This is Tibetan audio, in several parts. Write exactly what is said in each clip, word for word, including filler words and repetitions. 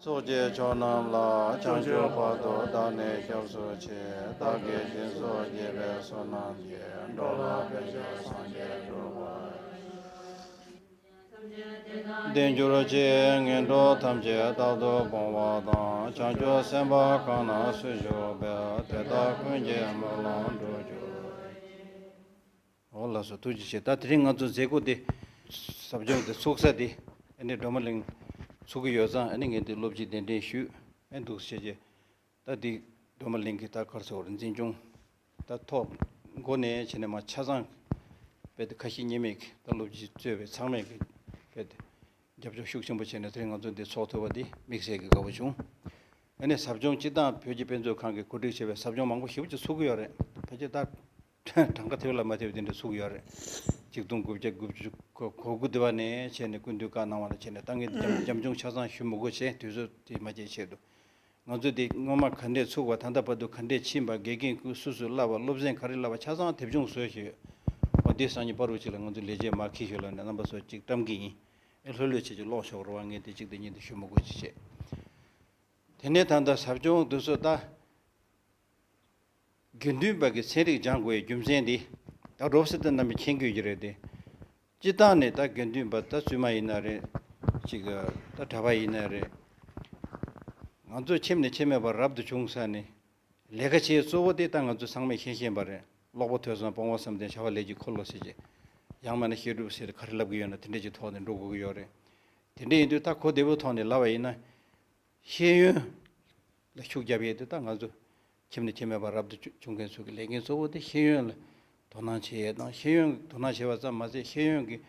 ཚོགས་ཀྱི་མཆོག་རྣམས་ལ། བྱང་ཆུབ་བར་དུ་བདག་ནི་སྐྱབས་སུ་མཆི། བདག་གིས་སྦྱིན་སོགས་བགྱིས་པའི་བསོད་ནམས་ཀྱིས། འགྲོ་ལ་ཕན་ཕྱིར་སངས་རྒྱས་འགྲུབ་པར། དེ་འགྱུར་ཅིག་ངན་འགྲོ་ཐམས་ཅད་རྟག་ཏུ་སྤོང་བ་དང་། བྱང་ཆུབ་སེམས་དཔའ་གང་རྣམས་སུ་ཞུགས་པའི། དེ་དག་ཀུན་གྱི་སྨོན་ལམ་འགྲུབ་གྱུར་ཅིག་འོ་ལགས་སོ། ཐུགས་རྗེ་ཆེ། ད་དེ་རིང་ང་ཚོ་མཛད་སྒོ་འདི་ཟབ་སྦྱོང་འདི་ཚུགས་ས་འདི་ཨ་ནི་སྒྲོལ་མ་གླིང་ཚུགས་ཀྱི་ཡོད་ཙང་། ཨ་ནི་ངས་འདི་སློབ་སྤྱི་གདན་འདྲེན་ཞུས། ཨེ་འདུག་བྱས་རྗེས་ད་འདི་སྒྲོལ་མ་གླིང་གི་ད་ག་རེ་ཟེར་དགོས་རེད། འཛིན་སྐྱོང་ད་ཐོག་མགོ་ནས་བྱས་ནས་མར་ཆ་ཚང་རྦད་དེ་ཁ་ཞེ་གཉིས་མེད་ཀྱི་ད་སློབ་སྤྱི་གཙོས་པའི་ཚང་མས་ཀྱི་རྦད་དེ་རྒྱབ་སྐྱོར་ཤུགས་ཆེན་པོ་བྱས་ནས་དེ་རིང་ང་ཚོ་འདི་ཚོགས་ཐུབ་པ་འདི་དམིགས་བསལ་གྱི་དགའ་པོ་བྱུང་། ཨ་ནི་ཟབ་སྦྱོང་སྤྱི་བཏང་བོད་ཀྱི་དཔེ་མཛོད་ཁང་གིས་གོ་སྒྲིག་བྱས་པའི་ཟབ་སྦྱོང་མང་པོ་ཞེ་པོ་ཅིག་ཚུགས་ཀྱི་ཡོད་རེད། ཕལ་ཆེར་ད་གྲངས་ཀ་ཐེབས་ལ་མ་ཐེབས་དེ་འདྲ་ཚུགས་ཀྱི་ཡོད་རེད། ཆིག་སྟོང་དགུ་བརྒྱ་དགུ་བཅུ་གོ་དགུ་དེ་བ་ནས་བྱས་ནས་སྐུ་མདུན་བཀའ་གནང་བ་ལ་བྱས་ནས་ད་ངས་འདི་རྒྱབ་རྒྱབ་ལྗོངས་ཆ་ཚང་ཞུ་མི་དགོས་བྱས། དུས་ཚོད་དེ་མ་བརྗེད་ཆེད་དུ། ང་ཚོ་འདི་སྔོན་མ་ག་འདྲས་ཚུགས་པ། ད་ལྟ་བར་དུ་ག་འདྲས་ཕྱིན་པ། དགེ་རྒན་ཀུན་སུ་སུས་བསླབ་པ། སློབ་ཚན་ག་རེ་བསླབ་པ་ཆ་ཚང་དེབ་ཆུང་བཟོས་ཤིག་འོ་འདི་སང་ཉིན་པ་རུ་གཅིག་ལ་ང་ཚོ་ལས་བྱེད་མར་འཁྱེར་ཤོག་ལབ་ནས་རྣམ་པ་ཚོ་གཅིག་བཀྲམ་གི་ཡིན། ཨེ་ལྷོད་ལྷོད་བྱེད་ཅིག་ཀློག་ཆོག་རེད་བ། ངས་འདི་གཅིག་འདི་གཉིས་འདི་ཞུ་མི་དགོས་ཅིག་བྱས། དེ་ནས་ད་ལྟ་ཟབ་སྦྱོང་འདི་ཚོ་ད་དགེ་འདུན་པ་གི་ཚན་རིག་སྦྱང་དགོས་ཡའི་རྒྱུ་མཚན་འདི་ད་རོབ་སེ་ད་རྣམ་པས་མཁྱེན་དགོས་ཀྱི་རེད་དེ། སྤྱི་བཏང་ནས་ད་དགེ་འདུན་པ་ད་བཙུན་མ་ཡིན་ན་རེད། ཅིག་ད་གྲྭ་པ་ཡིན་ན་རེད། ང་ཚོ་ཁྱིམ་ནས་ཁྱིམ་མེད་པར་རབ་ཏུ་བྱུང་ས་ནས་ལས་ཀ་བྱེད་གཙོ་བོ་དེ་ད་ང་ཚོ་ཚང་མས་ཤེས་ཤེས་པ་རེད། ཀློག་པ་ཐོས་བསམ་སྤོང་བ་བསམ་གཏན་བྱ་བ་ལས་ཀྱི་འཁོར་ལོ་ཟེར་གྱི། ཡང་མིན་ན་བཤད་སྒྲུབ་ཟེར་ག་རེ་ལབ་ཀྱི་ཡོད་ན་དེ་འདྲས་ཀྱི་ཐོག་ནས་འགྲོ་དགོས་ཀྱི་ཡོད་རེད། དེ་འདྲས་ཡིན་དུས་ད་གོ་བདེ་པོའི་ཐོག་ནས་ལབ་པ་ཡིན་ན། ཤེས་ཡོན་ལ་ཤུགས་རྒྱབ་ཡས་དེ་ད་ང་ཚོ་ཁྱིམ་ནས་ཁྱིམ་མེད་པར་རབ་ཏུ་བྱུང་མཁན་ཚོ་གི་ལས་འགན་གཙོ་བོ་དེ་ཤེས་ཡོན་ལ་དོ་སྣང་བྱེད་ཡས་དང་། ཤེས་ཡོན་དོ་སྣང་བྱེད་པ་ཙམ་མ་ཟད་ཤེས་ཡོན་གྱི་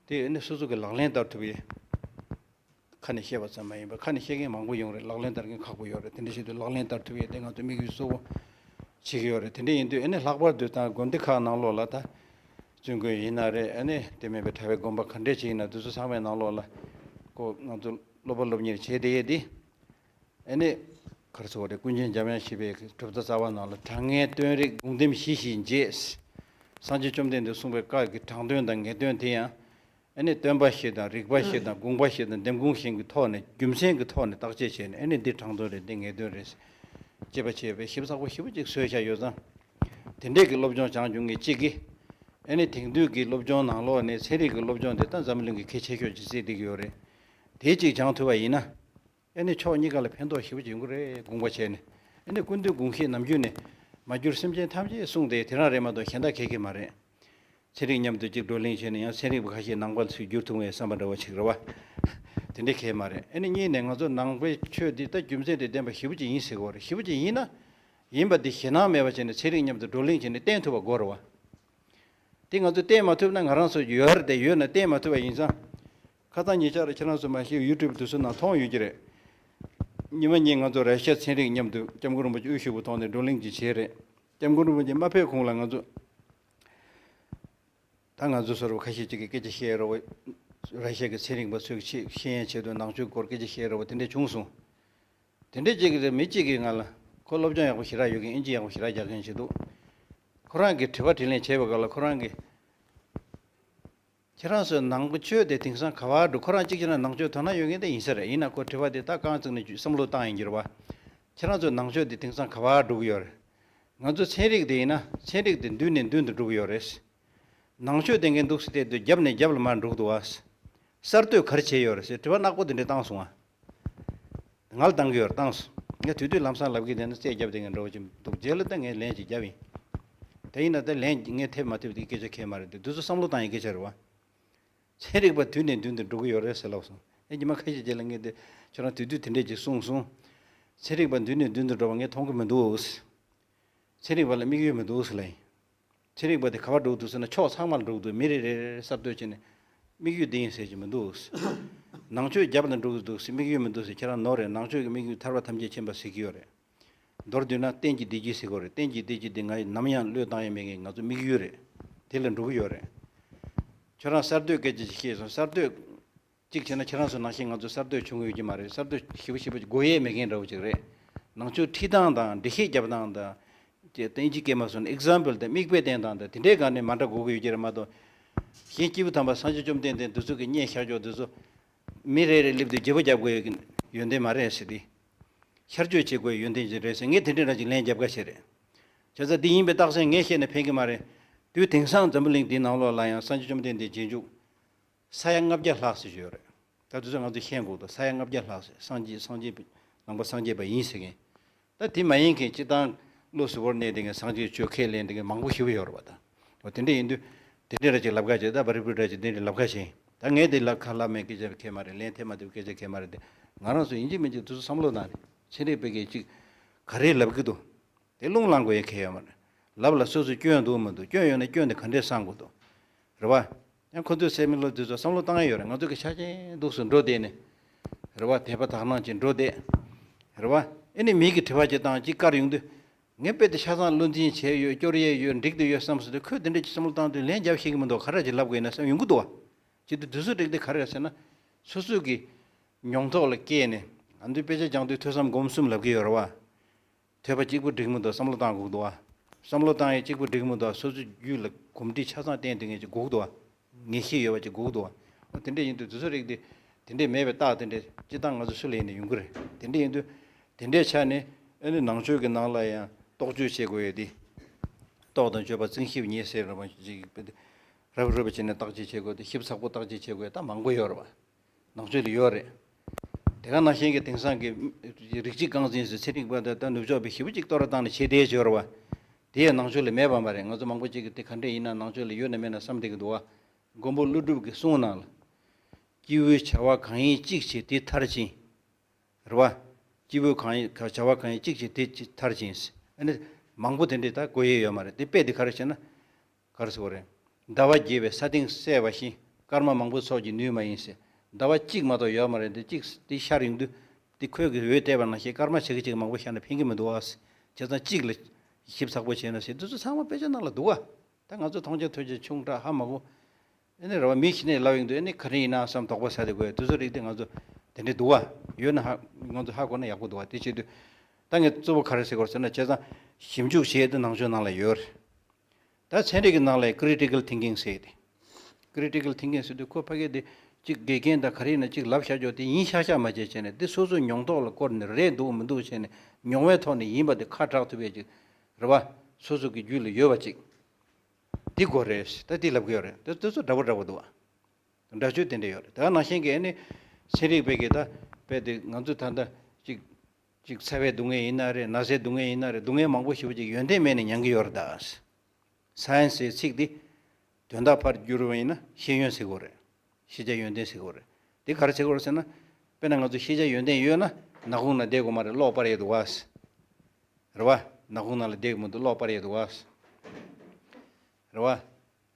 དེ་ནི་སོ་སོ་གི་ལག་ལེན་བསྟར་ཐུབ་ཡས། ཁ་ནས་བཤད་པ་ཙམ་མ་ཡིན་པར་ཁ་ནས་བཤད་མཁན་མང་པོ་ཡོང་རེད། ལག་ལེན་བསྟར་མཁན་ཁག་པོ་ཡོད་རེད། དེ་འདྲ་བྱེད་དུས་ལག་ལེན་བསྟར་ཐུབ་ཡས་དེ་ང་ཚོ་དམིགས་ཡུལ་གཙོ་བོ་བྱེད་ཀྱི་ཡོད་རེད། དེ་འདྲ་ཡིན་དུས་ཨ་ནི་ལྷག་པར་དུ་ད་དགོན་སྡེ་ཁག་ནང་ལོགས་ལ་ད་བཙུན་དགོན་ཡིན་ན་རེད། ཨ་ནི་དེ་མིན་པའི་གྲྭ་པའི་དགོན་པ་ག་འདྲས་ཅིག་ཡིན་ན་དེ་ཚོ་ཚང་མའི་ནང་ལོགས་ལ་ཁོ་ང་ཚོ་སློབ་པ་སློབ་གཉེར་བྱེད་བསྡད་ཡས་དེ། ཨ་ནི་ག་རེ་ཟེར་དགོས་རེད། ཀུན་མཁྱེན་འཇམ་དབྱངས་བཞད་པའི་གྲུབ་མཐའ་རྩ་བ་ནང་ལ་དྲང་ངེས་སྟོན་རིག་དགོངས་ལྡེམ་བཞི་བཞིན་རྒྱས། སངས་རྒྱས་བཅོམ་ལྡན་འདས་གསུངས་པའི་བཀའ་གི་དྲང་དོན་དང་ངེས་དོན་དེ་ཡང་། ཨ་ནི་སྟོན་པ་བཞི་དང་རིགས་པ་བཞི་དང་དགོངས་པ་བཞི་དང་ལྡེམ་དགོངས་བཞི་གི་ཐོག་ནས་རྒྱུ་མཚན་གྱི་ཐོག་ནས་བརྟག་དཔྱད་བྱས་ནས། ཨ་ནི་འདི་དྲང་དོན་རེད། འདི་ངེས་དོན་རེད། དཔྱད་པ་བྱས་པའི་ཞིབ་ཚགས་པོ་ཞེ་པོ་ཅིག་བཟོས་བཞག་ཡོད་ཙང་། དེ་འདྲས་ཀྱི་སློབ་སྦྱོང་སྦྱང་རྒྱུ་ངས་གཅིག་གིས། ཨ་ནི་དེང་དུས་ཀྱི་སློབ་སྦྱོང་ནང་ལོགས་ནས་ཚན་རིག་གི་སློབ་སྦྱོང་དེ་ད་འཛམ་བུ་གླིང་གི་གལ་ཆེ་ཤོས་ཅིག་བརྩིས་བསྡད་ཀྱི་ཡོད་རེད། དེ་གཅིག་སྦྱང་ཐུབ་པ་ཡིན་ན། ཨ་ནི་ཕྱོགས་གཉིས་ཀ་ལ་ཕན་ཐོགས་ཞེ་པོ་ཅིག་ཡོང་གི་རེད། དགོངས་པ་བྱས་ནས། ཨ་ནི་ཀུན་འདུས་དགོངས་བཞེད་ནམ་རྒྱུན་ནས་མ་གྱུར་སེམས་ཅན་ཐམས་ཅད་གསུངས་ཏེ་དེ་རང་རེད་མ་གཏོགས་གཞན་དག་གལ་གི་མ་རེད། ཚན་རིག་མཉམ་དུ་གཅིག་བགྲོ་གླེང་བྱས་ནས་ཡང་ཚན་རིག་པ་ཁ་ཤས་ནང་པ་ཚོས་བསྒྱུར་ཐུབ་ངེས་བསམ་པ་འདྲ་བོ་ཅིག་རེད་བ། དེ་འདྲ་གལ་མ་རེད། ཨ་ནི་གཉིས་ནས་ང་ཚོ་ནང་པའི་ཆོས་འདི་ད་རྒྱུ་མཚན་དང་ལྡན་པ་ཞེ་པོ་ཅིག་ཡིན་ཟེར་གྱི་ཡོད་རེད། ཞེ་པོ་ཅིག་ཡིན་ན། ཡིན་པ་འདི་ཞེད་སྣང་མེད་པ་བྱས་ནས་ཚན་རིག་མཉམ་དུ་བགྲོ་གླེང་བྱས་ནས་བསྟན་ཐུབ་པ་དགོས་རེད་བ། དེ་ང་ཚོས་བསྟན་མ་ཐུབ་ན་ང་རང་ཚོ་ཡོད་རེད་དེ། ཡོད་ན་བསྟན་མ་ཐུབ་པ་ཡིན་ཙང་། ཁ་སང་ཉེ་ཆར་ཁྱེད་རང་ཚོ་མ་གཞི་ཡུ་ཊུབ་དེ་ཚོ་ནང་མཐོང་ཡོད་ཀྱི་རེད། ཉི་མ་གཉིས་ང་ཚོ་ར་ཤ་ཚན་རིག་མཉམ་དུ་སྐྱབས་མགོན་རིན་པོ་ཆེ་དབུ་བཞུགས་པའི་ཐོག་ནས་བགྲོ་གླེང་ཅིག་བྱས་རེད། སྐྱབས་མགོན་རིན་པོ་ཆེ་མ་ཕེབས་གོང་ལ་ང་ཚོ། ད་ང་ཚོ་བཟོ་འདྲ་ཁ་ཤས་ཅིག་གིས་སྐད་ཆ་བཤད་རོགས། ར་ཤ་གི་ཚན་རིག་པ་ཚོས་ཤེས་ཡོན་ཆེད་དུ་ནང་ཆོས་སྐོར་སྐད་ཆ་བཤད་རོགས། དེ་འདྲ་བྱུང་སོང་། དེ་འདྲ་ཅིག་གིས་མི་གཅིག་གིས་ང་ལ། ཁོ་སློབ་སྦྱོང་ཡག་པོ་ཞེ་དྲག་ཡོད་མཁན། ཨིན་ཇི་ཡག་པོ་ཞེ་དྲག་རྒྱག་མཁན་ཞིག་འདུག་ཁོ་རང་གིས་དྲི་བ་དྲིས་ལན་བྱས་པའི་སྐབས་ལ་ཁོ་རང་གིས། ཁྱེད་རང་ཚོའི་ནང་ཆོས་དེ་དེང་སང་ག་པར་འགྲོ། ཁོ་རང་གཅིག་བྱས་ན་ནང་ཆོས་དོ་སྣང་ཡོད་མཁན་དེ་ཡིན་ས་རེད། ཡིན་ན་ཁོ་དྲི་བ་དེ་ད་རྐང་བཙུགས་ནས་བསམ་བློ་བཏང་ཡིན་གྱི་རེད་བ། ཁྱེད་རང་ཚོའི་ནང་ཆོས་དེ་དེང་སང་ག་པར་འགྲོ་གི་ཡོད་རེད། ང་ཚོ་ཚན་རིག་དེ་ཡིན་ན་ཚན་རིག་དེ་མདུན་ནས་མདུན་དུ་འགྲོ་གི་ཡོད་རེད། ནང་ཆོས་དེ་འགན་འདུག་སེ་བལྟས་དུས་རྒྱབ་ནས་རྒྱབ་ལ་མར་འགྲོ་གི་འདུག་བ། གསར་གཏོད་ག་རེ་བྱས་ཡོད་རེད་ཟེར་དྲི་བ་ནག་པོ་དེ་འདྲ་བཏང་སོང་ང་། ང་ལ་བཏང་གི་ཡོད་རེད། བཏང་སོང་། ངས་དུས་དུས་ལམ་སང་ལབ་གི་བསྡད་ན་རྩོད་རྒྱབ་བསྡད་མཁན་འདྲ་བོ་ཅིག་འདུག་རྗེས་ལ་ད་ངས་ལན་ཅིག་བརྒྱབ་ཡིན། དེ་ཡིན་ན་ད་ལན་ངས་ཐེབས་མ་ཐེབས་དེ་སྐད་ཆ་གལ་མ་རེད་དེ། དེ་ཚོ་བསམ་བློ་བཏང་ཡའི་སྐད་ཆ་རེད་བ། ཚན་རིག་པ་མདུན་ནས་མདུན་དུ་འགྲོ་གི་ཡོད་རེད་ཟེར་ལབ་སོང་། ཨེ་ཉི་མ་ཁ་ཤས་རྗེས་ལ་ངས་དེ་ཁྱོད་རང་དུས་དུས་དེ་འདྲས་ཅིག་གསུངས་སོང་། ཚན་རིག་པ་མདུན་ནས་མདུན་དུ་འགྲོ་བ་ངས་མཐོང་གི་མི་འདུག་ཚན་རིག་པ་ལ་དམིགས་ཡུལ་མི་འདུག་ཟེར་ལབ་ཡིན། ཚན་རིག་པ་དེ་ག་པར་འགྲོ་གི་འདུག་ཟེར་ན་ཕྱོགས་ཚང་མར་འགྲོ་གི་འདུག་མི་རེ་རེ་རེ་གསར་གཏོད་བྱས་ནས་དམིགས་ཡུལ་འདི་ཡིན་ཟེར་གྱི་མི་འདུག་ནང་ཆོས་རྒྱབ་ལ་འགྲོ་གི་འདུག་ཟེར། དམིགས་ཡུལ་མི་འདུག་ཟེར། ཁྱེད་རང་ནོར་རེད། ནང་ཆོས་ཀྱི་དམིགས་ཡུལ་ཐར་པ་ཐམས་ཅད་མཁྱེན་པ་ཟེར་གྱི་ཡོད་རེད། མདོར་བསྡུས་ན་གཏན་གྱི་བདེ་སྐྱིད་ཟེར་གྱི་ཡོད་རེད། གཏན་གྱི་བདེ་སྐྱིད་འདི་ང་ནམ་ཡང་བློས་བཏང་ཡ་མེད་མཁན་ང་ཚོ་དམིགས་ཡུལ་རེད། དེ་ལ་འགྲོ་གི་ཡོད་རེད། ཁྱོད་རང་གསར་གཏོད་སྐད་ཆ་ཅིག་བཤད་སོང་། གསར་གཏོད་གཅིག་བྱས་ན་ཁྱེད་རང་ཚོ་ནང་བཞིན་ང་ཚོ་གསར་གཏོད་བྱུང་ཡོད་ཀྱི་མ་རེད། གསར་གཏོད་ཞེ་པོ་ཞེ་པོ་དགོས་ཡས་མེད་མཁན་འདྲ་བོ་ཅིག་རེད། ནང་ཆོས་ཁྲིད་སྟངས་དང་འགྲེལ་བཤད་རྒྱབ་སྟངས་དང་། དེ་ཨིན་ཇི་སྐད་མ་སོང་ན་ཨེག་ཛམ་པལ་དང་དམིགས་དཔེ་བསྟན་སྟངས་དང་དེ་འདྲའི་སྒང་ནས་མ་འདྲ་དགོས་ཀྱི་ཡོད་ཀྱི་རེད་མ་གཏོགས། གཞན་སྐྱེས་བུ་དམ་པ་སངས་རྒྱས་བཅོམ་ལྡན་འདས་འདི་ཚོ་གི་བརྙས་བཞག་ཆོག་འདི་ཚོ་མི་རེ་རེ་སླེབས་དུས་བརྗེ་པོ་རྒྱབ་དགོས་ཡོད་ཀྱི། ཡོན་ཏན་མ་རེད་ཟེར་ཏེ། ཤར་བསྐྱོད་བྱེད་དགོས་ཡོན་ཏན་ཅིག་རེད་ཟེར། ངས་དེ་འདྲ་འདྲ་ཅིག་ལན་རྒྱབ་ཁ་བྱས་རེད། བྱས་ཙང་འདི་ཡིན་པའི་རྟགས་མཚན་ངས་བཤད་ནས་ཕན་གྱི་མ་རེད། དུས་དེང་སང་འཛམ་བུ་གླིང་འདིའི་ནང་ལོགས་ལ་ཡང་སངས་རྒྱས་བཅོམ་ལྡན་འདས་རྗེས་འཇུག་ས་ཡ་ལྔ་བརྒྱ་ལྷག་ཟེར་ཞུ་ཡོད་རེད། ད་དུས་ཚོད་ང་ཚོས་ཤེས་དགོས་འདུག་ས་ཡ་ལྔ་བརྒྱ་ལྷག་ཟེར། སངས་རྒྱས་སངས་རྒྱས་ནང་པ་སངས་རྒྱས་པ་ཡིན་ཟེར་མཁན། ད་དེ་མ་ཡིན་མཁན་སྤྱིར་བཏང་བློ་གཟུ་བོར་གནས་བསྡད་མཁན་སངས་རྒྱས་ཆོས་ཁས་ལེན་བསྡད་མཁན་མང་པོ་ཞེ་པོ་ཡོད་རེད་པ། ད་འོ་དེ་འདྲ་ཡིན་དུས་དེ་འདྲ་ར་ཅིག་ལབ་ཁ་བྱེད། ད་བ་རི་པུ་ར་ཅིག་དེ་འདྲ་ལབ་ཁ་བྱེད། ད་ངས་དེ་ལ་ཁ་ལབ་མེད་སྐད་ཆ་ཁས་མ་རེད། ལན་ཐེབས་མ་ཐེབས་སྐད་ཆ་ཁས་མ་རེད། དེ་ང་རང་ཚོ་ཡིན་གཅིག་མིན་གཅིག་དུས་ཚོད་བསམ་བློ་བཏང་ནས་ཚན་རིག་པའི་སྐད་ཅིག་ག་རེ་ལབ་ཀྱི་འདུག་དེ་རླུང་ལངས་དགོས་ཡ་གལ་ཡོད་མ་རེད། ལབ་ལ་སོ་སོས་སྐྱོན་འདུག་མི་འདུག་སྐྱོན་ཡོད་ན་སྐྱོན་དེ་ག་འདྲས་སངས་དགོས་འདུག་རེད་བ། ཡང་ཁོ་ཚོས་སེ་མི་ལོ་དུས་ཚོད་བསམ་བློ་བཏང་ཡ་ཡོད་རེད། ང་ཚོ་གི་ཆ་རྐྱེན་འདུག་སུ་འགྲོ་བསྡད་ནས། རེད་བ། དད་པ་དག་སྣང་ཅིག་འགྲོ་བསྡད། རེད་བ། ཨེ་ནི་མི་གི་དྲི་བ་ཅིག་བཏང་ཅིག་བཀར་ཡོང་དུས། ངས་དཔེ་དེ་ཆ་ཚང་བློ་འཛིན་བྱས་ཡོད། སྐྱོར་ཡས་ཡོད། འགྲིག་དུ་ཡོད་བསམ་སོང་དུས་ཁོས་དེ་འདྲས་ཅིག་བསམ་བློ་བཏང་དུས་ལན་རྒྱབ་ཤེས་ཀྱི་མི་འདུག་ག་རེ་ཅིག་ལབ་དགོས་ཡིན་ན་བསམ་ཡོང་གི་འདུག་བ། ཅིག་དུས་དུས་ཚོད་འགྲིག་དུས་ག་རེ་རེད་ཟེར་ན། སོ་སོ་གི་མྱོང་ཐོག་ལ་སྐྱེས་ནས། ང་ཚོས་དཔེ་ཆ་སྦྱང་དུས་ཐོས་བསམ་སྒོམ་གསུམ་ལབ་ཀྱི་ཡོད་རེད་བ། ཐོས་པ་གཅིག་པུ་འགྲིག་མི་འདུག་བསམ་བློ་བཏང་དགོས་འདུག་བ། བསམ་བློ་བཏང་ཡས་གཅིག་པུ་འགྲིག་མི་འདུག་སོ་སོའི་རྒྱུད་ལ་གོམས་འདྲིས་ཆ་ཚང་བསྟེན་དེ་ངེས་ཀྱི་དགོས་འདུག་བ། ངེས་ཤེས་ཡོད་པ་ཅིག་དགོས་འདུག་བ། འོ་དེ་འདྲས་ཡིན་དུས་དུས་ཚོད་རིག་དེ། དེ་འདྲས་མེད་པའི་རྟགས་དེ་འདྲས་སྤྱིར་བཏང་ང་ཚོ་སུ་ལ་ཡིན་ནས་ཡོང་གི་རེད། དེ་འདྲས་ཡིན་དུས། དེ་འདྲས་ཆ་ནས་ཨ་ནི་ནང་ཆོས་ཀྱི་ནང་ལ་ཡང་རྟོག་དཔྱོད་བྱེད་དགོས་ཡོད་དེ། རྟོག་དང་དཔྱོད་པ་རྩིང་ཞིབ་ཉེས་ཟེར་ར་མ་ཅིག་རབ་རིབ་བྱས་ནས་བརྟག་དཔྱད་བྱེད་དགོས་དེ། ཞིབ་ཚགས་པོ་བརྟག་དཔྱད་བྱེད་དགོས་ད་མང་པོ་ཡོད་རེད་བ། ནང་ཆོས་ལ་ཡོད་རེད། དེ་ག་ནང་བཞིན་གྱི་དེང་སང་གི་རིགས་གཅིག་རྐང་འཛིན་ཟེར་ཚན་རིག་པ་དང་ད་ནུབ་ཕྱོགས་པའི་ཞེ་པོ་ཅིག་གཏོར་བ་བཏང་ནས་བྱེད་བསྡད་ཡོད་རེད་བ། དེ་ཡང་ནང་ཆོས་ལ་མེད་པ་མ་རེད། ང་ཚོ་མང་པོ་ཅིག་གིས་དེ་ག་འདྲས་ཡིན་ན་ནང་ཆོས་ལ་ཡོད་ན་མེད་ན་བསམ་བསྡད་ཀྱི་འདུག་བ། མགོན་པོ་ཀླུ་སྒྲུབ་ཀྱི་གསུང་ནང་ལ། སྐྱེས་བུའི་བྱ་བ་གང་ཡིན་གཅིག་བྱེད་དེ་མཐར་ཕྱིན། རེད་བ། སྐྱེས་བུ་གང་ཡིན་བྱ་བ་གང་ཡིན་གཅིག་བྱེད་དེ་མཐར་ཕྱིན། ཨ་ནི་མང་པོ་དེ་འདྲས་ད་གོ་ཡས་ཡོད་མ་རེད། དེ་དཔེ་དེ་ག་རེ་བྱས་ན། ག་རེ་ཟེར་བ་རེད། ཟླ་བ་རྒྱས་པའི་ས་སྟེང་གསལ་བ་བཞིན། སྐར་མ་མང་པོའི་ཚོགས་ཀྱིས་ནུས་མ་ཡིན་ཟེར། ཟླ་བ་གཅིག་མ་གཏོགས་ཡོད་མ་རེད། འདི་གཅིག་འདི་ཤར་ཡོང་དུས། འདི་ཁོས་གི་འོད་བལྟས་པ་ནང་བཞིན་སྐར་མ་ཆ་གི་ཅིག་མང་པོ་ཤར་ན་ཕན་གི་མི་འདུག་ཨ། བྱས་ཙང་གཅིག་ལ་ཞིབ་ཚགས་པོ་བྱས་ན་ཟེར། འདི་ཚོ་ཚང་མ་དཔེ་ཆ་ནང་ལ་འདུག་ཨ། ད་ང་ཚོ་མཐོང་རྒྱ་ཐོས་རྒྱ་ཆུང་དྲགས་ཧ་མ་གོ། ཨ་ནི་རེ་བ་མི་ཤི་ནས་ལབ་ཡོང་དུས་ཨ་ནི་ག་རེ་ཡིན་ན་བསམ་དོགས་པ་ཟ་དེ་དགོས། དུས་ཚོད་རིག་དེ་ང་ཚོ་དེ་འདྲས་འདུག་བ། ཡོད་ན་ཧ་ང་ཚོ་ཧ་གོ་ན་ཡག་པོ་འདུག་བ། དེ་བྱེད་དུས་ད་ངས་གཙོ་བོ་ག་རེ་ཟེར་དགོས་ཟེར་ན། བྱས་ཙང་ཞིབ་འཇུག་བྱེད་དེ་ནང་ཆོས་ནང་ལ་ཡོད་རེད། ད་ཚན་རིག་གི་ནང་ལ་critical thinking་ཟེར་ཏེ། Critical thinking་ཟེར་དུས་ཁོ་ཕ་གི་དེ་གཅིག་དགེ་རྒན་དང་ག་རེ་ཡིན་ན་གཅིག་ལབ་བཞག་ཆོག་དེ་ཡིན་ཤག་ཤག་མ་བྱས་བྱས་ནས། དེ་སོ་སོའི་མྱོང་རྟོགས་ལ་བསྐོར་ནས་རེད་འདུག་མི་འདུག་བྱས་ནས་མྱོང་བའི་ཐོག་ནས་ཡིན་པ་དེ་ཁ་གྲག་ཐུབ་པའི་ཅིག་རེད་བ། སོ་སོ་གི་རྒྱུད་ལ་ཡོད་པ་ཅིག་དེ་དགོས་རེད། ད་དེ་ལབ་གི་ཡོད་རེད། དེ་དེ་ཚོ་འདྲ་པོ་འདྲ་པོ་འདུག་བ། འདྲ་ཆོས་དེ་འདྲ་ཡོད་རེད། དེ་ག་ནང་བཞིན་གྱི་ཨ་ནི་ཚན་རིག་པས་ཀྱི་ད་དཔེ་དེ་ང་ཚོ་ད་ལྟ་ཅིག་ཅིག་ཚ་བའི་སྡུག་བསྔལ་ཡིན་ན་རེད། ན་ཚའི་སྡུག་བསྔལ་ཡིན་ན་རེད། སྡུག་བསྔལ་མང་པོ་ཞེ་པོ་ཅིག་ཡོན་ཏན་མེད་ནས་མྱང་གི་ཡོད་རེད་ད། Science་ཟེར་ཚིག་འདི་དོན་དག་ཕར་བསྒྱུར་བ་ཡིན་ན་ཤེས་ཡོན་ཟེར་དགོས་རེད། ཤེས་བྱ་ཡོན་ཏན་ཟེར་དགོས་རེད། འདི་ག་རེ་ཟེར་དགོས་རེད་ཟེར་ན། དཔེར་ན་ང་ཚོ་ཤེས་བྱ་ཡོན་ཏན་ཡོད་ན་ནག་ཁུང་ནང་བསྡད་དགོས་མ་རེད། གློག་སྤར་ཡས་འདུག་བ། རེད་བ། ནག་ཁུང་ནང་ལ་བསྡད་དགོས་མི་འདུག་གློག་སྤར་ཡས་འདུག་བ། རེད་བ།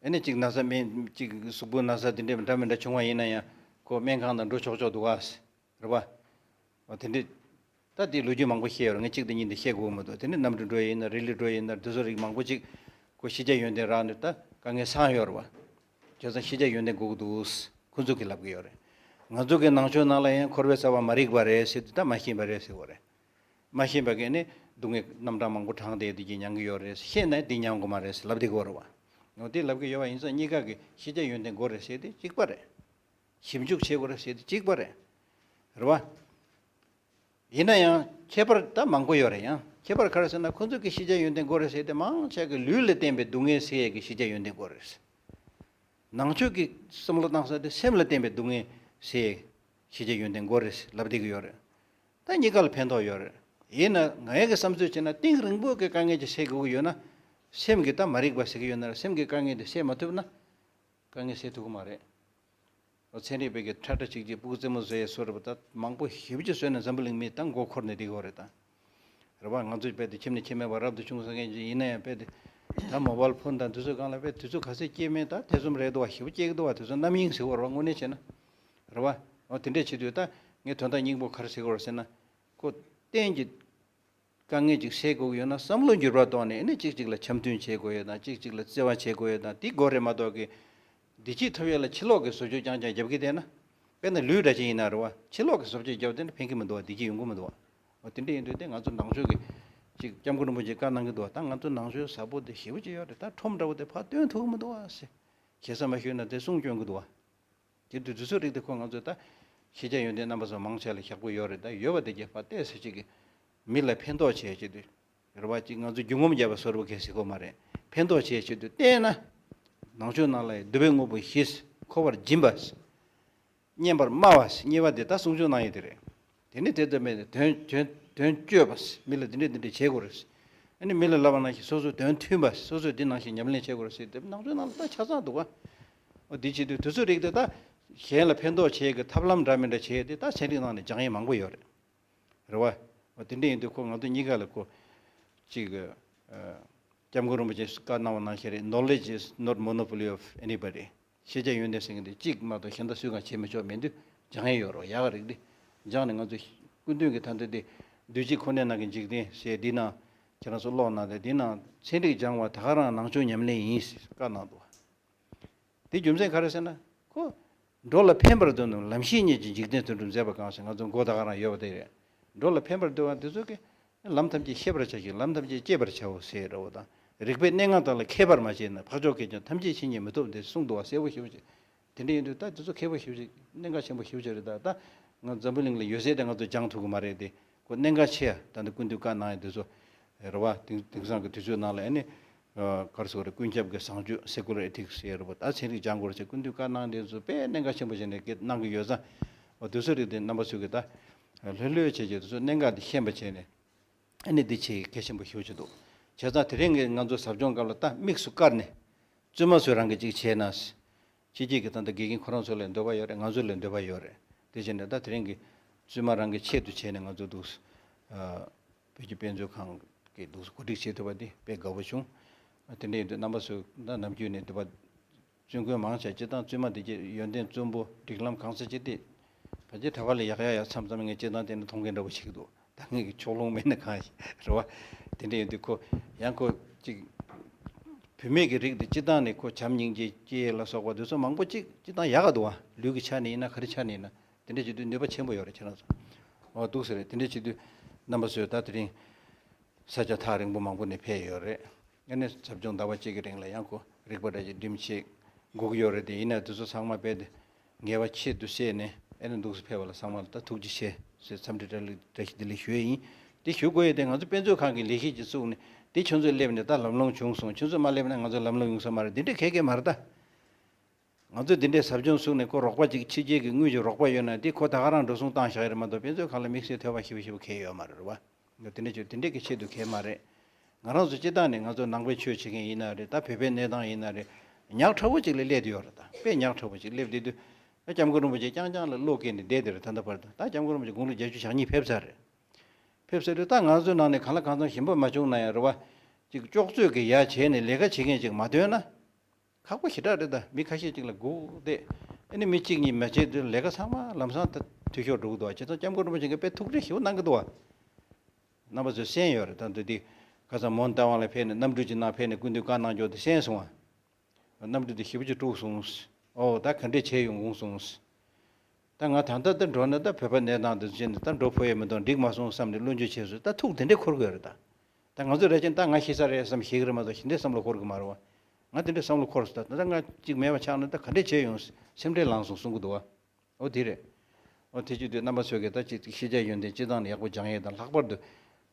ཨ་ནི་གཅིག་ན་ཚ་སྨན་གཅིག་གཟུགས་པོ་ན་ཚ་དེ་འདྲས་འདྲ་མི་འདྲ་བྱུང་བ་ཡིན་ན་ཡང་ཁོ་སྨན་ཁང་ནང་འགྲོ་ཆོག་ཆོག་འདུག་བ། རེད་བ། འོ་དེ་འདྲས། ད་དེ་ལོ་རྒྱུས་མང་པོ་བཤད་ཡོད་རེད། ངས་གཅིག་དང་གཉིས་དེ་བཤད་དགོས་མི་འདུག་དེ་ནས་གནམ་གྲུ་འགྲོ་ཡིན་ན་རི་ལི་འགྲོ་ཡིན་ན་དེ་ཚོ་རིགས་མང་པོ་ཅིག་ཁོ་ཤེས་བྱ་ཡོན་ཏན་རག་ནས་ད་དཀའ་ངལ་སངས་ཡོད་རེད་བ། བྱས་ཙང་ཤེས་བྱ་ཡོན་ཏན་དགོས་ཀྱི་འདུག་ཁོ་ཚོ་གིས་ལབ་ཀྱི་ཡོད་རེད། ང་ཚོ་གི་ནང་ཆོས་ནང་ལ་ཡང་འཁོར་བའི་རྩ་བ་མ་རིག་པ་རེད་ཟེར་དུས་ད་མ་ཤེས་པ་རེད་ཟེར་གྱི་ཡོད་རེད། མ་ཤེས་པ་གིས་ནི་སྡུག་བསྔལ་རྣམ་གྲངས་མང་པོ་བགྲངས་ཏེ་དེ་གྱིས་མྱང་གི་ཡོད་རེད། ཤེས་ན་དེ་མྱང་དགོས་མ་རེད་ཟེར་ལབ་བསྡད་ཀྱི་ཡོད་རེད་བ། འོ་དེ་ལབ་ཀྱི་ཡོད་པ་ཡིན་ཙང་གཉིས་ཀ་གི་ཤེས་བྱ་ཡོན་ཏན་དགོས་རེད་ཟེར་དེ་གཅིག་པ་རེད། ཞིབ་འཇུག་བྱེད་དགོས་རེད་ཟེར་དེ་གཅིག་པ་རེད། རེད་བ། ཡིན་ན་ཡང་ཁྱད་པར་ད་མང་པོ་ཡོད་རེད། ཡང་ཁྱད་པར་ག་རེ་ཟེར་ན། ཁོ་ཚོ་གི་ཤེས་བྱ་ཡོན་ཏན་དགོས་རེད་ཟེར་དེ་མང་ཆེ་གི་ལུས་ལ་བརྟེན་པའི་སྡུག་བསྔལ་སེལ་ཡས་ཀྱི་ཤེས་བྱ་ཡོན་ཏན་དགོས་རེད། ནང་ཆོས་ཀྱི་བསམ་བློ་བཏང་ས་དེ་སེམས་ལ་བརྟེན་པའི་སྡུག་བསྔལ་སེལ་ཡས་ཤེས་བྱ་ཡོན་ཏན་དགོས་རེད་ལབ་བསྡད་ཀྱི་ཡོད་རེད། ད་གཉིས་ཀ་ལ་ཕན་ཐོགས་ཡོད་རེད། ཡིན་ན་ངའི་གི་བསམ་ཚུལ་བྱས་ན་གཏིང་རིང་པོ་གི་དཀའ་ངལ་ཅིག་སེལ་དགོས་ཀྱི་ཡོད་ན། སེམས་ཀྱི་ད་མ་རིག་པ་ཟེར་གྱི་ཡོད་ན་ར། སེམས་ཀྱི་དཀའ་ངལ་དེ་སེལ་མ་ཐུབ་ན་དཀའ་ངལ་སེལ་ཐུབ་ཀྱི་མ་རེད། ཚན་རིག་པའི་གི་ཁྲ་ཁྲ་ཅིག་ཅིག་སྤུ་གུ་རྩེད་མོ་བཟོ་ཡས་བཟོ་འདྲ་པོ་ད་མང་པོ་ཞེ་པོ་ཅིག་བཟོས་ནས་འཛམ་བུ་གླིང་མི་ད་མགོ་འཁོར་ནས་བསྡད་ཀྱི་ཡོད་རེད་ད། རེད་བ། ང་ཚོ་རྦད་དེ་ཁྱིམ་ནས་ཁྱིམ་མེད་པར་རབ་ཏུ་བྱུང་ཟེར་མཁན་ཅིག་ཡིན་ན་ཡང་རྦད་དེ། ད་མོ་བཱལ་ཕོན་དང་དེ་ཚོའི་སྒང་ལ་རྦད་དེ་ཚོ་ག་ཚོད་སྐྱེས་མེད་ད་ཐེ་ཚོམ་རེད་འདུག་བ། ཞེ་པོ་སྐྱེ་གི་འདུག་བ། དེ་ཚོ་རྣམ་གཡེང་ཟེར་བ་རེད་བ། དངོས་གནས་བྱས་ན། རེད་བ། འོ་དེ་འདྲས་བྱེད་དུས་ད་ངས་དོན་དག་སྙིང་པོ་ག་རེ་ཟེར་དགོས་རེད་ཟེར་ན། ཁོ་གཏན་གྱི་དཀའ་ངལ་ཅིག་སེལ་དགོས་ཀྱི་ཡོད་ན་བསམ་བློ་འགྱུར་བ་གཏོང་ནས་ཨ་ནི་གཅིག་གཅིག་ལ་འཆམ་མཐུན་བྱེད་དགོས་ཡོད་དང་། གཅིག་གཅིག་ལ་བརྩེ་བ་བྱེད་དགོས་ཡོད་དང་། དེ་དགོས་རེད་མ་གཏོགས་ཀྱི། བདེ་སྐྱིད་ཐོབ་ཡས་ལ་ཕྱི་ལོགས་ཀྱི་བཟོ་བཅོས་རྐྱང་རྐྱང་རྒྱབ་ཀྱི་བསྡད་ན། དཔེར་ན་ལུས་འདྲ་ཅིག་ཡིན་ན་རེད་བ། ཕྱི་ལོགས་ཀྱི་བཟོ་བཅོས་རྒྱབ་བསྡད་ན་ཕན་གྱི་མི་འདུག་བ། བདེ་སྐྱིད་ཡོང་གི་མི་འདུག་བ། འོ་དེ་འདྲ་ཡིན་དུས་དེ་ང་ཚོ་ནང་ཆོས་ཀྱི་ཅིག་སྐྱབས་མགོན་རིན་པོ་ཆེས་བཀའ་གནང་གི་འདུག་བ། ད་ང་ཚོ་ནང་ཆོས་ཟབ་པོ་དེ་ཞེ་པོ་ཅིག་ཡོད་རེད། ད་ཁྲོམ་འདྲ་བོ་དེ་ཕར་སྟོན་ཐུབ་ཀྱི་མི་འདུག་བ་ཟེར། ཞེ་ས་མ་ཞུས་ན་དེ་གསུང་སྐྱོན་གྱི་འདུག་བ། དེ་དུས་དུས་ཚོད་རིག་དེ་ཁོ་ང་ཚོས་ད་ ཤེས་བྱ་ཡོན་ཏན་རྣམ་པ་ཚོ་མང་ཆེ་ལ་ཞག་པོ་ཡོད་རེད། ད་ཡོད་པ་དེ་རྒྱས་པ་ཏོག་ཙམ་ཅིག་གི་མི་ལ་ཕན་ཐོགས་བྱེད་ཆེད་དུ། རེད་བ། ཅིག་ང་ཚོ་རྒྱུ་ངོམ་བརྒྱབ་པ་སོར་བུ་གས་ཟེར་གོ་མ་རེད། ཕན་ཐོགས་བྱེད་ཆེད་དུ་བལྟས་ན། ནང་ཆོས་ནང་ལ་འདུས་པའི་དངོས་པོ་བཞི། འཁོར་བར་སྦྱིན་པ། བསྙེན་པར་སྨྲ་བ། གཉིས་པ་དེ་ད་གསུང་ཆོས་གནང་ཡས་དེ་རེད། དེ་ནི་དེ་ལྟ་མེད་དེ་དོན་དོན་དོན་སྤྱོད་པ། མི་ལ་འདི་འདྲས་འདི་འདྲས་བྱེད་དགོས་རེད། ཨ་ནི་མི་ལ་ལབ་པ་ནང་བཞིན་སོ་སོ་དོན་མཐུན་པ། སོ་སོས་འདི་ནང་བཞིན་ཉམས་ལེན་བྱེད་དགོས་རེད་ཟེར་དེ་ནང་ཆོས་ནང་ལ་ད་ཆ་ཚང་འདུག་ག་འོ་འདི་བྱེད་དུས་དེ་ཚོའི་རིགས་དེ་ད་གཞན་ལ་ཕན་ཐོགས་བྱེད་ཀྱི་ཐབས་ལམ་འདྲ་མི་འདྲ་བྱེད་དེ་ད་ཚན་རིག་ནང་ནས་སྦྱང་ཡས་མང་པོ་ཡོད་རེད། རེད་བ། འོ་དེ་འདྲ་ཡིན་དུས་ཁོ་ང་ཚོ་གཉིས་ཀ་ལ་ཁོ་གཅིག་གི་ཨ། སྐྱབས་མགོན་རིན་པོ་ཆེས་བཀའ་གནང་བ་ནང་བཞིན་རེད། Knowledge is not monopoly of anybody. ཤེས་བྱ་ཡོན་ཏན་ཟེར་མཁན་དེ་གཅིག་མ་གཏོགས་གཞན་དག་སུས་ཀྱང་བྱེད་མི་ཆོག་མི་འདུག་སྦྱང་ཡས་ཡོད་རོགས། ཡག་ག་རེད་དེ། སྦྱངས་ནས་ང་ཚོ་སྐུ་མདུན་གྱི་ད་ལྟ་དེ་འདུས་བྱས་ཁོ་ནའི་ནང་གི་འཇིག་རྟེན་ཟེར་འདི་ནང་ཁྱེད་རང་ཚོ་ཀློག་གནང་སྟེ། འདི་ནང་ཚན་རིག་སྦྱང་བ་ད་ག་རང་ནང་ཆོས་ཉམས་ལེན་ཡིན་ཟེར་བཀའ་གནང་འདུག་དེ་རྒྱུ་མཚན་ག་རེ་ཟེར་ན། ཁོ་འགྲོ་ལ་ཕན་པར་འདོད་རྣམས་ལམ་ཤེས་རྙེད་ཅིང་འཇིག་རྟེན་དོན་གྲུབ་མཛད་པ་གང་ཞེས་ང་ཚོ་མགོ་ད་ག་རང་ཡོད་པ་དེ་རེད། འགྲོ་ལ་ཕན་པར་འདོད་པ་དེ་ཚོ་གིས་ལམ་ཐམས་ཅད་ཤེས་པར་བྱ་ཞིང་ལམ་ཐམས་ཅད་སྤྱད་པར་བྱའོ་ཟེར་རོ་དང་། རིགས་པའི་གནད་འགག་དག་ལ་མཁས་པར་མ་བྱས་ན། འཕགས་མཆོག་གིས་ཀྱང་ཐམས་ཅད་མཁྱེན་ཉིད་མི་ཐོབ་འདི་གསུངས་འདུག་བ། གསལ་པོ་ཞེ་པོ་ཅིག་དེ་འདྲ་ཡིན་དུས་ད་དེ་ཚོ་མཁས་པོ་ཞེ་པོ་ཅིག་གནད་འགག་ཆེན་པོ་ཞེ་པོ་ཅིག་རེད། ད་ད་ང་འཛམ་བུ་གླིང་ལ་ཡོད་ཚད་དེ་ང་ཚོ་སྦྱང་ཐུབ་ཀྱི་མ་རེད་དེ། ཁོ་གནད་འགག་ཆེ་ཡ། ད་ལྟ་སྐུ་མདུན་བཀའ་གནང་ཡ་དེ་ཚོ་རེད་བ། དེང་དེང་སང་གི་དུས་ཚོད་ནང་ལ་ཨ་ནི་ཨ་ག་རེ་ཟེར་དགོས་རེད། ཀུན་ཁྱབ་ཀྱི་བཟང་སྤྱོད་Secular Ethics ཟེར་རེད་བ། ད་ཚན་རིག་སྦྱང་དགོས་རེད་ཟེར་སྐུ་མདུན་བཀའ་གནང་དེ་ཚོ་དཔེ་གནད་འགག་ཆེན་པོ་བྱས་ནས་གནང་གི་ཡོད་ཙང་། འོ་དེ་ཚོ་རིགས་དེ་རྣམ་པ་ཚོས་ཀྱི་ད་ལྷོད་ལྷོད་བྱས་བྱས་དེ་ཚོ་གནད་འགག་དེ་ཤེས་པ་བྱས་ནས་ཨ་ནི་འདི་ཆེས་གལ་ཆེན་པོ་ཞེ་པོ་ཅིག་འདུག་བྱས་ཙང་དེ་རིང་གི་ང་ཚོ་ཟབ་སྦྱོང་སྐབས་ལ་ད་དམིགས་སུ་བཀར་ནས་བཙུན་མ་ཚོས་རང་གི་ཅིག་བྱས་ན། ཕྱི་རྒྱལ་གྱི་ད་ལྟ་དགེ་རྒན་ཁོ་རང་ཚོ་ལ་འདོད་པ་ཡོད་རེད། ང་ཚོ་ལ་འདོད་པ་ཡོད་རེད། དེ་བྱས་ནས་ད་དེ་རིང་གི་བཙུན་མ་རང་གི་ཆེད་དུ་བྱས་ནས་ང་ཚོ་འདུག་ཨ་བོད་ཀྱི་དཔེ་མཛོད་ཁང་གིས་འདུག་གོ་སྒྲིག་བྱེད་ཐུབ་པ་འདི་དཔེ་དགའ་པོ་བྱུང་། དེ་འདྲ་ཡིན་དུས་རྣམ་པ་ཚོས་ད་ནམ་རྒྱུན་ནས་འདི་པ་བཙུན་དགོན་མང་ཆེ་སྤྱིར་བཏང་བཙུན་མ་འདི་གྱི་ཡོན་ཏན་བཙུན་པོ་སྒྲིག་ལམ་གང་ས་ཅི་སྟེ། ཕལ་ཆེར་གྲྭ་པ་ལས་ཡག་ཡག་ཡག་མཚམས་མཚམས་ངས་སྤྱིར་བཏང་བལྟས་ན་མཐོང་མཁན་འདྲ་པོ་ཞིག་འདུག་ད་ངེད་ཀྱི་ཕྱོགས་ལྷུང་མེད་ན་གང་ཞིག་རེད་བ། དེ་འདྲ་ཡིན་དུས་ཁོ་ཡང་ཁོ་ཅིག་བུད་མེད་ཀྱི་རིགས་དེ་སྤྱིར་བཏང་ནས་ཁོ་བྱམས་སྙིང་རྗེ་སྐྱེ་ལ་སོགས་པ་དེ་ཚོ་མང་པོ་ཅིག་སྤྱིར་བཏང་ཡག་ག་འདུག་བ། ལུས་ཀྱི་ཆ་ནས་ཡིན་ན་ག་རེ་ཆ་ནས་ཡིན་ན་དེ་འདྲ་བྱེད་དུས་ནུས་པ་ཆེན་པོ་ཡོད་རེད་ཁྱེད་རང་ཚོ། འོ་འདུག་ཟེར་རེད། དེ་འདྲ་བྱེད་དུས་རྣམ་པ་ཚོས་ད་དེ་རིང་ས་ཆ་ཐག་རིང་པོ་མང་པོ་ནས་ཕེབས་ཡོད་རེད། ཨ་ནི་ཟབ་སྦྱོང་ཟླ་བ་གཅིག་གི་རིང་ལ་ཡང་ཁོ་རིག་པ་འདྲ་ཞིག་སྒྲིམ་བྱེད་དགོས་ཀྱི་ཡོད་རེད། དེ་ཡིན་ན་དེ་ཚོ་ཚང་མ་རྦད་དེ་ངལ་བ་ཆེད་དུ་བསད་ནས་ཨ་ནི་འདུག་སེ་ཕེབས་པ་ལ་ཚང་མ་ལ་ད་ཐུགས་རྗེ་ཆེ་ཟེར་འཚམས་འདྲི་བཀྲ་ལི་བཀྲ་ཤིས་བདེ་ལེགས་ཞུ་ཡས་ཡིན། དེ་ཞུ་དགོས་ཡས་དེ་ང་ཚོ་དཔེ་མཛོད་ཁང་གི་ལས་གཞི་ཅིག་བཙུགས་ནས་དེ་ཁྱོད་ཚོས་སླེབས་ནས་ད་ལམ་ལྷོང་བྱུང་སོང་། ཁྱོད་ཚོས་མ་སླེབས་ན་ང་ཚོ་ལམ་ལྷོང་ཡོང་ས་མ་རེད། འདི་འདྲས་གལ་གལ་མ་རེད་ད། ང་ཚོས་འདི་འདྲའི་ཟབ་སྦྱོང་བཙུགས་ནས་ཁོ་རོགས་པ་ཅིག་ཕྱི་རྒྱལ་གྱི་དངུལ་གྱི་རོགས་པ་ཡོད་ན་དེ་ཁོ་ད་ག་རང་འགྲོ་སོང་བཏང་བཞག་ཡོད་རེད་མ་གཏོགས་དཔེ་མཛོད་ཁང་ལ་དམིགས་བསལ་ཐོས་པ་ཞེ་པོ་ཞེ་པོ་གང་ཡང་ཡོད་མ་རེད་བ། དེ་འདྲ་ཅིག་དེ་འདྲ་གི་ཆེད་དུ་གང་ཡང་མ་རེད། ང་རང་ཚོ་སྤྱིར་བཏང་ནས་ང་ཚོ་ནང་པའི་ཆོས་བྱེད་མཁན་ཡིན་ན་རེད། ད་བོད་པའི་གནས་སྟངས་ཡིན་ན་རེད། ཉག་ཕྲ་བོ་ཅིག་ལ་སླེབས་བསྡད་ཡོད་རེད། ད་དཔེ་ཉག་ཕྲ་བོ་ཅིག་སླེབས་བསྡད་དུས་ད་སྐྱབས་མགོན་རིན་པོ་ཆེ་རྐྱང་རྐྱང་ལ་བློ་བཀལ་ནས་བསྡད་བསྡད་རེད། ད་ལྟ་བར་དུ་ད་སྐྱབས་མགོན་རིན་པོ་ཆེ་དགུང་ལོ་བརྒྱད་ཅུ་ཞེ་གཉིས་ཕེབས་ཚར་རེད། ཕེབས་ཚར་དུས་ད་ང་ཚོའི་ནང་ནས་གང་ལ་གང་འཚམ་ཞེན་པ་མ་བྱུང་ན་ཡང་རེད་བ། ཅིག་ལྕོགས་ཚོད་ཀྱི་ཡ་བྱས་ནས་ལས་ཀ་བྱེད་མཁན་ཅིག་མ་ཐོན་ན། ཁག་པོ་ཞེ་དྲག་རེད། ད་མི་ཁ་ཤས་ཅིག་ལ་སྒུག་བསྡད། ཨ་ནི་མི་གཅིག་གཉིས་མ་བྱེད་དུས་ལས་ཀ་ཚང་མ་ལམ་སང་ད་འཐུས་ཤོར་འགྲོ་གི་འདུག་བ། བྱས་ཙང་སྐྱབས་མགོན་རིན་པོ་ཆེ་གིས་དཔེ་ཐུགས་ཁུར་ཞེ་པོ་གནང་གི་འདུག་བ། རྣམ་པ་ཚོས་གསན་ཡོད་རེད། ད་འདི་འདི་ཁ་སང་མོན་རྟ་དབང་ལ་ཕེབས་ནས་གནམ་གྲུ་ཅིག་ནང་ཕེབས་ནས་སྐུ་མདུན་བཀའ་གནང་རྒྱུ་དེ་གསན་སོང་བ། གནམ་གྲུ་དེ་ཞེ་པོ་ཅིག་དཀྲུགས་སོང་། ཨོ་ད་ག་འདྲས་བྱས་ཡོང་དགོངས་སོང་། ད་ང་ད་ལྟ་འདི་འགྲོ་ན་ད་བོད་པ་གནས་སྟངས་འདི་ཚོ་བྱས་ནས་ད་འགྲོ་ཕོད་ཡས་མི་འདུག་འགྲིག་མ་སོང་བསམ་ནས་བློ་འགྱོད་བྱས་སོང་། ད་ཐུགས་དེ་འདྲས་འཁོར་གི་ཡོད་རེད་ད། ད་ང་ཚོ་རེ་ཅན་ད་ང་ཤི་ས་རེད་བསམ་ཤི་གི་རེད་མ་གཏོགས་ཞི་འདྲའི་བསམ་བློ་འཁོར་གི་མ་རེད་བ། ང་དེ་འདྲའི་བསམ་བློ་འཁོར་སོང་། ད་ད་ང་གཅིག་མེད་པ་ཆགས་ན་ད་ག་འདྲས་བྱས་ཡོང་སེམས་ཁྲལ་ལངས་སོང་གསུང་གི་འདུག་བ། ཨོ་དེ་རེད། ཨོ་དེ་བྱེད་དུས་རྣམ་པ་ཚོས་ཀྱི་ད་ཅིག་ཤེས་བྱ་ཡོན་ཏན་སྤྱི་བཏང་ནས་ཡག་པོ་སྦྱང་ཡས་དང་། ལྷག་པར་དུ་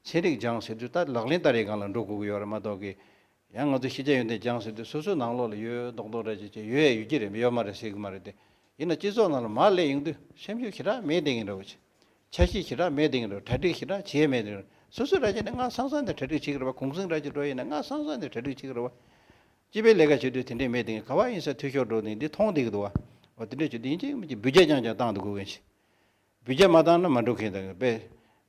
ཚན་རིག་སྦྱང་ཟེར་དུས་ད་ལག་ལེན་བསྟར་ཡས་སྒང་ལ་འགྲོ་དགོས་ཀྱི་ཡོད་རེད་མ་གཏོགས་ཀྱི། ཡང་ང་ཚོ་ཤེས་བྱ་ཡོན་ཏན་སྦྱང་ཟེར་དུས་སོ་སོའི་ནང་ལོགས་ལ་ཡོད་མདོག་མདོག་འདྲ་ཅིག་ཅིག་ཡོད་ཡ་ཡོད་ཀྱི་རེད། ཡོད་མ་རེད་ཟེར་གི་མ་རེད་དེ། ཡིན་ན་སྤྱི་ཚོགས་ནང་ལ་མར་སླེབས་ཡོང་དུས་སེམས་ཤུགས་ཞེ་དྲག་མེད་བསྡད་མཁན་འདྲ་བོ་ཅིག་འཆར་གཞི་ཞེ་དྲག་མེད་བསྡད་མཁན་འདྲ་བོ། གྲ་སྒྲིག་ཞེ་དྲག་བྱས་མེད་བསྡད་མཁན་འདྲ་བོ། སོ་སོ་ར་ཅིག་ནས་སྔ་སང་སང་ནས་གྲ་སྒྲིག་བྱེད་ཀྱི་རེད་བ། གུང་སེང་ར་ཅིག་འགྲོ་ཡིན་ན་སྔ་སང་སང་ནས་གྲ་སྒྲིག་བྱེད་ཀྱི་རེད་བ། སྤྱི་པའི་ལས་ཀ་བྱེད་དུས་དེ་འདྲས་མེད་བསྡད་མཁན་ག་བ་ཡིན་ས་འཐུས་ཤོར་འགྲོ་ནས་འདི་མཐོང་བསྡད་ཀྱི་འདུག་བ། འོ་དེ་འདྲས་བྱེད་དུས་ཡིན་གཅིག་མིན་གཅིག་འབུད་རྒྱག་རྐྱང་རྐྱང་བཏང་འདུག་དགོས་མཁན་ཞིག་འབུད་རྒྱག་མ་བཏང་ན་མ་འགྲོ་མཁན་དང་དཔེ།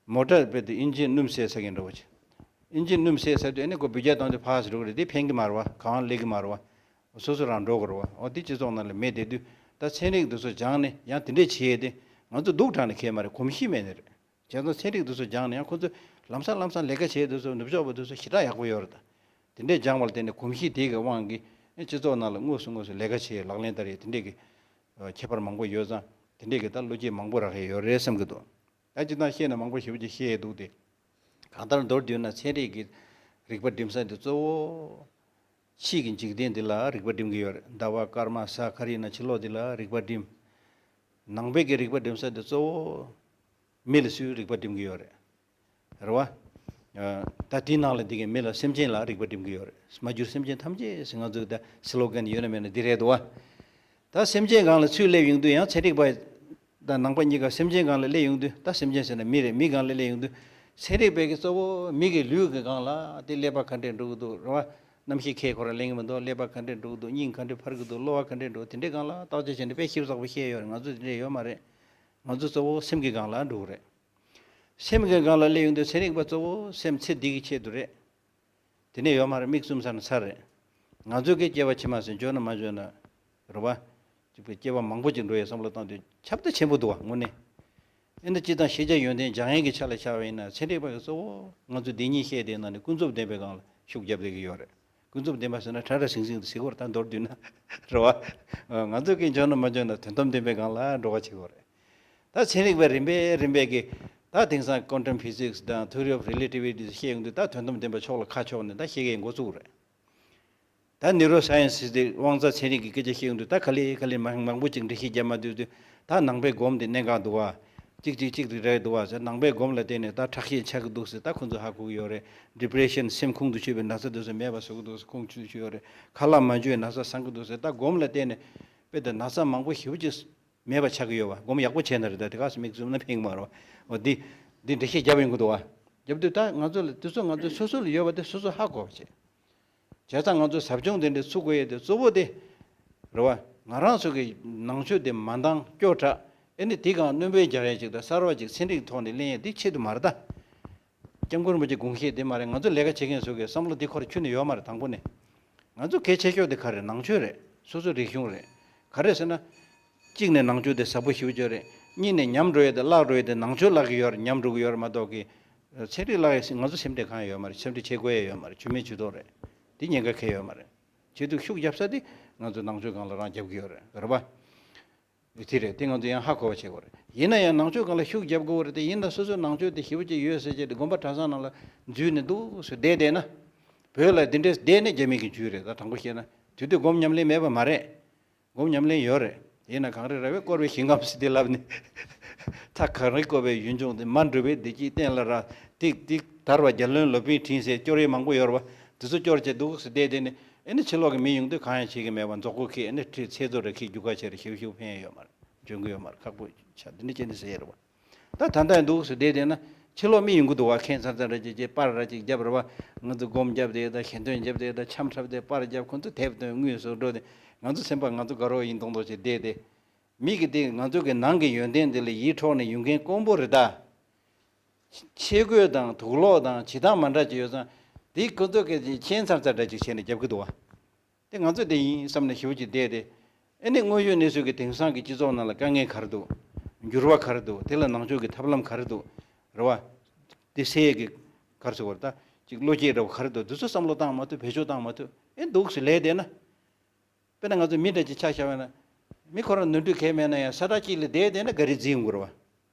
མོ་ཊ་དཔེ་དེ་ཨིན་ཇི་སྣུམ་བསྲེས་ས་གིན་འགྲོ་བ་ཅིག་ཨིན་ཇི་སྣུམ་བསྲེས་ས་དུས་ཨ་ནི་ཁོ་འབུད་རྒྱག་བཏང་དུས་ཕར་ཟེར་འགྲོ་གི་རེད། དེ་ཕན་གི་མ་རེད་བ། གང་སླེབས་གི་མ་རེད་བ། སོ་སོ་རང་འགྲོ་གི་རེད་བ། འོ་དེ་སྤྱི་ཚོགས་ནང་ལ་མེད་བསྡད་དུས་ད་ཚན་རིག་འདི་ཚོ་སྦྱངས་ནས་ཡང་དེ་འདྲས་བྱས་ཏེ་ང་ཚོ་སྡུག་དྲགས་ནས་ཁེལ་མ་རེད། གོམས་གཤིས་མེད་ནི་རེད། བྱས་ཙང་ཚན་རིག་འདི་ཚོ་སྦྱངས་ནས་ཡང་ཁོ་ཚོ་ལམ་སང་ལམ་སང་ལས་ཀ་བྱས་དུས་ཚོ་ནུབ་ཕྱོགས་པ་དེ་ཚོ་ཞེ་དྲག་ཡག་པོ་ཡོད་རེད་ད། དེ་འདྲས་སྦྱངས་པ་ལ་བརྟེན་ནས་གོམས་གཤིས་དེ་གི་དབང་གིས་ཨ་སྤྱི་ཚོགས་ནང་ལ་དངོས་སུ་དངོས་སུ་ལས་ཀ་བྱས་ལག་ལེན་བསྟར་ཡས་དེ་འདྲས་ཀྱི་ཨ་ཁྱད་པར་མང་པོ་ཡོད་ཙང་། དེ་འདྲས་ཀྱི་ད་བློ་སྐྱེད་མང་པོ་རག་ཡས་ཡོད་རེད་བསམ་གྱི་འདུག་ད་སྤྱིར་བཏང་བཤད་ན་མང་པོ་ཞེ་པོ་ཅིག་བཤད་ཡས་འདུག་སྟེ། གང་ལྟར་མདོར་བསྡུས་ན་ཚན་རིག་གི་རིག་པ་སྒྲིམ་ས་འདི་གཙོ་བོ་ཕྱི་གི་འཇིག་རྟེན་འདི་ལ་རིག་པ་སྒྲིམ་གྱི་ཡོད་རེད། ཟླ་བ་སྐར་མ་ས་ག་རེ་ཡིན་ན་ཕྱི་ལོགས་འདི་ལ་རིག་པ་སྒྲིམ། ནང་པའི་གི་རིག་པ་འགྲིམ་ས་དེ་གཙོ་བོ་མི་ལ་སུས་རིག་པ་འགྲིམ་གི་ཡོད་རེད། རེད་བ། ཨ། ད་དེའི་ནང་ལ་འདི་གའི་མི་ལ་སེམས་ཅན་ལ་རིག་པ་འགྲིམ་གི་ཡོད་རེད། མ་གྱུར་སེམས་ཅན་ཐམས་ཅད་ཟེར་ང་ཚོའི་ད་སི་ལོ་གན་ཡོད་ན་མེད་ན་འདི་རེད་འདུག་བ། ད་སེམས་ཅན་སྒང་ལ་ཚུར་སླེབས་ཡོང་དུས་ཡང་ཚན་རིག་པ་དང་ནང་པ་གཉིས་ཀ་སེམས་ཅན་སྒང་ལ་སླེབས་ཡོང་དུས། ད་སེམས་ཅན་ཟེར་ན་མི་རེད། མི་སྒང་ལ་སླེབས་ཡོང་དུས་ཚན་རིག་པས་ཀྱི་གཙོ་བོ་མི་གི་ལུས་ཀྱི་སྒང་ལ་དེ་ཀླད་པ་ག་འདྲས་འགྲོ་གི་འདུག་རེད་བ། རྣམ་ཤེས་ཁས་ཁོ་རང་ལེན་གི་མི་འདུག་ཀླད་པ་ག་འདྲས་འགྲོ་གི་འདུག་སྙིང་ག་འདྲས་འཕར་གི་འདུག་གློ་བ་ག་འདྲས་འགྲོ། དེ་འདྲའི་སྒང་ལ་བརྟག་དཔྱད་བྱས་ནས་དཔེ་ཞིབ་ཚགས་པོ་བཤད་ཡོད་རེད། ང་ཚོ་དེ་འདྲས་ཡོད་མ་རེད། ང་ཚོ་གཙོ་བོ་སེམས་ཀྱི་སྒང་ལ་འགྲོ་གི་རེད། སེམས་ཀྱི་སྒང་ལ་སླེབས་ཡོང་དུས་ཚན་རིག་པ་གཙོ་བོ་སེམས་ཚེ་འདི་གི་ཆེད་དུ་རེད། དེ་ནས་ཡོད་མ་རེད། མིག་བཙུམ་ས་ན་ཚར་རེད། ང་ཚོའི་གི་སྐྱེ་བ་ཕྱི་མ་ཟེར་འཇོག་ན་མ་འཇོག་ན་རེད་བ། ཅིག་པའི་སྐྱེ་བ་མང་པོ་ཅིག་འགྲོ་ཡའི་བསམ་བློ་བཏང་དུས་ཁྱབ་གདལ་ཆེན་པོ་འདུག་བ་དངོས་གནས། ཨེ་འདི་སྤྱི་དང་ཤེས་བྱ་ཡོན་ཏན་སྦྱང་ཡས་ཀྱི་ཆ་ལ་བཞག་པ་ཡིན་ན་ཚན་རིག་པ་གི་གཙོ་བོ་ང་ཚོ་འདི་ཉིད་བཤད་བསྡད་ན་ནི་ཀུན་རྫོབ་བདེན་པའི་སྒང་ལ་ཤུགས་རྒྱབ་བསྡད་ཀྱི་ཡོད་རེད། ཀུན་རྫོབ་བདེན་པ་ཟེར་ན་ཁྲ་ཁྲ་ཟིང་ཟིང་དུ་ཟེར་གྱི་ཡོད་རེད། ད་མདོར་བསྡུས་ན་རེད་བ། ང་ཚོ་གི་འཇོག་ན་མ་འཇོག་ན་དོན་དམ་བདེན་པའི་སྒང་ལ་འགྲོ་བ་བྱེད་ཀྱི་ཡོད་རེད། ད་ཚན་རིག་པ་རིམ་པས་རིམ་པས་ཀྱིས་ད་དེང་སང་quantum physics་དང་theory of relativity་བཤད་ཡོང་དུས་ད་དོན་དམ་བདེན་པ་ཕྱོགས་ལ་ཁ་ཕྱོགས་ནས་ད་བཤད་མཁན་འགོ་བཙུགས་རེད། ད་neuroscience་དེ་དབང་རྩ་ཚན་རིག་གི་སྐད་ཆ་བཤད་ཡོང་དུས་ད་ག་ལེ་ག་ལེ་མང་མང་པོ་ཅིག་འགྲེལ་བཤད་རྒྱབ་མ་ཐུབ་དུས། ད་ནང་པའི་སྒོམ་དེ་གནད་འགག་འདུག་བ། གཅིག་གཅིག་གཅིག་ཏུ་རེད་འདུག་བ་ཟེར། ནང་པའི་སྒོམ་ལ་བརྟེན་ནས་ད་ཁྲག་ཤེད་ཆག་གི་འདུག་ཟེར་ད་ཁོང་ཚོས་ཧ་གོ་གི་ཡོད་རེད། depression་སེམས་ཁོང་དུ་ཆུད་པའི་ན་ཚ་དེ་ཚོ་མེད་པ་བཟོ་གི་འདུག་ཟེར་ཁོང་ཚོས་ཤོད་ཡོད་རེད། ཁ་ལག་མ་འཇུ་བའི་ན་ཚ་སངས་ཀྱི་འདུག་ཟེར། ད་སྒོམ་ལ་བརྟེན་ནས་དཔེ་དེ་ན་ཚ་མང་པོ་ཞེ་པོ་ཅིག་མེད་པ་ཆགས་ཀྱི་ཡོད་བ། སྒོམ་ཡག་པོ་བྱས་ན་རེད། ད་དེ་ག་སེ་མིག་བཙུམ་ན་ཕན་གྱི་མ་རེད་བ། འོ་འདི་འདི་འགྲེལ་བཤད་རྒྱབ་ཡོང་གི་འདུག་བ། རྒྱབ་དུས་ད་ང་ཚོ་ལ་དེ་ཚོ་ང་ཚོ་སོ་སོ་ལ་ཡོད་པ་དེ་སོ་སོ་ཧ་གོ་བ་བྱེད། བྱས་ཙང་ང་ཚོ་ཟབ་སྦྱོང་དེ་འདྲ་ཚུགས་དགོས་ཡས་དེ་གཙོ་བོ་དེ་རེད་བ། ང་རང་ཚོ་གི་ནང་ཆོས་དེ་མ་འདང་སྐྱོ་དྲགས། ཨེ་ནི་དེ་གང་སྣོན་པ་རྒྱག་ཡས་ཅིག་དང་གསར་བ་ཅིག་ཚན་རིག་ཐོག་ནས་ལེན་ཡས་དེ་ཆེད་དུ་མ་རེད་ད། སྐྱབས་མགོན་རིན་པོ་ཆེ་དགོངས་བཞེད་དེ་མ་རེད། ང་ཚོ་ལས་ཀ་བྱེད་མཁན་ཚོ་གི་བསམ་བློ་དེ་ཁོ་རང་ཁྱོན་ནས་ཡོད་མ་རེད། དང་པོ་ནས། ང་ཚོ་གལ་ཆེ་ཤོས་དེ་ག་རེ་རེད། ནང་ཆོས་རེད། སོ་སོའི་རིག་གཞུང་རེད། ག་རེ་ཟེར་ན། གཅིག་ནས་ནང་ཆོས་དེ་ཟབ་པོ་ཞེ་པོ་ཅིག་རེད། གཉིས་ནས་ཉམས་འགྲོ་ཡས་དེ་བརླག་འགྲོ་ཡས་དེ་ནང་ཆོས་བརླག་གི་ཡོད་རེད། ཉམས་འགྲོ་གི་ཡོད་རེད་མ་གཏོགས་ཀི། ཚན་རིག་བརླག་ཡས་ང་ཚོ་སེམས་ཁྲལ་གང་ཡང་ཡོད་མ་རེད། སེམས་ཁྲལ་བྱེད་དགོས་ཡས་ཡོད་མ་རེད། ཇུས་མེད་ཇུས་གཏོགས་རེད། དེ་ཉེན་ཁ་གང་ཡང་ཡོད་མ་རེད། བྱེད་དུས་ཤུགས་རྒྱབ་ས་དེ་ང་ཚོ་ནང་ཆོས་སྒང་ལ་རང་རྒྱབ་གི་ཡོད་རེད། རེད་པ། དེ་རེད། དེ་ང་ཚོ་ཡང་ཧ་གོ་བ་བྱེད་དགོས་རེད། ཡིན་ན་ཡང་ནང་ཆོས་སྒང་ལ་ཤུགས་རྒྱབ་དགོས་རེད་དེ། ཡིན་ན་སོ་སོའི་ནང་ཆོས་དེ་ཞེ་པོ་ཅིག་ཡོད་ཟེར་བྱས་དེ་དགོན་པ་གྲྭ་ཚང་ནང་ལ་འཛུལ་ནས་འདུག་སེ་བསྡད་བསྡད་ན། བོད་ལ་དེ་འདྲས་བསྡད་ནས་རྒྱ་མི་གི་རྒྱུས་རེད། ད་དྲང་པོ་བཤད་ན་དེ་དུས་སྒོམ་ཉམས་ལེན་མེད་པ་མ་རེད། སྒོམ་ཉམས་ལེན་ཡོད་རེད། ཡིན་ན་གངས་རི་ར་བས་བསྐོར་བའི་ཞིང་ཁམས་ཟེར་དེ་ལབ་ནས། མཐའ་གངས་རིས་བསྐོར་བའི་ཡུལ་ལྗོངས་དེ། མ་འགྲོ་བའི་བདེ་སྐྱིད་གཏན་ལ་རག་ཏིག་ཏིག་དར་བ་རྒྱལ་བློན་ལོ་པཎ་ཕྲིན་ཟེར་སྐྱོར་ཡས་མང་པོ་ཡོད་རེད་པ། དེ་ཚོ་སྐྱོར་བྱས་འདུག་སེ་བསྡད་དེ་ནས། ཨེ་ནི་ཕྱི་ལོགས་ཀྱི་མི་ཡོང་དུས་གང་ཡང་བྱེད་ཀྱི་མེད་པ། མཛོག་ཀོ་ཁྱེར་ཨེ་ནི་ཁྲི་ཚེ་རྫོགས་རེ་ཁྱེར་རྒྱུག་ཁ་བྱས་རེ་ཞེ་པོ་ཞེ་པོ་ཕན་ཡས་ཡོད་མ་རེད། འཇོན་གི་ཡོད་མ་རེད། ཁག་པོ་ཆགས་འདི་འདྲ་བྱས་ནས་ཟེར་ཡས་རེད་པ། ད་ད་ལྟ་འདུག་སེ་བསྡད་བསྡད་ན་ཕྱི་ལོགས་མི་ཡོང་གི་འདུག་བ། ཁྱད་མཚར་མཚར་ར་ཅིག་བྱས་པར་ར་ཅིག་རྒྱབ་རེད་པ། ང་ཚོ་སྒོམ་རྒྱབ་བསྡད་ད། ཞལ་འདོན་རྒྱབ་བསྡད་ད། འཆམ་འཁྲབ་བསྡད། པར་རྒྱབ། ཁོ་ཚོ་དེབ་འདོན། དངུལ་བཟོ་འགྲོ་དེ། ང་ཚོ་སེམས་པ་ང་ཚོ་དགའ་རོགས་ཡིན་མདོག་མདོག་བྱས་བསྡད་དེ། མི་གི་དེ་ང་ཚོ་གི་ནང་གི་ཡོན་ཏན་དེ་ལ་ཡིད་འཕྲོག་ནས་ཡོང་མཁན་དཀོན་པོ་རེད་ད། ཆས་གོས་དང་དུག་ལོག་དང་བྱེད་སྟངས་མ་འདྲ་ཅིག་ཡོད་ཙང་། དེ་ཁོ་ཚོ་གི་ཁྱད་མཚར་མཚར་འདྲ་ཅིག་བྱས་ནས་རྒྱབ་གི་འདུག་བ། དེ་ང་ཚོ་དེ་ཡིན་བསམ་ནས་ཞེ་པོ་ཅིག་བསྡད་དེ། ཨེ་ནི་དངོས་ཡོད་གནས་ཚུལ་གྱི་དེང་སང་གི་སྤྱི་ཚོགས་ནང་ལ་དཀའ་ངལ་ག་རེ་འདུག་འགྱུར་བ་ག་རེ་འདུག་དེ་ལ་ནང་ཆོས་ཀྱི་ཐབས་ལམ་ག་རེ་འདུག་རེད་བ། དེ་སེལ་ཡས་ཀྱི་ག་རེ་ཟེར་དགོས་རེད། ད་ཅིག་བློ་སྐྱེད་འདྲ་བོ་ག་རེ་འདུག་དེ་ཚོ་བསམ་བློ་བཏང་མ་ཐུབ། བེད་སྤྱོད་བཏང་མ་ཐུབ། ཨེ་འདུག་སེ་ལས་བསྡད་ན། དཔེར་ན་ང་ཚོ་མི་འདྲ་ཅིག་ཆ་བཞག་པ་ན། མི་ཁོ་རང་ནོར་འཁྲུལ་གང་ཡང་མེད་ན་ཡང་ས་ཁྲ་གཅིག་ལ་བསྡད་བསྡད་ན་ག་རེ་བརྫིས་ཡོང་གི་རེད་བ།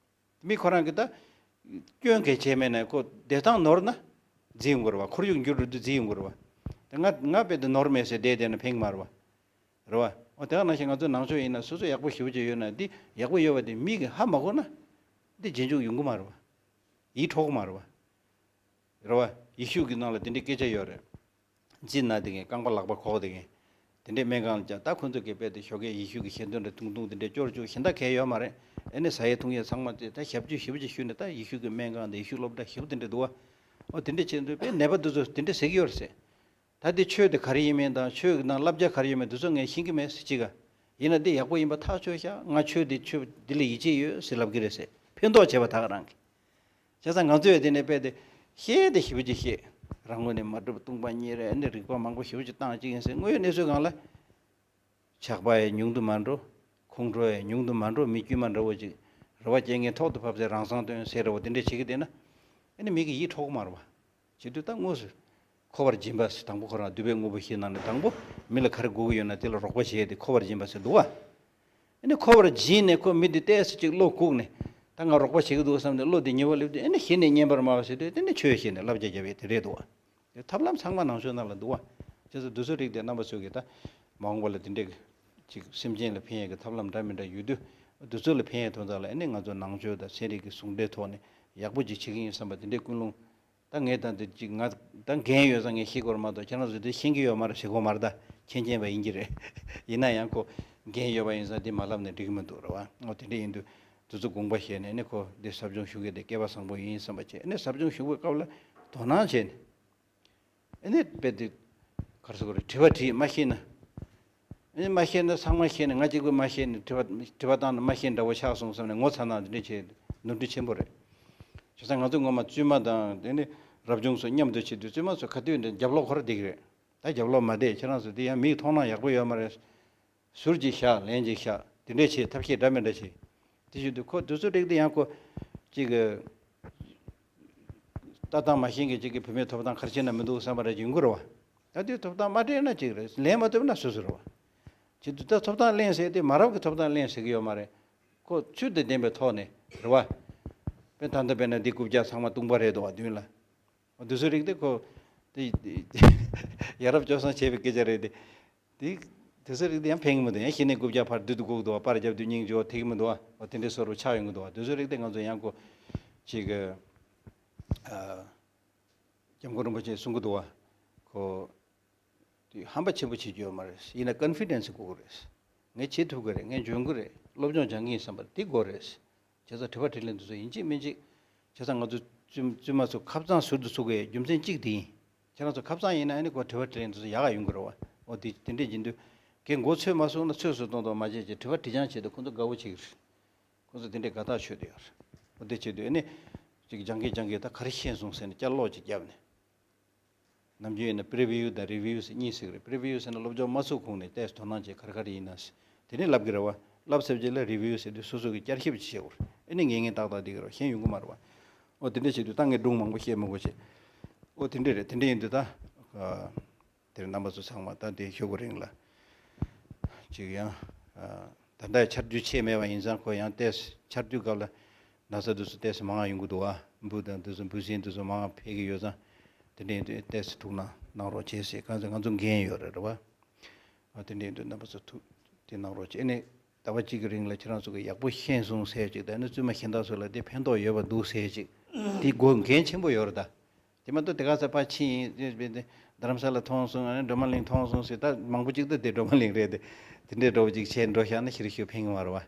མི་ཁོ་རང་གིས་ད་སྐྱོན་གང་ཡང་བྱས་མེད་ན་ཁོ་བསྡད་སྟངས་ནོར་ན་བརྫིས་ཡོང་གི་རེད་བ། ཁོར་ཡུག་འགྱུར་འགྲོ་དུས་བརྫིས་ཡོང་གི་རེད་བ། དེ་ང་ང་དཔེ་དེ་ནོར་མེད་ཟེར་བསྡད་བསྡད་ན་ཕན་གི་མ་རེད་བ། རེད་བ། འོ་དེ་ག་ནང་བཞིན་ང་ཚོའི་ནང་ཆོས་ཡིན་ན་སོ་སོ་ཡག་པོ་ཞེ་པོ་ཅིག་ཡོད་ན། འདི་ཡག་པོ་ཡོད་པ་དེ་མི་གིས་ཧ་མ་གོ་ན་འདི་རྗེས་འཇུག་ཡོང་གི་མ་རེད་བ། ཡིད་འཕྲོག་གི་མ་རེད་བ། རེད་བ། ཡེ་ཤུ་གི་ནང་ལ་དེ་འདྲའི་སྐད་ཆ་ཡོད་རེད། རྫི་ན་དེ་གིན་རྐང་པ་ལག་པ་གོག་དེ་གིན། དེ་འདྲའི་སྨན་ཁང་ལ་བཅར། ད་ཁོ་ཚོ་གིས་དཔེ་དེ་ཞོགས་ཀས་ཡེ་ཤུ་གི་ཞལ་འདོན་འདྲ་ཐུང་ཐུང་དེ་འདྲ་སྐྱོར་བཅུག་གཞན་དག་གང་ཡང་ཡོད་མ་རེད། ཨེ་ནི་ཟ་ཡས་འཐུང་ཡས་ཚང་མ་དེ་ད་ཞབས་ཕྱི་ཞེ་པོ་ཅིག་ཞུས་ནས། ད་ཡེ་ཤུ་གི་སྨན་ཁང་དང་ཡེ་ཤུ་སློབ་གྲྭ་ཞེ་པོ་དེ་འདྲ་འདུག་བ། ཨོ་དེ་འདྲ་བྱས་དུས་དཔེ་ནད་པ་དེ་ཚོ་དེ་འདྲ་ཟེར་གི་ཡོད་རེད་ཟེར། ད་དེ་ཆོས་དེ་ག་རེ་ཡིན་མིན་དང་ཆོས་ཀྱི་ནང་བསླབ་བྱ་ག་རེ་ཡོད་མིན་དེ་ཚོ་ངས་ཤེས་ཀྱི་མེད་ཟེར། གཅིག་ག་ཡིན་ན་འདི་ཡག་པོ་ཡིན་པ་ཐག་ཆོད་ཤག་ང་ཆོས་འདི་ཆོས་འདི་ལ་ཡིད་ཆེས་ཡོད་ཟེར་ལབ་ཀྱི་རེད་ཟེར། ཕན་ཐོགས་བྱས་པ་ད་ག་རང་གི། བྱས་ཙང་ང་ཚོས་དེ་ནས་དཔེ་དེ་བཤད་དེ་ཞེ་པོ་ཅིག་བཤད། རང་ངོས་ནས་མ་གྲུབ་སྟོང་པ་ཉིད་རེད། ཨ་ནི་རིགས་པ་མང་པོ་ཞེ་པོ་ཅིག་བཏང་གཅིག་ཡིན་ཟེར། དངོས་ཡོད་གནས་ཚུལ་སྒང་ལ། ཇག་པ་ཡང་ཉུང་དུ་མ་འགྲོ། ཁོང་ཁྲོ་ཡང་ཉུང་དུ་མ་འགྲོ། མི་དཀྱུས་མ་འདྲ་བོ་ཅིག་རེ་བ་བྱེད་མཁན་ཐོག་ཏུ་ཕབ་ཚེ་རང་སང་སྟོན་ཟེར་འདྲ་བོ་དེ་འདྲ་བྱེད་ཀྱི་བསྡད་ན། ཨ་ནི་མི་གི་ཡིད་འཕྲོག་གི་མ་རེད་བ། བྱེད་དུས་ད་དངོས་སུ་འཁོར་བར་སྦྱིན་པ་ཟེར། དང་པོ་ཁོ་རང་བསྡུས་པའི་དངོས་པོ་བཞིའི་ནང་ནས་དང་པོ་མི་ལ་ག་རེ་དགོས་ཀྱི་ཡོད་ན་དེ་ལ་རོགས་པ་བྱས་ཏེ་འཁོར་བར་སྦྱིན་པ་ཟེར་འདུག་བ། ཨ་ནི་འཁོར་བར་སྦྱིན་ནས་ཁོ་མི་དེ་ཏོག་ཙམ་ཅིག་བློ་བཀུག་ནས། ད་ང་རོགས་པ་བྱེད་ཀྱི་འདུག་བསམ་ནས་བློ་དེ་ཉེ་བར་སླེབས་དུས། ཨ་ནི་གཞི་ནས་སྙན་པར་སྨྲ་བ་ཟེར་དུས་དེ་ནི་ཆོས་བཤད་ནས་བསླབ་བྱ་བརྒྱབ་ཡས་དེ་རེད་འདུག་བ། དེ་ཐབས་ལམ་ཚང་མ་ནང་ཆོས་ནང་ལ་འདུག་བ། བྱས་ཙང་དེ་ཚོའི་རིགས་དེ་རྣམ་པ་ཚོས་ཀྱིས་ད་མ་འོངས་པ་ལ་དེ་འདྲའི་ཅིག་སེམས་ཅན་ལ་ཕན་ཡས་ཀྱི་ཐབས་ལམ་འདྲ་མི་འདྲ་ཡོད་དུས། དེ་ཚོ་ལ་ཕན་ཡོན་ཐོན་ཙང་ལ་ཨ་ནི་ང་ཚོ་ནང་ཆོས་དང་ཚན་རིག་གི་ཟུང་འབྲེལ་ཐོག་ནས་ཡག་པོ་ཅིག་བྱེད་ཀྱི་ཡིན་བསམ་པ་དེ་འདྲའི་ཀུན་སློང་། ད་ངས་ད་འདི་ཅིག་ང་ད་འགན་ཡོད་ཙང་ངས་ཤེས་དགོས་རེད་མ་གཏོགས་ཁྱེད་རང་ཚོ་འདི་ཤེས་ཀྱི་ཡོད་མ་རེད་ཟེར་དགོས་མ་རེད། ད་མཁྱེན་མཁྱེན་པ་ཡིན་གྱི་རེད། ཡིན་ན་ཡང་ཁོ་འགན་ཡོད་པ་ཡིན་ཙང་འདི་མ་ལབ་ནས་འགྲིག་གི་མི་འདུག་རེད་བ། འོ་དེ་འདྲ་ཡིན་དུས་དེ་ཚོ་དགོངས་པ་བཞེས་ནས་ནི་ཁོ་འདི་ཟབ་སྦྱོང་ཞུ་གི་དེ་སྐལ་བ་བཟང་པོ་ཡིན་བསམ་པ་བྱས་ནས་ཟབ་སྦྱོང་ཞུ་བའི་སྐབས་ལ་དོ་སྣང་བྱས་ནས། ཨ་ནི་རྦད་དེ་ག་རེ་ཟེར་དགོས་རེད། དྲི་བ་དྲིས་མ་ཤེས་ན། ཨ་ནི་མ་ཤེས་ན་ཚང་མ་ཤེས་ནས་ང་གཅིག་པུས་མ་ཤེས་ནས་དྲི་བ་དྲི་བ་བཏང་ན་མ་ཤེས་འདྲ་བོ་ཆགས་སོང་བསམ་ནས་ངོ་ཚ་ན་འདི་འདྲ་བྱས་ནོར་འཁྲུལ་ཆེན་པོ་རེད། བྱས་ཙང་ང་ཚོ་ངོ་མ་བཙུན་མ་དང་དེ་ནི་རབ་བྱུང་སོགས་མཉམ་དུ་བྱེད་དུས་བཙུན་མ་ཚོ་ག་དུས་འདྲ་རྒྱབ་ལོག་ཁོ་ར་བསྡད་ཀྱི་རེད། ད་རྒྱབ་ལོག་མ་བསྡད། ཁྱེད་རང་ཚོ་འདི་ཡང་མིག་མཐོང་སྣང་ཡག་པོ་ཡོད་མ་རེད། ཟུར་གཅིག་བཞག་ལན་གཅིག་བཞག་དེ་འདྲས་བྱེད་ཐབས་ཤེས་འདྲ་མི་འདྲ་བྱེད། དེ་བཞིན་དུ་ཁོ་དུས་ཚོད་རིགས་དེ་ཡང་ཁོ་གཅིག་གི་ལྟ་སྟངས་མ་ཤེས་མཁན་གཅིག་གི་བུད་མེད་ཐོབ་ཐང་ག་རེ་བྱས་ན་མི་འདུག་བསམ་པ་རེ་ཡོང་གི་རེད་བ། ད་དུས་ཐོབ་ཐང་མ་སྤྲད་ན་གཅིག་རེད། ལན་མ་ཐོབ་ན་སོ་སོ་རེད་བ། བྱེད་དུས་ད་ཐོབ་ཐང་ལེན་ཟེར་དེ་མ་རབས་ཀྱི་ཐོབ་ཐང་ལེན་ཟེར་གི་ཡོད་མ་རེད། ཁོ་ཚུལ་དང་ལྡན་པའི་ཐོག་ནས་རེད་བ། དཔེ་ད་ལྟ་དཔེར་ན་འདི་རྐུབ་བཀྱག་ཚང་མ་བཏུང་པ་རེད་འདུག་བ་མདུན་ལ། འདི་ཚོའི་རིགས་དེ་ཁོ། དེ་ཡ་རབས་སྤྱོད་བཟང་བྱས་པའི་སྐད་ཆ་རེད་དེ། དེ་དེ་ཚོའི་རིགས་དེ་ཡང་ཕན་གྱི་མི་འདུག་ཡང་ཤི་ནས་རྐུབ་བཀྱག་ཕར་བསྡུས་དུ་བཀུག་འདུག་བ། པར་རྒྱབ་དུས་སྙིང་རྗེ་བོ་ཐེག་གི་མི་འདུག་བ། འོ་དེ་འདྲའི་བཟོ་འདྲ་ཆགས་ཡོང་གི་འདུག་བ། དེ་ཚོའི་རིགས་དེ་ང་ཚོ་ཡང་ཁོ། ཅིག་གི་ཨ། སྐྱབས་མགོན་རིན་པོ་ཆེས་གསུང་གི་འདུག་བ། ཁོ། དེ་ཧམ་པ་ཆེན་པོ་བྱེད་རྒྱུ་ཡོད་མ་རེད། ཡིན་ན་ཀོན་ཕི་ཌེན་སི་དགོས་ཀྱི་རེད། ངས་བྱེད་ཐུབ་ཀྱི་རེད། ངས་འཇོན་གྱི་རེད། སློབ་སྦྱོང་སྦྱང་གི་ཡིན་བསམ་པ་དེ་དགོས་རེད། བྱས་ཙང་དྲི་བ་དྲིས་ལན་དེ་ཚོ་ཡིན་གཅིག་མིན་གཅིག་བྱས་ཙང་ང་ཚོ་བཙུན་བཙུན་མ་ཚོ་ཁ་རྩང་ཟུར་དུ་ཚུགས་པའི་རྒྱུ་མཚན་གཅིག་དེ་ཡིན། ཁྱེད་རང་ཚོ་ཁ་རྩང་ཡིན་ན་ཨ་ནི་ཁོ་དྲི་བ་དྲིས་ལན་དེ་ཚོ་ཡག་ག་ཡོང་གི་རེད་བ། འོ་དེ་དེ་འདྲས་ཡིན་དུས། ཁོས་མགོ་ཚོས་མ་སོང་ན་ཚོས་སུ་གཏོང་གཏོང་མ་བྱེད་ཅེས་དྲི་བ་དྲི་རྐྱང་བྱེད་དུས་ཁོ་ཚོ་དགའ་བོ་བྱེད་ཀྱི་རེད། ཁོ་ཚོ་དེ་འདྲས་དགའ་ཐག་ཆོད་དུ་ཡོད་རེད། འོ་དེ་བྱེད་དུས་ཨ་ནི། ཅིག་སྦྱང་གིན་སྦྱང་གིན་ད་ག་རེ་ཤེས་སོང་ཟེར་ནས་བསྐྱར་ཀློག་ཅིག་བརྒྱབ་ནས། ནམ་རྒྱུན་ཡིན་ན་པི་རི་བིའུ་དང་རི་བིའུ་ཟེར་གཉིས་ཟེར་གི་རེད། པི་རི་བིའུ་ཟེར་ན་སློབ་སྦྱོང་མ་ཚུགས་གོང་ནས་ཏོག་ཙམ་དོ་སྣང་བྱས་ག་རེ་ག་རེ་ཡིན་ན་ཟེར། དེ་ནས་ལབ་གི་རེད་བ། ལབ་ཚར་རྗེས་ལ་རི་བིའུ་ཟེར་དུས་སོ་སོ་གི་བསྐྱར་ཞིབ་ཅིག་བྱེད་དགོས་རེད། ཨ་ནི་ངེས་ངེས་ཏག་ཏག་འགྲིག་གི་རེད་བ། གཞན་ཡོང་གི་མ་རེད་བ། ཨོ་དེ་འདྲས་བྱེད་དུས་ད་ངས་སྒྲུང་མང་པོ་བཤད་མི་དགོས་བྱས། ཨོ་དེ་འདྲས་རེད། དེ་འདྲས་ཡིན་དུས་ད། དེར་རྣམ་པ་ཚོ་ཚང་མ་ད་དེ་ཞོགས་པ་རིང་ལ། ཅིག་ཡང་། ད་ལྟ་ཆར་དུས་ཆད་མེད་པ་ཡིན་ཙང་ཁོ་ཡང་ཏོག་ཙམ་ཆར་དུས་སྐབས་ལ་ན་ཚ་དེ་ཚོ་ཏོག་ཙམ་མང་བ་ཡོང་གི་འདུག་བ། འབུ་དང་དེ་ཚོ་འབུ་སྲིན་དེ་ཚོ་མང་བ་འཕེལ་གྱི་ཡོད་ཙང་། དེ་འདྲ་ཡིན་དུས་ཏོག་ཙམ་ཐུགས་སྣང་གནང་རོགས་བྱེད་ཟེར། གང་ཟེར་ང་ཚོ་འགན་ཡོད་རེད་རེད་བ། ཨ་དེ་འདྲ་ཡིན་དུས་རྣམ་པ་ཚོ་ཐུགས་དེ་གནང་རོགས་བྱེད། ཨ་ནི་ཟླ་བ་གཅིག་གི་རིང་ལ་ཁྱེད་རང་ཚོ་གི་ཡག་པོ་ཤེས་སོང་ཟེར་ཅིག་ད་ནི་བཙུན་མ་གཞན་དག་ཚོ་ལ་དེ་ཕན་ཐོགས་ཡོད་པ་འདུག་ཟེར་ཅིག་དེ་དགོས་འགན་ཆེན་པོ་ཡོད་རེད་ད། དེ་མ་གཏོགས་དེ་ག་ས་ཕར་ཕྱིན་ཡིན། རྡ་རམ་ས་ལ་མཐོང་སོང་། ཨ་ནི་སྒྲོལ་མ་གླིང་མཐོང་སོང་ཟེར། ད་མང་པོ་ཅིག་ད་དེ་སྒྲོལ་མ་གླིང་རེད་དེ། དེ་འདྲའི་འགྲོ་བ་ཅིག་བྱས་འགྲོ་བཞག་ན་ཤི་རི་ཤི་ཕན་གི་མ་རེད་བ།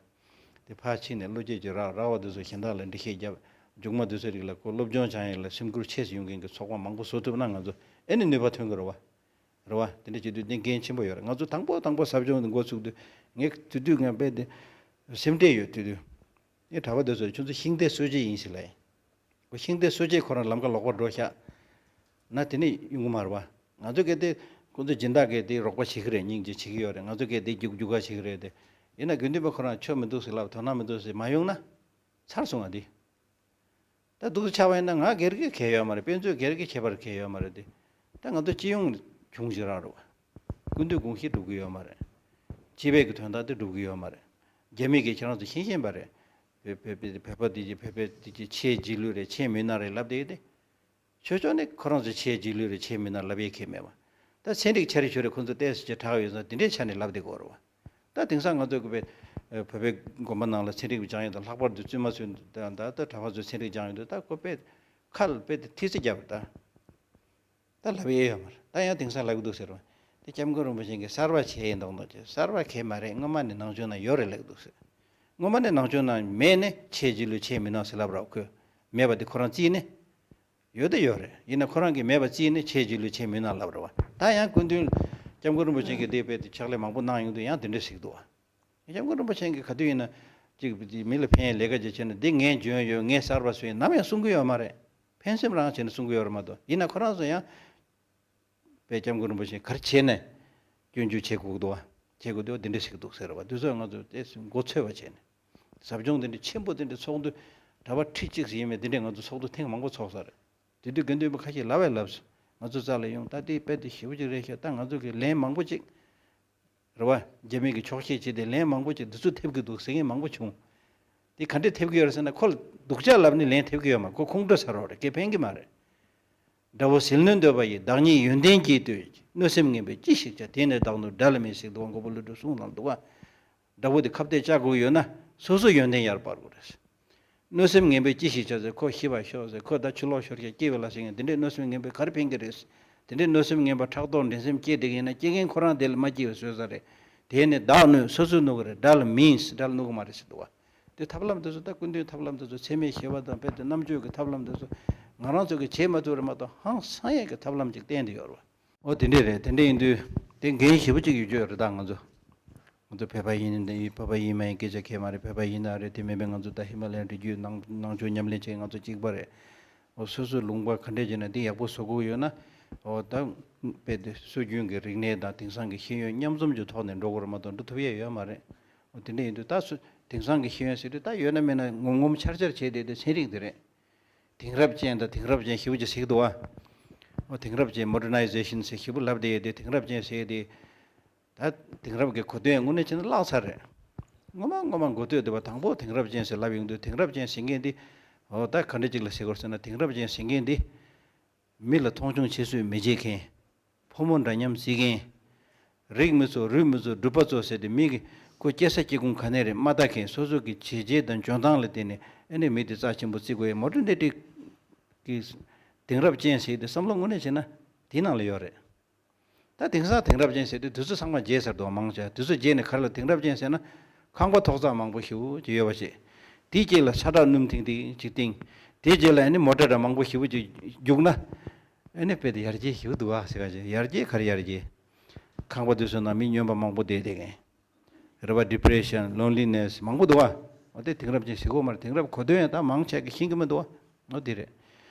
དེ་ཕར་ཕྱིན་ནས་བློ་སྐྱེད་ཅིག་རག་རག་པ་དེ་ཚོ་གཞན་དག་ལ་འགྲེལ་བཤད་རྒྱབ། མཇུག་མ་དེ་ཚོ་རིགས་ལ་ཁོ་སློབ་སྦྱོང་སྦྱང་ཡས་ལ་སེམས་ཁུར་ཆེ་ཙམ་ཡོང་མཁན་གྱི་ཚོགས་པ་མང་པོ་བཟོ་ཐུབ་ན་ང་ཚོ་ཨེ་ནི་ནུས་པ་ཐོན་གི་རེད་བ། རེད་བ། དེ་འདྲ་བྱེད་དུས་འདི་འགན་ཆེན་པོ་ཡོད་རེད། ང་ཚོ་དང་པོ་དང་པོ་ཟབ་སྦྱོང་འདི་འགོ་ཚུགས་དུས་ངས་དེ་དུས་ངས་རྦད་དེ་སེམས་ཁྲལ་ཡོད་དུས་དུས། ངས་གྲྭ་པ་དེ་ཚོར་ཁྱོད་ཚོ་ཤིང་རྟའི་སྲོལ་འབྱེད་ཡིན་ཟེར་ལབ་ཡིན། ཁོ་ཤིང་རྟའི་སྲོལ་འབྱེད་ཁོ་རང་ལམ་ཁ་ལོག་པར་འགྲོ་ཤག་ན་དེ་ནི་ཡོང་གི་མ་རེད་བ། ང་ཚོ་གལ་ཏེ་ཁོ་ཚོ་སྦྱིན་བདག་གིས་དེ་རོགས་པ་བྱེད་ཀྱི་རེད། སྙིང་རྗེ་བྱེད་ཀྱི་ཡོད་རེད། ང་ཚོ་གལ་ཏེ་རྒྱུག་རྒྱུག་ག་བྱེད་ཀྱི་རེད་དེ། ཡིན་ན་དགེ་འདུན་པ་ཁོ་རང་ཆོ་མི་འདུག་ཟེར་ལབ། དོ་སྣང་མི་འདུག་ཟེར་མ་ཡོང་ན། ཚར་སོང་ང་འདི། ད་སྡུག་ཏུ་ཆགས་པ་ཡིན་ན་ང་སྒེར་གྱི་གལ་ཡོད་མ་རེད། དཔེ་མཛོད་སྒེར་གྱི་ཁྱད་པར་གལ་ཡོད་མ་རེད་དེ། ད་ང་ཚོ་སྤྱི་ཡོངས་བྱུང་ཞིག་རང་རེད་བ། ཀུན་འདུས་དགོངས་གཞི་འགྲུབ་ཀྱི་ཡོད་མ་རེད། སྤྱི་པའི་གི་དོན་དག་དེ་འགྲུབ་ཀྱི་ཡོད་མ་རེད། རྒྱ་མི་གིས་ཁྱེད་རང་ཚོ་ཤེས་བཞིན་པ་རེད། བོད་བོད་བོད་བོད་པ་དེ་གྱིས་བོད་པའི་དེ་གྱིས་ཆེས་རྗེས་ལུས་རེད། ཆེས་མི་སྣ་རེད་ལབ་བསྡད་ཡོད་དེ། ཆོས་ཕྱོགས་ནས་ཁོ་རང་ཚོ་ཆེས་རྗེས་ལུས་རེད། ཆེས་མི་སྣ་ལབ་ཡས་ཁེལ་མེད་པ། ད་ཚན་རིག་ཆ་རེ་ཆོ་རེ་ཁོ་ཚོ་ཏོག་ཙམ་ཅིག་དྲག་ཡོད་ཙང་དེ་འདྲའི་ཆ་ནས་ལབ་བསྡད་དགོས་རེད་བ། ད་དེང་སང་ང་ཚོ་གི་བོད་བོད་པའི་དགོན་པ་ནང་ལ་ཚན་རིག་སྦྱང་ཡས་དང་། ལྷག་པར་དུ་བཙུན་མ་ཚོས་ད་ད་ད་གྲྭ་པ་ཚོས་ཚན་རིག་སྦྱང་ཡས་དུས་ད་ཁོ་དཔེ་ཁ་ལ་དཔེ་དེ་ཐི་ཚི་རྒྱབ་རེད་ད། ད་ལབ་ཡས་ཡོད་མ་རེད། ད་ཡང་དེང་སང་ལབ་ཀྱི་འདུག་ཟེར་བ། དེ་སྐྱབས་མགོན་རིན་པོ་ཆེ་གིས་གསར་པ་བྱས་ཡིན་མདོག་མདོག་བྱས། གསར་པ་གང་ཡང་མ་རེད། སྔོན་མ་ནས་ནང་ཆོས་ནང་ཡོད་རེད་ལབ་ཀྱི་འདུག་ཟེར། སྔོན་མ་ནས་ནང་ཆོས་ནང་མེད་ནས་ཆེས་རྗེས་ལུས་ཆེས་མི་སྣ་ཟེར་ལབ་རོགས། ཁོས་མེད་པ་དེ་ཁོ་རང་བརྩིས་ནས། ཡོད་དེ་ཡོད་རེད། ཡིན་ན་ཁོ་རང་གིས་མེད་པ་བརྩིས་ནས་ཆེས་རྗེས་ལུས་ཆེས་མི་སྣ་ལབ་རེད་བ། ད་ཡང་སྐུ་མདུན་སྐྱབས་མགོན་རིན་པོ་ཆེ་གིས་དེ་དཔེ་དེ་ཕྱག་ལས་མང་པོ་གནང་ཡོང་དུས་ཡང་དེ་འདྲ་ཞིག་འདུག་བ། སྐྱབས་མགོན་རིན་པོ་ཆེ་གིས་ག་དུས་ཡིན་ན་ཅིག་མི་ལ་ཕན་ཡས་ལས་ཀ་ཅིག་བྱས་ན། འདི་ངས་འཇོན་ཡོད། ངས་གསར་པ་བཟོས་ཡིན་ནམ་ཡང་གསུང་གི་ཡོད་མ་རེད། ཕན་སེམས་རང་བྱས་ནས་གསུང་གི་ཡོད་རེད་མ་གཏོགས། ཡིན་ན་ཁོ་རང་ཚོ་ཡང་དཔེ་སྐྱབས་མགོན་རིན་པོ་ཆེ་ག་རེ་བྱས་ནས་སྐྱོན་བརྗོད་བྱེད་དགོས་འདུག་བ། བྱེད་དགོས་འདུག་བ། འདི་འདྲ་ཞིག་འདུག་ཟེར་བ། འདི་ཚོ་ང་ཚོ་ཏོག་ཙམ་མགོ་ཚོས་པ་བྱས་ནས། ཟབ་སྦྱོང་འདི་འདྲ་ཆེན་པོ་འདི་འདྲ་ཚོགས་འདུ་གྲྭ་པ་ཁྲི་གཅིག་ཙམ་ཡིན་མིན་འདི་འདྲ་ང་ཚོ་ཚོགས་འདུ་ཐེངས་མང་པོ་ཚོགས་ས་རེད། དེ་དུས་དགེ་འདུན་པ་ཁ་ཤས་ལབ་པས་ལབ་སོང་། ང་ཚོ་རྩ་ལ་ཡོང་། ད་དེ་དཔེ་དེ་ཞེ་པོ་ཅིག་རེད་ཤག་ད་ང་ཚོ་གིས་ལན་མང་པོ་ཅིག་རེད་བ། རྒྱ་མི་གིས་འཁྱོག་བཤད་བྱས་ཏེ་ལན་མང་པོ་ཅིག་འདི་ཚོ་ཐེབས་ཀྱི་འདུག་ཟེར་མཁན་མང་པོ་བྱུང་། དེ་ག་འདྲས་ཐེབས་ཀྱི་ཡོད་རེད་ཟེར་ན། ཁོ་ལ་སྡུག་ཅག་ལབ་ནས་ལན་ཐེབས་ཀྱི་ཡོད་མ་རེད། ཁོ་ཁོང་ཁྲོ་ཟ་རོགས་རེད། སྐད་ཕན་གྱི་མ་རེད། དགྲ་བོ་ཟིལ་གནོན་འདོད་པ་ཡིས། བདག་ཉིད་ཡོན་ཏན་གྱིས་བསྟོད། གནོད་སེམས་ངན་པས་ཅི་ཞིག་བྱ། དེས་ན་བདག་ནོར་དགྲ་ལ་མེད་ཟེར་འདུག་བ། མགོན་པོ་ཀླུ་སྒྲུབ་གསུང་གནང་འདུག་བ། དགྲ་བོ་དེ་ཁ་གཏད་བཅག་དགོས་ཡོད་ན་ སོ་སོ་ཡོན་ཏན་ཡར་སྤར་དགོས་རེད། གནོད་སེམས་ངན་པས་ཅི་ཞིག་བྱ་ཟེར། ཁོ་ཤི་བར་ཤོག་ཟེར། ཁོ་ད་ཕྱི་ལོགས་ཤོར་ཤག་སྐྱེས་པའི་ལ་ཞིག་ཡིན། དེ་འདྲའི་གནོད་སེམས་ངན་པས་ག་རེ་ཕན་གྱི་རེད། དེ་འདྲའི་གནོད་སེམས་ངན་པ་ཕྲག་དོག་འགྲན་སེམས་སྐྱེས་བསྡད་ཀྱི་ཡིན་ན། སྐྱེ་མཁན་ཁོ་རང་དེ་ལ་མ་སྐྱེས་པའི་བཟོས་ས་རེད། དེ་ནི་བདག་གནོད་སོ་སོས་གནོད་ཀྱི་རེད། དགྲ་ལ་མིན། དགྲ་ལ་གནོད་ཀྱི་མ་རེད་ཟེར་འདུག་བ། དེ་ཐབས་ལམ་དེ་ཚོ། ད་སྐུ་མདུན་ཐབས་ལམ་དེ་ཚོ། ཚད་མེད་བཞི་པ་དང་དཔེ་དེ་རྣམ་དཔྱོད་ཀྱི་ཐབས་ལམ་དེ་ཚོ་ང་རང་ཚོ་གིས་བྱེད་མ་ཐུབ་རེད་མ་གཏོགས། ཧང་སང་ཡས་ཀྱི་ཐབས་ལམ་ཅིག་བསྟན་དེ་ཡོད་རེད་བ། འོ་དེ་འདྲས་རེད། དེ་འདྲས་ཡིན་དུས་དེ་འགན་ཞེ་པོ་ཅིག་ཡོད་རྒྱུ་ཡོད་རེད། ད་ང་ཚོ་ང་ཚོ་བོད་པ་ཡིན་ནའི་བོད་པ་ཡིན་མ་ཡིན་སྐད་ཆ་གང་ཡང་མ་རེད། བོད་པ་ཡིན་ན་རེད། དེ་མིན་པའི་ང་ཚོ་ད་ཧི་མ་ལ་ཡའི་རི་རྒྱུད་ནང་ནང་ཆོས་ཉམས་ལེན་བྱེད་མཁན་ང་ཚོ་གཅིག་པ་རེད། འོ་སོ་སོའི་ལུང་པ་ག་འདྲས་བྱས་ན་དེ་ཡག་པོ་བཟོ་དགོས་ཡོད་ན། འོ་ད་དཔེ་དེ་སྲོལ་རྒྱུན་གྱི་རིག་གནས་དང་དེང་སང་གི་ཤེས་ཡོན་མཉམ་འཛོམས་ཀྱི་ཐོག་ནས་འགྲོ་དགོས་རེད་མ་གཏོགས་འགྲོ་ཐུབ་ཡས་ཡོད་མ་རེད། འོ་དེ་འདྲས་ཡིན་དུས་ད་སུ་དེང་སང་གི་ཤེས་ཡོན་ཟེར་དུས་ད་ཡོད་ན་མེད་ན་ངོམ་ངོམ་འཆར་འཆར་བྱས་བསྡད་དེ་ཚན་རིག་དེ་རེད། དེང་རབས་ཅན་དང་དེང་རབས་ཅན་ཞེ་པོ་ཅིག་ཟེར་གྱི་འདུག་བ། འོ་དེང་རབས་ཅན་མོ་ཌར་ནའི་ཟེ་ཤན་ཟེར་ཞེ་པོ་ལབ་བསྡད་ཡོད་དེ། དེང་རབས་ཅན་ཟེར་དེ་ད་དེང་རབས་ཀྱི་གོ་དོན་དངོས་གནས་བྱས་ན་བརླག་ཚར་རེད། ངོ་མ་ངོ་མ་གོ་ཐོས་བསྡད་པ། དང་པོ་དེང་རབས་ཅན་ཟེར་ལབ་ཡོང་དུས། དེང་རབས་ཅན་ཟེར་མཁན་འདི་འོ་ད་ག་འདྲ་ཅིག་ལ་ཟེར་དགོས་ཟེར་ན། དེང་རབས་ཅན་ཟེར་མཁན་འདི་མི་ལ་མཐོང་ཆུང་ཆེ་བཟོས་མི་བྱེད་མཁན། ཕོ་མོ་འདྲ་མཉམ་བརྩི་མཁན། རིགས་མི་ཚོ་རུས་མི་ཚོ་སྒྲུབ་པ་ཚོ་ཟེར་ཏེ་མི་གི་ཁོ་སྐྱེ་ས་སྐྱེ་ཁུངས་ག་ནས་རེད་མ་ལྟ་མཁན། སོ་སོ་གི་བྱས་རྗེས་དང་འཇོན་ཐང་ལ་བརྟེན་ནས་ཨ་ནི་མི་དེ་རྩ་ཆེན་པོ་བརྩི་དགོས་ཡ། མོ་ཌར་ནི་ཊི་གི་དེང་རབས་ཅན་ཟེར་དེ་བསམ་བློ་དངོས་གནས་བྱས་ན་དེའི་ནང་ལ་ཡོད་རེད། ད་དེང་སང་དེང་རབས་ཅན་ཟེར་དུས་དུས་ཚོད་ཚང་མ་བརྗེད་ཚར་འདུག་མང་ཆེ་དུས་ཚོད་བརྗེད་ནས། ག་རེ་ལ་དེང་རབས་ཅན་ཟེར་ན། ཁང་པ་ཐོག་བརྩེགས་མང་པོ་ཞེ་པོ་ཅིག་ཡོད་པ་བྱས། དེའི་རྗེས་ལ་ཤ་ཁྲག་སྣུམ་ཐིང་ཐིང་ཅིག་བཏིང་། དེའི་རྗེས་ལ་ཨ་ནི་མོ་ཊ་འདྲ་མང་པོ་ཞེ་པོ་ཅིག་རྒྱུགས་ན། ཨ་ནི་དཔེ་དེ་ཡར་རྒྱས་ཞེ་པོ་འདུག་ཨ་ཟེར་ག་བྱས། ཡར་རྒྱས་ག་རེ་ཡར་རྒྱས། ཁང་པ་དེ་ཚོ་ནང་མི་སྨྱོན་པ་མང་པོ་བསྡད་བསྡད་མཁན། རེད་བ། ཌི་པི་རེ་ཤན། ལོན་ལི་ནེ་སི། མང་པོ་འདུག་བ། འོ་དེ་དེང་རབས་ཅན་ཟེར་གོ་མ་རེད། དེང་རབས་གོ་དོན་ཡང་ད་མང་ཆེ་གིས་ཤེས་ཀྱི་མི་འདུག་བ། འོ་དེ་རེད།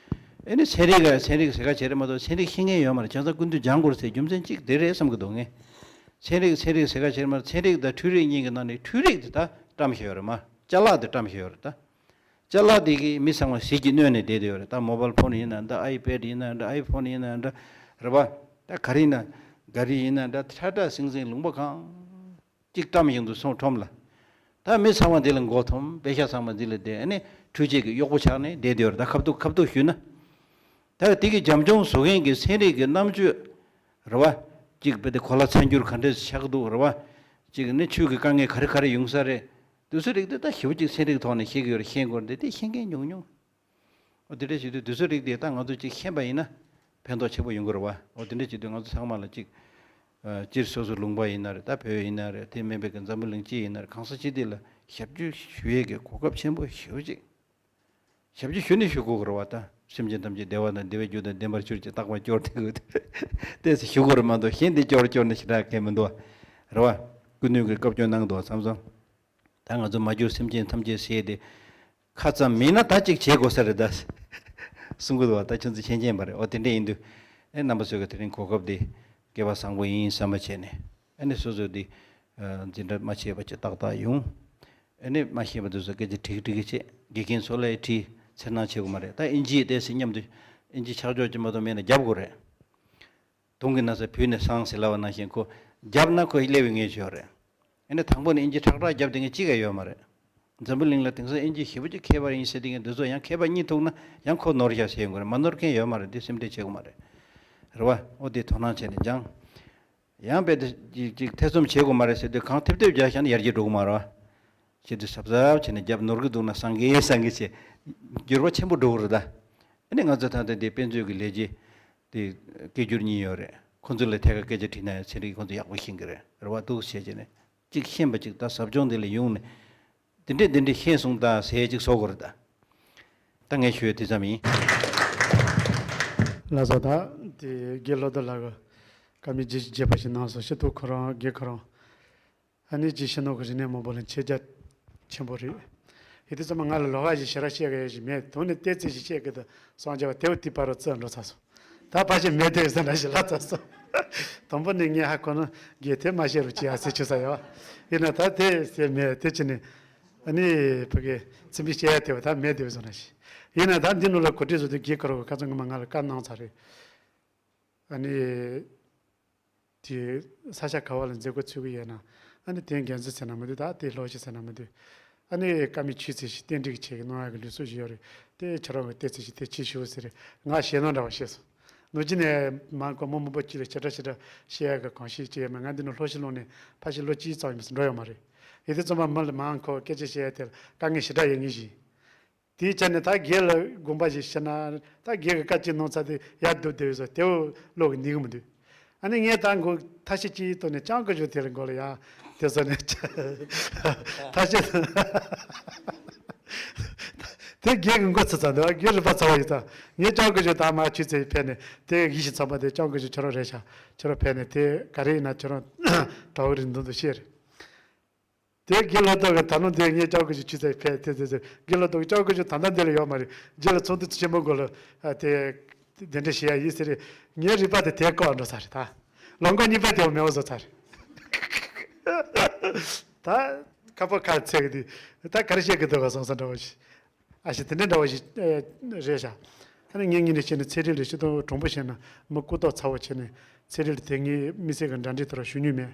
ཨེ་ནི་ཚན་རིག་ག་ཚན་རིག་ཟེར་ག་བྱེད་རེད་མ་གཏོགས། ཚན་རིག་ཤེས་མཁན་ཡོད་མ་རེད། བྱས་ཙང་སྐུ་མདུན་སྦྱང་དགོས་རེད་ཟེར་རྒྱུ་མཚན་གཅིག་དེ་རེད་བསམ་གྱི་འདུག་ངས། ཚན་རིག་ཚན་རིག་ཟེར་ག་བྱེད་རེད་མ་རེད། ཚན་རིག་དང་འཕྲུལ་རིག་གཉིས་ཀྱི་ནང་ནས་འཕྲུལ་རིག་དེ་ད་བཀྲམ་བཞག་ཡོད་རེད་མ། ཅ་ལག་དེ་བཀྲམ་བཞག་ཡོད་རེད་ད། ཅ་ལག་དེ་གིས་མི་ཚང་མ་ཟིལ་གྱིས་གནོན་ནས་བསྡད་བསྡད་ཡོད་རེད། ད་མོ་བཱལ་ཕོན་ཡིན་ན་འདྲ། ཨའི་པེ་ཌི་ཡིན་ན་འདྲ། ཨའི་ཕོན་ཡིན་ན་འདྲ། རེད་བ། ད་ག་རེ་ཡིན་ན། ག་རེ་ཡིན་ན་འདྲ། ཁྲ་ཁྲ་ཟིང་ཟིང་ལུང་པ་གང་གཅིག་བཀྲམ་བཞིན་དུ་སོང་ཁྲོམ་ལ། ད་མི་ཚང་མ་འདི་ལ་མགོ་འཐོམས། པེ་ཤག་ཚང་མ་འདི་ལ་བསྡད། ཨ་ནི་འཕྲུལ་ཆས་ཀྱི་གཡོག་པོ་ཆགས་ནས་བསྡད་བསྡད་ཡོད་རེད། ད་ཁ་ཐུག་ཁ་ཐུག་ཞུས་ན། ད་དེ་གི་རྒྱབ་ལྗོངས་བཟོ་མཁན་གྱི་ཚན་རིག་གི་རྣམ་དཔྱོད་རེད་བ། གཅིག་དཔེ་དེ་གོ་ལ་ཚ་འགྱུར་ག་འདྲས་ཆགས་འདུག་རེད་བ། གཅིག་ནི་ཆུ་གི་དཀའ་ངལ་ག་རེ་ག་རེ་ཡོང་ས་རེད། དེ་ཚོའི་རིགས་དེ་ད་ཞེ་པོ་ཅིག་ཚན་རིག་ཐོག་ནས་ཤེས་ཀྱི་ཡོད་རེད། ཤེས་དགོས་རེད། དེ་ཤེས་མཁན་ཉུང་ཉུང་། འོ་དེ་འདྲ་བྱེད་དུས་དེ་ཚོའི་རིགས་དེ་ད་ང་ཚོ་ཅིག་ཤེས་པ་ཡིན་ན་ཕན་ཐོགས་ཆེན་པོ་ཡོང་གི་རེད་བ། འོ་དེ་འདྲ་བྱེད་དུས་ང་ཚོ་ཚང་མ་ལ་ཅིག་ཨ་སྤྱིར་སོ་སོ་ལུང་པ་ཡིན་ན་རེད། ད་བོད་ཡིན་ན་རེད། དེ་མིན་པའི་གི་འཛམ་བུ་གླིང་སྤྱི་ཡིན་ན་རེད། གང་ས་ཅི་དེ་ལ་ཞབས་ཕྱི་ཞུ་ཡས་ཀྱི་གོ་སྐབས་ཆེན་པོ་ཞེ་པོ་ཅིག་ཞབས་ཕྱི་ཞུ་ནི་ཞུ་དགོས་ཀྱི་རེད་བ། ད་སེམས་ཅན་ཐམས་ཅད་བདེ་བ་དང་བདེ་བའི་རྒྱུ་དང་ལྡན་པར་གྱུར་ཅིག་རྟག་པར་སྐྱོར་དེ་དགོས་ཏེ་ཞུ་དགོས་རེད་མ་གཏོགས། གཞན་དེ་སྐྱོར་སྐྱོར་ནི་ཞེ་དྲག་གལ་མི་འདུག་བ། རེད་བ། སྐུ་མདུན་གྱིས་བཀའ་བཀྱོན་གནང་འདུག་བ། མཚམས་མཚམས། ད་ང་ཚོ་མ་གྱུར་སེམས་ཅན་ཐམས་ཅད་ཟེར་ཏེ། ཁ་ཙམ་མིན་ན་ད་ཅིག་བྱེད་དགོས་ས་རེད་ད། གསུང་གི་འདུག་བ། ད་ཁྱོད་ཚོ་མཁྱེན་མཁྱེན་པ་རེད། འོ་དེ་འདྲ་ཡིན་དུས། ཨེ་རྣམ་པ་ཚོས་ཀྱི་དེ་རིང་གོ་སྐབས་འདི་སྐལ་བ་བཟང་པོ་ཡིན་བསམ་པ་བྱས་ནས། ཨ་ནི་སོ་སོ་འདི་འཛིན་གྲྭ་མ་ཆད་པ་ཅིག་ཏག་ཏག་ཡོང་། ཨ་ནི་མ་ཤེས་པ་དེ་ཚོ་སྐད་ཆ་དྲིས་དྲིས་ཀྱི་བྱས། དགེ་རྒན་ཚོ་ལ་ཡང་དྲིས། འཚེར་སྣང་བྱེད་དགོས་མ་རེད། ད་ཨིན་ཇིའི་ཏོག་ཙམ་མཉམ་དུ་ཨིན་ཇི་ཆ་འཇོག་ཅིག་མ་གཏོགས་མེད་ན་རྒྱབ་དགོས་རེད། དུང་གི་ན་ཚ་བུད་ནས་སངས་ཟེར་ལབ་པ་ནང་བཞིན། ཁོ་རྒྱབ་ན་ཁོ་སླེབས་པའི་ངེས་ཤོས་རེད། ཨ་ནི་དང་པོ་ནས་ཨིན་ཇི་ཁྲག་ཁྲག་རྒྱབ་བསྡད་མཁན་གཅིག་ཀྱང་ཡོད་མ་རེད། འཛམ་བུ་གླིང་ལ་དེང་སང་ཨིན་ཇི་ཞེ་པོ་ཅིག་མཁས་པ་ཡིན་ཟེར་བསྡད་མཁན་དེ་ཚོ་ཡང་མཁས་པ་རྙེད་ཐུབ་ན་ཡང་ཁོ་ནོར་བཞག་ཟེར་ཡོང་གི་རེད། མ་ནོར་མཁན་ཡོད་མ་རེད། འདི་སེམས་ཁྲལ་བྱེད་དགོས་མ་རེད། རེད་བ། འོ་དེ་དོ་སྣང་བྱས་ནས་སྦྱང་། ཡང་རྦད་དེ་ཅིག་ཅིག་ཐེ་ཚོམ་བྱེད་དགོས་མ་རེད་ཟེར་དུས། གང་ཐེབས་ཐེབས་རྒྱག་བཞག་ན་ཡར་རྒྱས་འགྲོ་གི་མ་རེད་བ། བྱེད་དུས་གཟབ་གཟབ་བྱས་ནས་རྒྱབ། ནོར་གི་འདུག་ན་སངས་རྒྱས་སངས་རྒྱས་བྱས། འགྱུར་བ་ཆེན་པོ་འགྲོ་གི་རེད་ད། ཨ་ནི་ང་ཚོ་ད་ལྟ་འདི་དཔེ་མཛོད་ཀྱི་ལས་བྱེད་དེ་སྐད་སྒྱུར་གཉིས་ཡོད་རེད། ཁོང་ཚོ་ལ་ཐད་ཀར་སྐད་ཆ་དྲིས་ན་ཡང་ཚན་རིག་ཁོང་ཚོ་ཡག་པོ་ཤེས་ཀྱི་རེད། རེད་བ། འདུག་བྱས་བྱས་ནས་གཅིག་ཤེས་པ་གཅིག་ད་ཟབ་སྦྱོང་འདི་ལ་ཡོང་ནས་འདི་འདྲས་འདི་འདྲས་ཤེས་སོང་ད་ཟེར་ཅིག་བཟོ་དགོས་རེད་ད། ད་ངས་ཞུ་ཡ་དེ་ཙམ་ཡིན། ལགས་སོ། ད་དེ་དགེ་བློ་བདེ་ལགས་ཀྱིས་བཀའ་མོལ་རྒྱས་རྒྱས་པ་ཞིག་གནང་སོང་། སྤྱིར་བཏང་ཁོ་རང་དགེ་ཁོ་རང་། ཨ་ནི་རྗེ་ཤེས་རྣོན་གྱི་རིག་གནས་མང་པོ་ལ་མཁྱེན་རྒྱ་ཆེན་པོ་རེད། ཡིན་དུས་ཙམ་པ་ང་ལ་ལོགས་ཀ་ཞིག་ཞེ་དྲག་བཤད་ཀྱི་ཡོད་ཞིག་མེད། དོན་ནི་ཏོག་ཙམ་ཞིག་བཤད་ཀྱི་འདུག་སངས་རྒྱས་པ་དེའུ་དེའི་བར་རུ་ཙི་འགྲོ་ཚར་སོང་། ད་ཕལ་ཆེར་མེད་དེ་ཟེར་འདྲ་ཞིག་ལབ་ཚར་སོང་། དང་པོ་ནས་ངས་ཧ་གོ་ནི་དགེ་དེ་མ་བཤད་རོགས་བྱེད་ཨ་ཟེར་བཅུག་ས་ཡོད། ཡིན་ན་ད་དེ་ཟེར་མེད། དེ་ཅི་ནས་ཨ་ནི་ཕ་གི་ཚིམ་པའི་བཤད་ཡ་དེ་བ་ད་མེད་དེ་བཟོ་འདྲ་ཞིག་ཡིན་ན་ད་འདི་ནང་ལ་གོ་སྒྲིག་བཟོ་དུས་དགེ་ཁོ་རང་གི་ཁ་ཚང་གི་མ་ང་ལ་བཀའ་གནང་ཚར་རེད། ཨ་ནི། དེ་ས་ཆ་ག་བ་ལ་མཛད་སྒོ་ཚུགས་ཀྱི་ཡོད་ན། ཨ་ནི་དེ་འགན་འཛིན་ཟེར་ན་མི་འདུག་ད་དེ་སློབ་སྤྱི་ཟེར་ན་མི་འདུག་ཨ་ནི་བཀའ་མོལ་ཆུ་ཚོད་ཞིག་ཏན་ཏིག་བྱེད་ཀྱི་གནང་ཡག་གི་ལུགས་སྲོལ་ཞིག་ཡོད་རེད། དེ་ཁྱེད་རང་གི་ཏོག་ཙམ་ཞིག་དེ་བྱེད་ཤོག་ཟེར། ང་ཞེད་སྣང་འདྲ་བ་བཤད་སོང་། ནུབ་རྒྱུད་ནས་མང་གོ་མོ་མང་པོ་གཅིག་ལ་ཞེ་དྲག་ཞེ་དྲག་བཤད་ཡག་གི་གོམས་གཤིས་ཅིག་ཡོད་མེད། ང་འདི་ནས་སློབ་གཞི་སློང་ནས་ཕལ་ཆེར་ལོ་གཅིག་ཙམ་ཡིན་ཟེར་འགྲོ་ཡོད་མ་རེད། ཡིན་དུས་ཙམ་པ་མི་ལ་མང་ཁོ་སྐད་ཆ་བཤད་ཡ་དེ་ལ་དཀའ་ངལ་ཞེ་དྲག་ཡོད་ངེས་ཤིང་། དེའི་ཆ་ནས་ད་སྒེར་ལ་དགོངས་པ་ཞིག་བཞེས་ན་ད་སྒེར་གྱི་བཀའ་ཅིག་གནང་ཚར་དེ་ཡར་བསྡུ་བསྡད་ཡོད་ཟེར་དེ་བློ་གི་ནུས་ཀྱི་མི་འདུག་ཨ་ནི་ངས་ད་མགོ་ཐ་ཤི་ཅིག་བཏོན་ནས་ལྕང་སྐུ་ཞབས་དེ་ལ་མགོ་ལ་ཡ་དེ་ཟེར་ནས་ཐ་ཤི་དེ་སྒེར་གྱི་མགོ་ཚོས་ཚར་འདུག་སྒེར་རིག་པ་ཚ་བ་ཡོད་ཙང་ངས་ལྕང་སྐུ་ཞབས་ད་མར་ཆུ་ཚོད་ཕེབས་ནས་དེ་ཡིད་བཞིན་ཚོགས་པ་དེ་ལྕང་སྐུ་ཞབས་ཁྱོད་རང་རེད་ཤག་ཁྱོད་རང་ཕེབས་ནས་དེ་ག་རེ་ཡིན་ན་ཁྱོད་རང་གྲོགས་རིགས་འདུག་འདུག་བཤད་རེད། དེ་དགེ་ལོ་ཏོག་གི་ད་ལོ་འདི་ངས་ལྕང་སྐུ་ཞབས་ཆུ་ཚོད་ཕེབས་དེ་དེ་དེ་དགེ་ལོ་ཏོག་གི་ལྕང་སྐུ་ཞབས་ད་ལྟ་འདི་ལ་ཡོད་མ་རེད། རྗེས་ལ་ཚོགས་འདུ་ཆེན་མོ་སྒོ་ལ་དེ་གདན་འདྲེན་བྱེད་ཡ་ཡིན་ཟེར་རེད། ངའི་རིག་པ་དེ་དེ་བཀག་འགྲོ་ཚར་རེད་ད། ལོ་མགོ་གཉིས་པ་དེ་མེད་པ་བཟོ་ཚར་རེད། ད་ཁ་པོ་ཁ་ཚེག་གི་དུས་ད་ག་རེ་བཤད་གི་འདུག་ག་སོང་ས་འདྲ་བོ་ཞིག་ཨ་ཞེ་དེ་འདྲ་འདྲ་བོ་ཞིག་རེད་ཤག་ཨ་ནི་ངས་ངས་ནས་བཤད་ནས་ཚེ་རིང་ལ་ཤི་དོན་གྲུང་པོ་བཤད་ན་མི་ལྐུགས་ཐོག་ཚ་བོ་བྱས་ནས་ཚེ་རིང་ལ་དེ་ངའི་མི་ཚེ་གི་འདྲ་འདྲི་དེ་ར་ཞུ་མྱོང་མེད།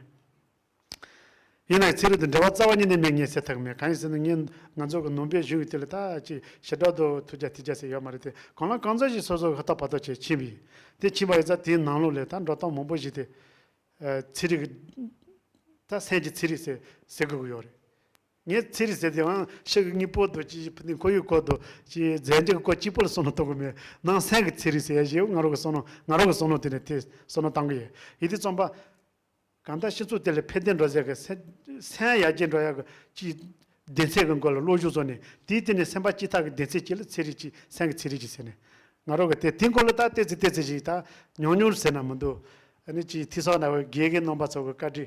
ཡིན་ནའི་ཚན་རིག་དང་འབྲེལ་བ་རྩ་བ་ཉིད་ནས་མེད་ངས་ཟེར་ཐུབ་མེད། གང་ཡིན་ཟེར་ན་ངས་ང་ཚོ་གི་ནང་པའི་གཞུང་གི་དེ་ལ་ད་ཅིག་ཞེ་དྲག་ཏུ་ཐུགས་རྒྱ་ཐིག་རྒྱ་ཟེར་ཡོད་མ་རེད་དེ། གང་ལ་གང་འཚམ་ཞིག་སོ་སོ་ཧུར་ཐག་བར་ཐག་བྱས་ཕྱིན་པ་ཡིན། དེ་ཕྱིན་པ་ཡིན་ཙང་དེའི་ནང་ལོགས་ལ་ད་འགྲོ་སྟངས་མང་པོ་ཞིག་དེ་ཚན་རིག་ད་སེམས་ཀྱི་ཚན་རིག་ཟེར་ཟེར་དགོས་ཀྱི་ཡོད་རེད། ངས་ཚན་རིག་ཟེར་དེའང་ཕྱི་གི་དངོས་པོ་དང་ཅིག་ཕུ་ནུ་ཁོར་ཡུག་སྐོར་དང་ཅིག་རྫས་འགྱུར་སྐོར་གཅིག་པོ་ལ་བསམ་བློ་གཏོང་གི་མེད། ནང་སེམས་ཀྱི་ཚན་རིག་ཟེར་ཡ་ཞིག་ང་རང་གི་བསམ་བློ་ང་རང་གི་བསམ་བློ་དེ་ནས་དེ་བསམ་བློ་བཏང་གི་ཡོད། ཡིན་དུས་ཙམ་པ། གང་ལྟར་སྤྱི་ཚོགས་དེ་ལ་ཕན་བདེ་འགྲོ་ཟེར་གི་སེམས་སེམས་ཡར་རྒྱས་འགྲོ་ཡག་གི་ཅིག་སྡེ་ཚན་གི་སྐོར་ལ་སློབ་སྦྱོང་བཟོ་ནས་དེའི་སྟེང་ནས་སེམས་པ་སྐྱིད་ཐག་གི་སྡེ་ཚན་གཅིག་ལ་ཚན་རིག་ཅིག་སེམས་ཀྱི་ཚན་རིག་ཅིག་ཟེར་ནས་ང་རང་གི་དེ་དེའི་སྐོར་ལ་ད་ཏོག་ཙམ་ཏོག་ཙམ་ཞིག་ད་ཉུང་ཉུང་ཟེར་ན་མི་འདུག་ཨ་ནི་ཅིག་ཐོས་བསམ་གནང་བའི་དགེ་རྒན་རྣམ་པ་ཚོ་གི་བཀའ་འདྲི།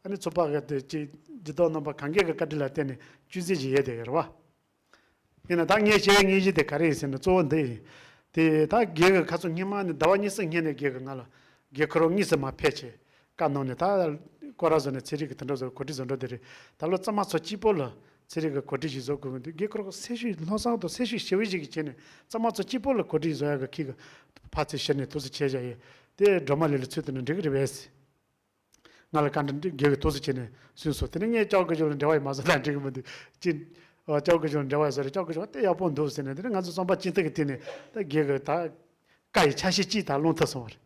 ཨ་ནི་ཚོགས་པ་གི་དེ་ཅིག་འགྱུར་ལྡོག་རྣམ་པ་གང་གའི་གི་བཀའ་འདྲི་ལ་བརྟེན་ནས་བཅུད་འཛིན་ཞིག་ཡོད་དེ་ཡོད་རེད་བ། ཡིན་ན་ད་ངས་བཤད་ཡ་དངོས་གཞི་དེ་ག་རེ་ཡིན་ཟེར་ན་གཙོ་བོ་འདི་ཡིན། དེ་ད་རྒན་གི་ཁ་སང་སྔོན་མ་ནས་ཟླ་བ་གཉིས་གསུམ་སྔོན་ནས་རྒན་གི་ང་ལ་རྒན་ཁོ་རང་དངོས་སུ་མར་ཕེབས་བྱས་བཀའ་གནང་ནས་ད་སྐོར་ར་བཟོ་ནས་ཚན་རིག་གི་དེ་འདྲ་བཟོ་གོ་སྒྲིག་བཟོ་འདྲ་དེ་རེད། ད་ལོ་གཙང་མ་ཚོ་གཅིག་པོ་ལ་ཚན་རིག་གི་གོ་སྒྲིག་ཞིག་བཟོ་དགོས་ཀྱི་འདུག་རྒན་ཁོ་རང་གི་སེམས་ཤུགས་ལྷག་བསམ་དང་སེམས་ཤུགས་ཞེ་པོ་ཞིག་གིས་བྱས་ནས་གཙང་མ་ཚོ་གཅིག་པོ་ལ་གོ་སྒྲིག་བཟོ་ཡག་གི་ཁྱི་གི་ཕར་ཚུར་ཞུ་ནས་ཐུགས་སུ་ཆེ་བཞག་ཡོད། དེ་སྒྲོལ་མ་ལགས་ལ་ཚུལ་དེ་ནས་འགྲིག་གི་རེད་པས། ང་ལ་བཀའ་འདྲི་འདི་རྒྱལ་བའི་ཐུགས་སུ་ཆེ་ནས་གསུངས་སོ། དེ་ནས་ངས་ལྕགས་ཀྱི་ཞོར་ལ་འབྲེལ་བ་ཡི་མ་བཟོ་ན་འགྲིག་གི་མི་འདུག་ཅི། ཨོ་ལྕགས་ཀྱི་ཞོར་ལ་འབྲེལ་བ་ཡི་བཟོ་རེད། ལྕགས་ཀྱི་ཞོར་དེ་ཡག་པོ་འདུག་ཟེར་ནས་དེ་ནས་ང་ཚོ་རྩོམ་པ་སྤྱི་འཐུས་ཀྱི་དེ་ནས་ད་རྒྱལ་གི་ད་བཀའ་ཡི་ཆ་ཤས་གཅིག་ད་སློང་ཐུབ་སོང་བ་རེད།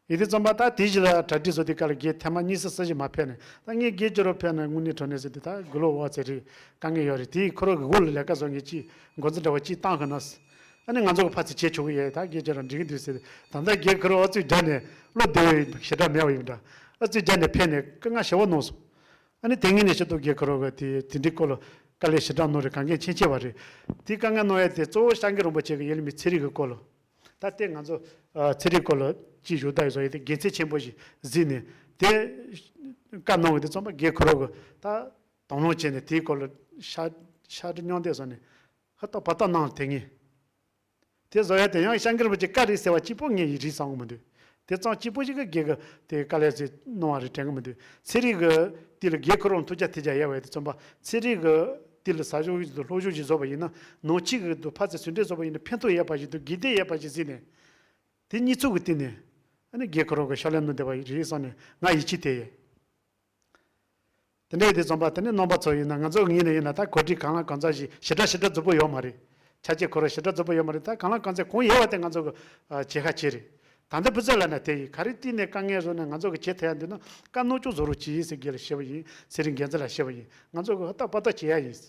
ཡིན་དུས་ཙམ་པ་ད་དེ་བཞིན་ལ་གྲ་སྒྲིག་བཟོ་དུས་སྐབས་ལ་རྒྱལ་ཐེངས་མ་གཉིས་སུ་སུ་ཞིག་མ་ཕེབས་ནས་ད་ངས་རྒྱལ་ཀྱི་རོ་ཕེབས་ནས་དངོས་གནས་དྲང་གནས་ཟེར་དུས་ད་དགུ་ལོ་འོག་ཚེ་རིང་དཀའ་ངལ་ཡོད་རེད། དེའི་ཁོ་རང་གི་འོག་ལ་ལས་ཀ་བཟོ་མཁན་གཅིག་འགོ་འཛིན་འདྲ་བ་གཅིག་བཏང་ཁ་ན། ཨ་ནི་ང་ཚོ་གི་ཕར་ཚུར་བྱེད་ཆོག་གི་ཡོད། ད་རྒྱལ་ཁྱེད་རང་འགྲིག་གི་འདུག་ཟེར། ད་ལྟ་རྒྱལ་ཁོ་རང་ཨ་ཙུག་དགྲ་ནས་བློ་བདེ་བའི་ཞེ་དྲག་མེད་པ་ཡིན་འདྲ། ཨ་ཙུག་དགྲ་ནས་ཕེབས་ནས་དཀའ་ངལ་ཞེ་པོ་གནང་སོང་། ཨ་ནི་དེ་ངས་ནས་ཤི་ཏོ་རྒྱལ་ཁོ་རང་གི་དེ་དེ་འདྲའི་སྐོར་ལ་དཀའ་ལས་ཞེ་དྲག་གནང་རེད། གང་གས་མཁྱེན་ཆེ་བ་རེད། དེ་དཀའ་ངལ་གནང་ཡ་དེ་གཙོ་བོ་སྐྱབས་མགོན་རིན་པོ་ཆེ་གི་ཡུལ་མི་ཚེ་རིང་གི་སྐོར་ལ། ད་ལྟའི་ང་ཚོ་ཚེ་རིང་སྐོར་ལ་ཅིག་བཞུགས་ད་ཡོད་ཟེར་ཡ་དེ་དགེ་མཚན་ཆེན་པོ་ཞིག་གཟིགས་ནས་དེ་བཀའ་གནང་བ་དེ་ཚང་མ་རྒྱལ་ཁོ་རང་གི་ད་དང་བླངས་བྱས་ནས་དེའི་སྐོར་ལ་ཤ་ཤ་སྒྲི་མཉམ་འདེགས་བཟོས་ནས། ཧ་ཏོ་བ་ཏོ་གནང་དེ་ངས། དེ་བཟོ་ཡ་དེ་ཡང་སྐྱབས་མགོན་རིན་པོ་ཆེ་བཀའ་རེད་ཟེར་བ་གཅིག་པོ་ངས་ཡིད་རིག་བསམ་གི་མི་འདུག་དེ་ཙམ་གཅིག་པོ་ཞིག་གི་རྒྱལ་གི་དེ་དཀའ་ལས་ཟེར་གནང་བ་རེད་དྲན་གི་མི་འདུག་ཚེ་རིང་གི་དེ་ལ་རྒྱལ་ཁོ་རང་ཐུགས་རྒྱ་ཐེ་རྒྱ་ཡལ་བའི་དེ་ཙམ་པ་ཚེ་རིང་གི་དེ་ལ་ཟ་ཞོག་ཡིན་དུ་ལྷོ་ཞོག་ཞིག་བཟོ་བ་ཡིན་ན་ནང་ཆིག་གི་དུ་ཕ་ཚེ་ཟུན་འབྲེལ་བཟོ་བ་ཡིན་ན་ཕན་ཐོགས་ཡོད་པ་ཞིག་འདུག་དགེ་སྡིག་ཡོད་པ་ཞིག་གཟིགས་ནས། དེ་གཉིས་ཚུགས་ཀྱི་སྟེང་ནས་ཨ་ནི་རྒྱལ་ཁོ་རང་གི་ཕྱག་ལས་གནང་བསྡད་པ་རེད་བསམ་ནས་ང་ཡིད་ཆེས་དེ་ཡོད། དེ་འདྲ་ཡིན་དུས་ཙམ་པ་དེ་ནས་རྣམ་པ་ཚོ་ཡིན་ན་ང་ཚོ་ངོས་ནས་ཡིན་ན་ད་གོ་སྒྲིག་གང་ལ་གང་འཚམ་ཞིག་ཞེ་དྲག་ཞེ་དྲག་རྫོབ་པོ་ཡོད་མ་རེད། ཆ་རྐྱེན་ཁོ་རང་ཞེ་དྲག་རྫོབ་པོ་ཡོད་མ་རེད། ད་གང་ལ་གང་འཚམ་གང་ཡོད་པ་དེ་ང་ཚོ་གི་བྱེད་ཁ་ཆེ་རེད། ད་ལྟ་བུ་ཚོ་ལ་ན་དེ་ཡིན་ག་རེ་བལྟས་ནས་དཀའ་ངལ་བཟོ་ནས་ང་ཚོ་གི་བྱེད་ཐུབ་ཡ་འདུག་ན་བཀའ་གནང་ཆོག་བཟོ་རོགས་གྱིས་ཟེར་རྒན་ལ་བཤད་པ་ཡིན། ཚེ་རིང་རྒྱལ་མཚན་ལ་བཤད་པ་ཡིན། ང་ཚོ་གི་ཧ་ཏག་པ་ཏག་བྱེད་ཡ་ཡིན།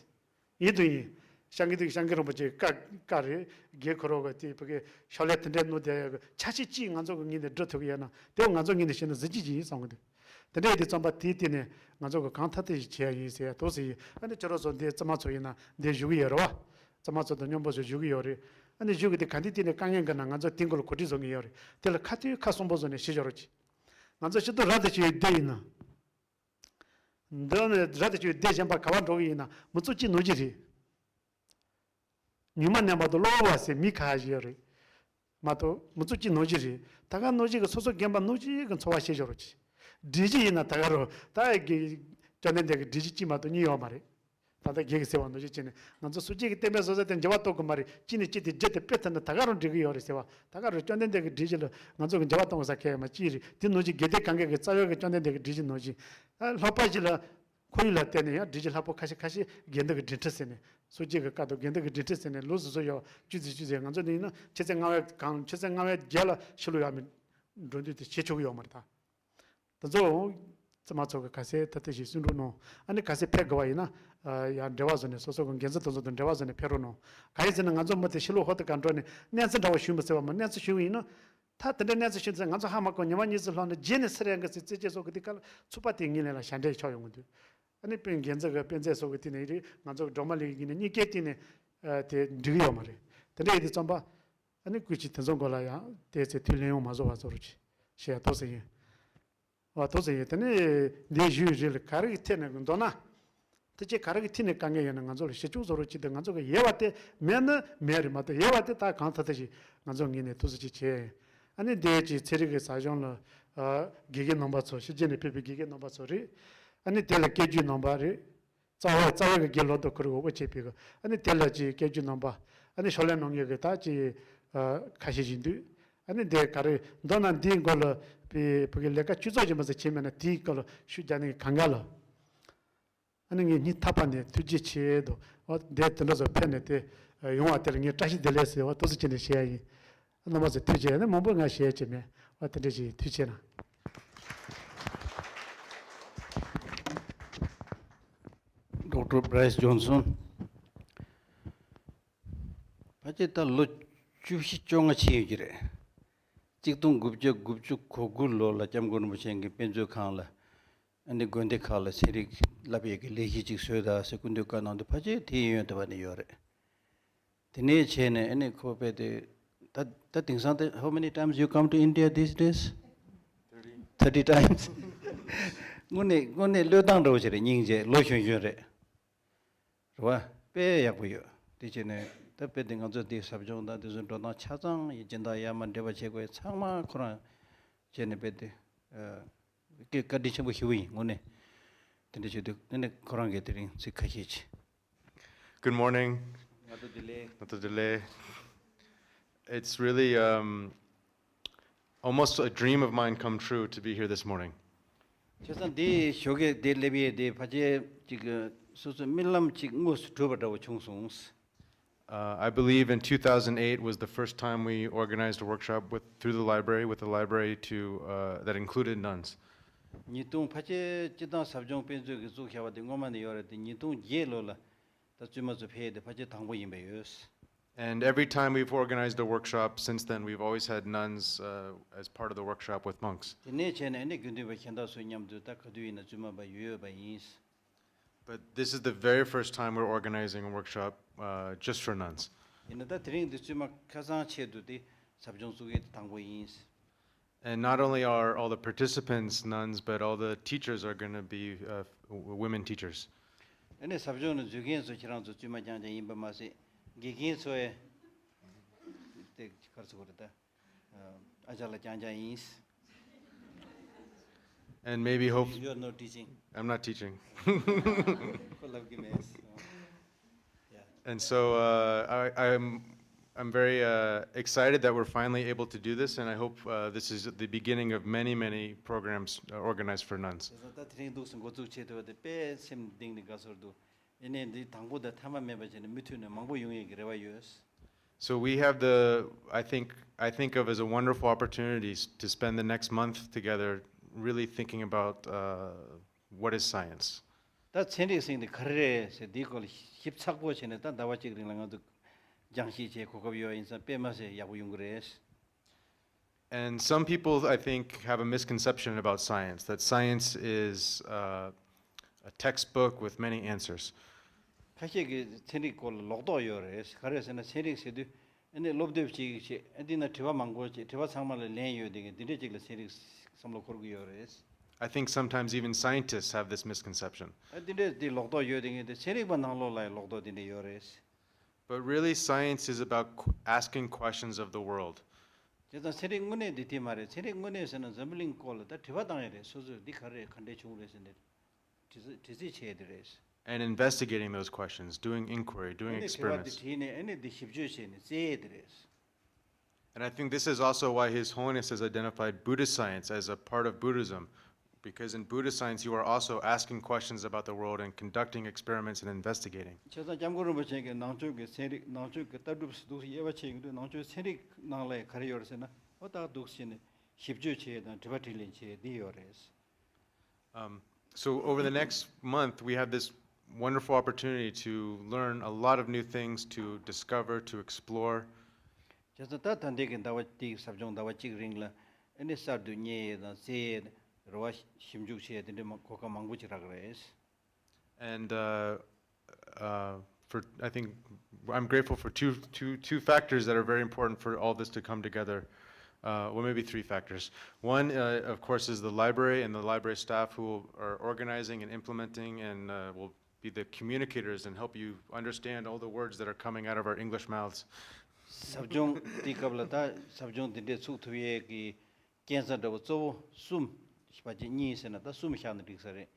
ཡིན་དུ་ཡིན། སྐྱབས་མགོན་དུ་སྐྱབས་མགོན་རིན་པོ་ཆེ་བཀའ་བཀའ་རེད། རྒན་ཁོ་རང་གི་དེ་བུ་གི་ཕྱག་ལས་དེ་འདྲའི་གནང་བསྡད་ཡ་གི་ཆ་ཤས་ཅིག་ང་ཚོ་གི་ངོས་ནས་སྒྲུབ་ཐུབ་ཀྱི་ཡོད་ན་དེ་བ་ང་ཚོ་ངོས་ནས་བཤད་ན་གཟི་བརྗིད་ཅིག་ཡིན་བསམ་གི་འདུག་དེ་འདྲ་ཡིན་དུས་ཙམ་པ་དེའི་སྟེང་ནས་ང་ཚོ་གི་གང་ཐབས་ཐབས་ཤིག་བྱེད་ཡ་ཡིན་ཟེར་ཡ་འདུག་ཟེར་ཡིན། ཨ་ནི་ཁྱོད་རང་ཚོ་འདི་རྩེད་མོ་ཚོ་ཡིན་ན་འདི་བཞུགས་ཀྱི་ཡོད་རེད་བ། རྩེད་མོ་ཚོ་དང་སྙོམས་པོ་ཚོ་བཞུགས་ཀྱི་ཡོད་རེད། ཨ་ནི་བཞུགས་ཀྱི་དེ་ག་འདི་སྟེང་ནས་དཀའ་ངལ་འགའ་ན་ང་ཚོ་དེ་འགོ་ལ་གོ་སྒྲིག་བཟོ་གི་ཡོད་རེད། དེ་ལ་ཁ་ཐུག་ཁ་གསོང་པོ་བཟོ་ནས་ཤེས་ཤོར་རོགས་གྱིས། ང་ཚོ་ཤི་ཏུ་ར་དེ་ཆུ་ཡི་སྡེ་ཡིན་ན། འདི་ནི་ར་དེ་ཆུ་ཡི་སྡེ་གཞན་པ་ག་བ་འགྲོ་གི་ཡིན་ན་མི་ཚོགས་གཅིག་ནོར་གྱི་རེད། ཉི་མ་ནས་མ་གཏོགས་གློ་བ་བ་ཟེར་མི་ཁ་ཞིག་ཡོད་རེད། མ་གཏོགས་མི་ཚོགས་གཅིག་ནོར་གྱི་རེད། ད་ག་ནོར་གྱི་གི་སོ་སོ་རྒན་པ་ནོར་གྱི་གི་འཚོ་བ་ཤེས་ཤོར་རོགས་གྱིས། སྒྲིག་གཞི་ཡིན་ན་ད་ག་རུ་ད་གི་བཅོམ་ལྡན་འདས་ཀྱི་སྒྲིག་གཞི་གཅིག་མ་གཏོགས་གཉིས་ཡོད་མ་རེད། ད་ལྟ་རྒན་གྱིས་ཟེར་བ་ནང་བཞིན་བྱས་ནས་ང་ཚོ་སུ་གཅིག་གིས་བསྟན་པའི་བཟོ་ས་དེ་འགྱུར་བ་གཏོང་གི་མ་རེད། གཅིག་ནས་གཅིག་དེ་རྒྱུ་དེ་སྤེལ་ཐུབ་ན་ད་ག་རུ་འགྲིག་གི་ཡོད་རེད་ཟེར་བ། ད་ག་རུ་བཅོམ་ལྡན་འདས་ཀྱི་སྒྲིག་གཞི་ལ་ང་ཚོ་གི་འགྱུར་བ་གཏོང་གི་ས་གལ་ཡོད་མ་གཅིག་རེད། དེ་ནང་བཞིན་དགེ་སྡིག་གང་ག་གི་རྩ་བའི་གི་བཅོམ་ལྡན་འདས་ཀྱི་སྒྲིག་གཞི་ནང་བཞིན། ཨ་ལྷག་པ་ཞིག་ལ་ཁོར་ཡུག་ལ་བརྟེན་ནས་ཡང་སྒྲིག་གཞི་ལྷག་པོ་ཁ་ཤས་ཁ་ཤས་དགེ་འདུན་གྱི་སྒྲིག་ཁྲིམས་ཟེར་ནས་སུ་གཅིག་གི་བཀའ་དང་དགེ་འདུན་གྱི་སྒྲིག་ཁྲིམས་ཟེར་ནས་ལུགས་སུ་བཟོ་ཡོད་བཅུ་ཚིགས་བཅུ་ཚིགས་ང་ཚོ་འདི་ཡིན་ན་ཆུ་ཚོད་ལྔ་བའི་གང་ཆུ་ཚོད་ལྔ་བའི་བརྒྱད་ལ་ཕྱི་ལོགས་ཡོང་མི་འགྲོ་དུས་དེ་བྱེད་ཆོག་གི་ཡོད་མ་རེད་ད། དེ་ཚོ་ ད་མ་ཚོ་གི་ག་ཚད་ད་ལྟ་ཞིག་གསོན་འགྲོ་གནང་། ཨ་ནི་ག་ཚད་ཕེབས་དགོས་པ་ཡིན་ན། ཡང་འབྲེལ་བ་བཟོ་ནས་སོ་སོ་གི་འགན་འཛིན་དེ་ཚོ་དང་འབྲེལ་བ་བཟོ་ནས་ཕེབས་རོགས་གནང་། གང་ཡིན་ཟེར་ན་ང་ཚོ་མི་དེ་ཕྱི་ལོགས་ཧོ་ཏི་ག་འགྲོ་ནས་གནས་ཚུལ་འདྲ་བ་ཞུས་མི་ཟེར་བ་མ་གནས་ཚུལ་ཞུས་ཡིན་ན། ད་དེ་འདྲ་གནས་ཚུལ་ཞུས་ཚེ་ང་ཚོ་ཧ་མ་གོ་ཉི་མ་གཉིས་ཙམ་ལྷག་ན་རྗེས་ནས་སེ་ར་ཡང་གི་སྲིད་རྩེ་སྐྱེས་སོགས་ཀྱི་དེ་ག་ལ་ཚུགས་པ་དེ་ངེས་ལེན་ལ་ཞལ་འདྲེན་ཆོག་ཡོང་གི་འདུག་ཨ་ནི་དཔོན་འགན་འཛིན་གི་དཔོན་རྩེ་སོགས་ཀྱི་དེ་ནས་རིགས་ང་ཚོ་གི་སྒྲོལ་མ་ལགས་ཀྱིས་ནས་གཉིས་ཀའི་སྟེང་ནས་དེ་འགྲིག་གི་ཡོད་མ་རེད། དེ་འདྲ་ཡིན་དུས་ཙམ་པ། ཨ་ནི་སྐུ་མཁྱེན་དེ་ཚོ་མགོ་ལ་ཡང་དེ་ཚེ་ཐུགས་ལན་ཡོང་མ་བཟོ་བ་བཟོ་རོགས་གྱིས་ཞེས་ཡང་ཐུགས་ཟིན་ཡིན། བ་ཐུགས་ཟིན་ཡིན། དེ་ནས་འདི་ཞུས་རེད་ལ་ག་རེ་གི་ཐད་ནས་མདོར་ན། དེ་ཅི་ག་རེ་གི་ཐད་ནས་དཀའ་ངལ་ཡོད་ན་ང་ཚོ་ལ་ཞིབ་འཇུག་བཟོ་རོགས་གྱིས། དེ་ང་ཚོ་གི་ཡོད་པ་དེ་མེད་ན་མེད་རེད་མ་གཏོགས་ཡོད་པ་དེ་ད་གང་ཐད་ཐད་ཞིག་ང་ཚོ་ངོས་ནས་ཐུགས་རྗེ་ཆེ། ཨ་ནི་འདི་ཅི་ཚན་རིག་གི་ཟབ་སྦྱོང་ལ་དགེ་རྒན་རྣམ་པ་ཚོ་ཕྱི་རྒྱལ་ནས་ཕེབས་པའི་དགེ་རྒན་རྣམ་པ་ཚོ་རེད། ཨ་ནི་དེ་ལ་སྐད་སྒྱུར་རྣམ་པ་རེད། རྩ་བ་རྩ་བའི་གི་དགེ་སློབ་དང་ཁུར་གི་དབུ་ཆེ་པའི་གི་ཨ་ནི་དེ་ལ་ཅིག་སྐད་སྒྱུར་རྣམ་པ། ཨ་ནི་ཕྱག་ལས་གནང་མཁན་གི་ད་ཅིག་ཁ་ཤས་ཤིག་འདུག་ཨ་ནི་འདི་ག་རེ་མདོར་ན་འདིའི་མགོ་ལ་བི་བི་གི་ལས་ཀ་སྤྱི་ཚོགས་ཀྱི་མི་ཚེ་བྱེད་མེད་ན་དེའི་སྐོར་ལ་ཤུགས་རྒྱག་ནི་གང་ག་ལ། ཨ་ནི་ངས་སྙིང་ཐག་པ་ནས་ཐུགས་རྗེ་ཆེ་དོ། འོ་འདི་དེ་འདྲ་ཚོ་ཕེབས་ནས་དེ་ཡོང་བ་དེ་ལ་ངས་བཀྲ་ཤིས་བདེ་ལེགས་ཟེར་བ་ཏོག་ཙམ་ཅིག་ནས་བཤད་ཡ་ཡིན། རྣམ་པ་ཚོ་ཐུགས་རྗེ་ཆེ། ཨ་ནི་མང་པོ་ང་བཤད་ཀྱི་མེད། འོ་དེ་འདྲ་ཞིག་ཐུགས་རྗེ་ཆེ་གནང་། Doctor Bryce Johnson། ཕལ་ཆེར་ད་ལོ་བཅུ་བཞི་བཅོ་ལྔ་ཕྱིན་ཡོད་ཀྱི་རེད། གཅིག་སྟོང་དགུ་བརྒྱ་དགུ་བཅུ་གོ་དགུ་ལོ་ལ་སྐྱབས་མགོན་རིན་པོ་ཆེ་གི་དཔེ་མཛོད་ཁང་ལ་ཨ་ནི་དགོན་སྡེ་ཁག་ལ་ཚན་རིག་བསླབ་ཡས་ཀྱི་ལས་གཞི་ཅིག་བཟོས་དང་ཟེར་སྐུ་མདུན་བཀའ་གནང་དུས་ཕལ་ཆེར་དེའི་ཡོན་དུ་བ་ནི་ཡོད་རེད། དེ་ནས་བྱས་ནས་ཨ་ནི་ཁོ་དཔེ་དེ་ད་ད་དེང་སང་དེ། How many times you come to India these days? Thirty times. དངོས་གནས་དངོས་གནས་བློས་བཏང་འདྲ་བོ་ཞིག་རེད། སྙིང་རྗེ། ལོ་གཞོན་གཞོན་རེད། རེད་བ། དཔེ་ཡག་པོ་ཡོད། དེ་བྱས་ནས་ད་དཔེ་དེ་ང་ཚོ་དེ་ཟབ་སྦྱོང་དང་དེ་ཚོ་འགྲོ་སྟངས་ཆ་ཚང་ཡི་སྦྱིན་བདག་ཡར་མར་འབྲེལ་བ་བྱེད་དགོས་ཚང་མ་ཁོ་རང་བྱས་ནས་དཔེ་དེ་ཨ་བཀའ་དྲིན་ཆེན་པོ་ཞེ་པོ་ཡིན། དངོས་གནས་དེ་འདྲ་བྱེད་དུས་དེ་ནས་ཁོ་རང་གིས་དེ་རིང་ཚིག་ཁ་ཤས་ཅིག Good morning. Not a delay. Not a delay. It's really um, almost a dream of mine come true to be here this morning. བྱས་ཙང་འདི་ཞོགས་ཀས་འདི་སླེབས་ཡས་འདི་ཕལ་ཆེར་ཅིག་སོ་སོའི་རྨི་ལམ་ཅིག་དངོས་སུ་གྲུབ་པ་འདྲ་བོ་བྱུང་སོང་། Uh, I believe in two thousand eight was the first time we organized a workshop with, through the library, with the library to, uh, that included nuns. ཉིས་སྟོང་ཕལ་ཆེར་སྤྱི་བཏང་ཟབ་སྦྱོང་དཔེ་མཛོད་ཀྱིས་བཙུགས་བཞག་པ་དེ་སྔོན་མ་ནས་ཡོད་རེད་དེ། ཉིས་སྟོང་བརྒྱད་ལོ་ལ་ད་བཙུན་མ་ཚོ་ཕེབས་དེ་ཕལ་ཆེར་དང་པོ་ཡིན་པ་ཡོད། And every time we've organized a workshop since then, we've always had nuns uh, as part of the workshop with monks. དེ་ནས་བྱས་ནས་ནི་དགེ་འདུན་པ་གཞན་དག་ཚོ་མཉམ་དུ་ད་ག་དུས་ཡིན་ན་བཙུན་མ་པ་ཡོད་ཡོད་པ་ཡིན། But this is the very first time we're organizing a workshop uh, just for nuns. ཡིན་ན་ད་དེ་རིང་འདི་བཙུན་མ་ཁ་སང་ཆེད་དུ་དེ་ཟབ་སྦྱོང་བཙུགས་ཡས་དེ་དང་པོ་ཡིན། And not only are all the participants nuns, but all the teachers are going to be uh, women teachers. ཨ་ནི་ཟབ་སྦྱོང་ནི་མཛོད་མཁན་ཚོ་ཁྱེད་རང་ཚོ་བཙུན་མ་རྐྱང་རྐྱང་ཡིན་པ་མ་ཟད། དགེ་རྒན་ཚོ་ཡང་དེ་གར་ཚོ་གོ་རེད་ད། ཨ་ཅག་ལགས་རྐྱང་རྐྱང་ཡིན། And maybe hope You are not teaching. I'm not teaching. ཁོ་ལབ་གི་མེད། Yeah. And so uh, I, I'm, I'm very uh, excited that we're finally able to do this, and I hope uh, this is the beginning of many, many programs uh, organized for nuns. དེ་ཚོ་ད་དེ་རིང་འདུག་སེ་འགོ་འཛུགས་བྱེད་ཐུབ་པ་དེ་དཔེ་སེམས་གཏིང་ནས་དགའ་ཚོར་འདུག་ཨ་ནི་འདི་དང་པོ་དང་མཐའ་མ་མེད་པ་བྱས་ནས་མུ་མཐུད་ནས་མང་པོ་ཡོང་ཡས་ཀྱི་རེ་བ་ཡོད། So we have the, I think, I think of as a wonderful opportunity to spend the next month together really thinking about uh, what is science. ད་ཚན་རིག་ཟེར་མཁན་དེ་ག་རེ་རེད་ཟེར་འདིའི་སྐོར་ལ་ཞིབ་ཚགས་པོ་བྱས་ནས་ད་ཟླ་བ་གཅིག་རིང་ལ་ང་ཚོ་སྦྱང་བཤད་བྱེད་གོ་སྐབས་ཡོད་ཡིན་ཙང་དཔེ་མ་ཟད་ཡག་པོ་ཡོང་གི་རེད། And some people, I think, have a misconception about science, that science is uh, a textbook with many answers. ཁ་ཤས་ཀྱིས་ཚན་རིག་སྐོར་ལ་ལོག་རྟོག་ཡོད་རེད། ག་རེ་ཟེར་ན་ཚན་རིག་ཟེར་དུས་ཨ་ནི་སློབ་དེབ་ཅིག་བྱེད། ཨ་འདི་ན་དྲི་བ་མང་པོ་བྱེད། དྲི་བ་ཚང་མ་ལ་ལན་ཡོད་དེ་གི་འདི་འདྲས་ཅིག་ལ་ཚན་རིག་བསམ་བློ་འཁོར་གི་ཡོད་རེད། I think sometimes even scientists have this misconception. ཨ་འདི་འདྲས་འདི་ལོག་རྟོག་ཡོད་དེ་གི་འདི་ཚན་རིག་པ་ནང་ལོགས་ལ་ཡང་ལོག་རྟོག་འདི་འདྲས་ཡོད་རེད། But really, science is about qu- asking questions of the world. བྱས་ཙང་ཚན་རིག་དངོས་གནས་འདི་དེ་མ་རེད། ཚན་རིག་དངོས་གནས་ཟེར་ན་འཛམ་བུ་གླིང་སྐོར་ལ་ད་དྲི་བ་བཏང་ཡ་རེད། སོ་སོས་འདི་ག་རེ་རེད། ག་འདྲས་བྱུང་རེད་ཟེར་ནས་དྲི་རྩད་དྲི་རྩད་བྱས་དེ་རེད། And investigating those questions, doing inquiry, doing ཨ་ནི་དྲི་བ་འདི་experiments. དྲིས་ནས་ཨ་ནི་འདི་ཞིབ་དཔྱོད་བྱས་ནས་བཙལ་ཡས་དེ་རེད། And I think this is also why His Holiness has identified Buddhist science as a part of Buddhism, because in Buddhist science you are also asking questions about the world and conducting experiments and investigating. བྱས་ཙང་སྐྱབས་མགོན་རིན་པོ་ཆེ་གིས་ནང་ཆོས་ཀྱི་ཚན་རིག་ནང་ཆོས་ཀྱི་ལྟ་གྲུབ་སུ་འདུག་དབྱེ་བ་ཕྱེ་ཡོང་དུས་ནང་ཆོས་ཚན་རིག་ནང་ལ་ག་རེ་ཡོད་རེད་ཟེར་ན། འོ་ད་འདུག་བྱས་ནས་ཞིབ་དཔྱོད་བྱས་དང་དྲི་བ་དྲིས་ལན་བྱས་འདི་ཡོད་རེད། Um, so over the next month, we have this wonderful opportunity to learn a lot of new things, to discover, to explore. བྱས་ཙང་ད་ད་ལྟའི་གི་ཟླ་བ་དེའི་ཟབ་སྦྱོང་ཟླ་བ་གཅིག་རིང་ལ་ཨ་ནི་གསར་དུ་རྙེད་ཡས་དང་བཙལ་ཡས་རེ་བ་ཞིབ་འཇུག་བྱེད་ཡས་དེ་འདྲའི་མ་གོ་སྐབས་མང་པོ་ཅིག་རག་གི་རེད། And uh, uh, for I think I'm grateful for two, two, two factors that are very important for all this to come together. Uh, well, maybe three factors. One, uh, of course, is the library and the library staff who are organizing and implementing and uh, will be the communicators and help you understand all the words that are coming out of our English mouths. ཟབ་སྦྱོང་དེའི་སྐབས་ལ་ད་ཟབ་སྦྱོང་འདི་འདྲས་ཚུགས་ཐུབ་ཡས་ཀྱི་རྐྱེན་རྩ་འདྲ་བོ་གཙོ་བོ་གསུམ་ཞིག་པ་ཅིག་གཉིས་ཟེར་ན་ད་གསུམ་བཞག་ན་འགྲིག་ས་རེད།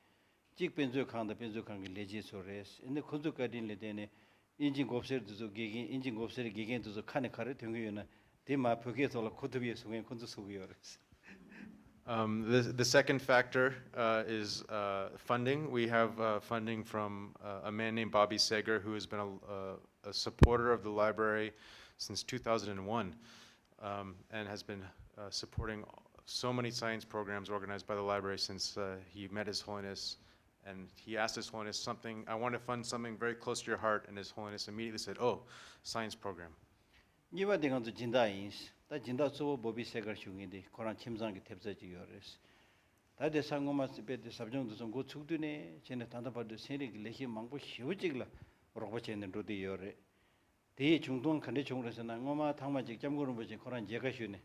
གཅིག་དཔེ་མཛོད་ཁང་དང་དཔེ་མཛོད་ཁང་གི་ལས་བྱེད་ཚོ་རེད། ཨ་ནི་ཁོ་ཚོའི་བཀའ་དྲིན་ལ་བརྟེན་ནས་ཨིན་ཇི་མགོ་སེར་དེ་ཚོ་དགེ་རྒན་ཨིན་ཇི་མགོ་སེར་དགེ་རྒན་དེ་ཚོ་ཁ་ནས་ག་རེ་ཐོན་གི་ཡོད་ན་དེ་མར་བོད་སྐད་ཐོག་ལ་གོ་ཐུབ་ཡས་བཟོ་མཁན་ཁོ་ཚོ་བཟོ་གི་ཡོད་རེད། Um, the, the second factor uh, is uh, funding. We have uh, funding from uh, a man named Bobby Seger, who has been a, a, a supporter of the library since two thousand one um, and has been uh, supporting so many science programs organized by the library since uh, he met His Holiness. And he asked His Holiness something, I want to fund something very close to your heart. And His Holiness immediately said, oh, science program. གཉིས་པ་དེ་ང་ཚོ་སྦྱིན་བདག་ཡིན། ད་སྦྱིན་བདག་གཙོ་བོ་བོ་བི་སེ་གར་ཞུ་མཁན་དེ་ཁོ་རང་ཁྱིམ་ཚང་གི་ཐེབས་རྩ་ཅིག་ཡོད་རེད། ད་དེ་ས་སྔོན་མ་དཔེ་དེ་ཟབ་སྦྱོང་དེ་ཚོ་འགོ་ཚུགས་དུས་ནས་བྱས་ནས་ད་ལྟ་བར་དུ་ཚན་རིག་གི་ལས་གཞི་མང་པོ་ཞེ་པོ་ཅིག་ལ་རོགས་པ་བྱས་ནས་འགྲོ་བསྡད་ཡོད་རེད། དེ་ཡི་བྱུང་དོན་ག་འདྲས་བྱུང་རེད་ཟེར་ན། སྔོན་མ་ཐེངས་མ་གཅིག་སྐྱབས་མགོན་རིན་པོ་ཆེ་ཁོ་རང་མཇལ་ཁ་ཞུས་ནས།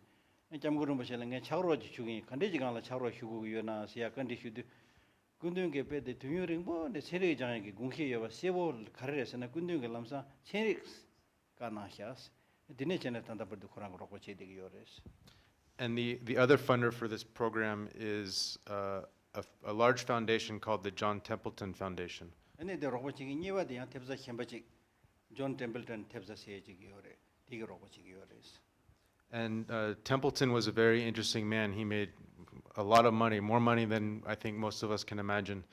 སྐྱབས་མགོན་རིན་པོ་ཆེ་ལ་ངས་ཕྱག་རོགས་ཅིག་ཞུ་གི་ཡིན། ག་འདྲས་ཀྱི་སྒང་ལ་ཕྱག་རོགས་ཞུ་དགོས་ཀྱི་ཡོད་ན་ཟེར་ཡ་བཀའ་འདྲི་ཞུ་དུས། སྐུ་མདུན་གྱིས་དཔེ་དེ་དུས་ཡུན་རིང་པོ་ནས་ཚན་རིག་སྦྱང་ཡག་གི་དགོངས་བཞེད་ཡོད་པ་གསལ་པོ་ག་རེ་རེད་ཟེར་ན། སྐུ་མདུན་གྱིས་ལམ་སང་ཚན་རིག་བཀའ་གནང་ཤག་དེ་ནས་བྱས་ནས་ད་ལྟ་བར་དུ་ཁོ་རང་གི་རོགས་པ་བྱེད་བསྡད་ཀྱི་ཡོད་རེད། And the, the other funder for this program is uh, a, a large foundation called the John Templeton Foundation. ཨ་ནི་དེ་རོགས་པ་བྱེད་མཁན་གཉིས་པ་དེ་ཡང་ཐེབས་རྩ་གཞན་པ་ཅིག John Templeton ཐེབས་རྩ་ཟེར་ཅིག་ཡོད་རེད། དེ་གིས་རོགས་པ་བྱེད་ཀྱི་ཡོད་རེད། And uh, Templeton was a very interesting man. He made a lot of money, more money than I think most of us can imagine.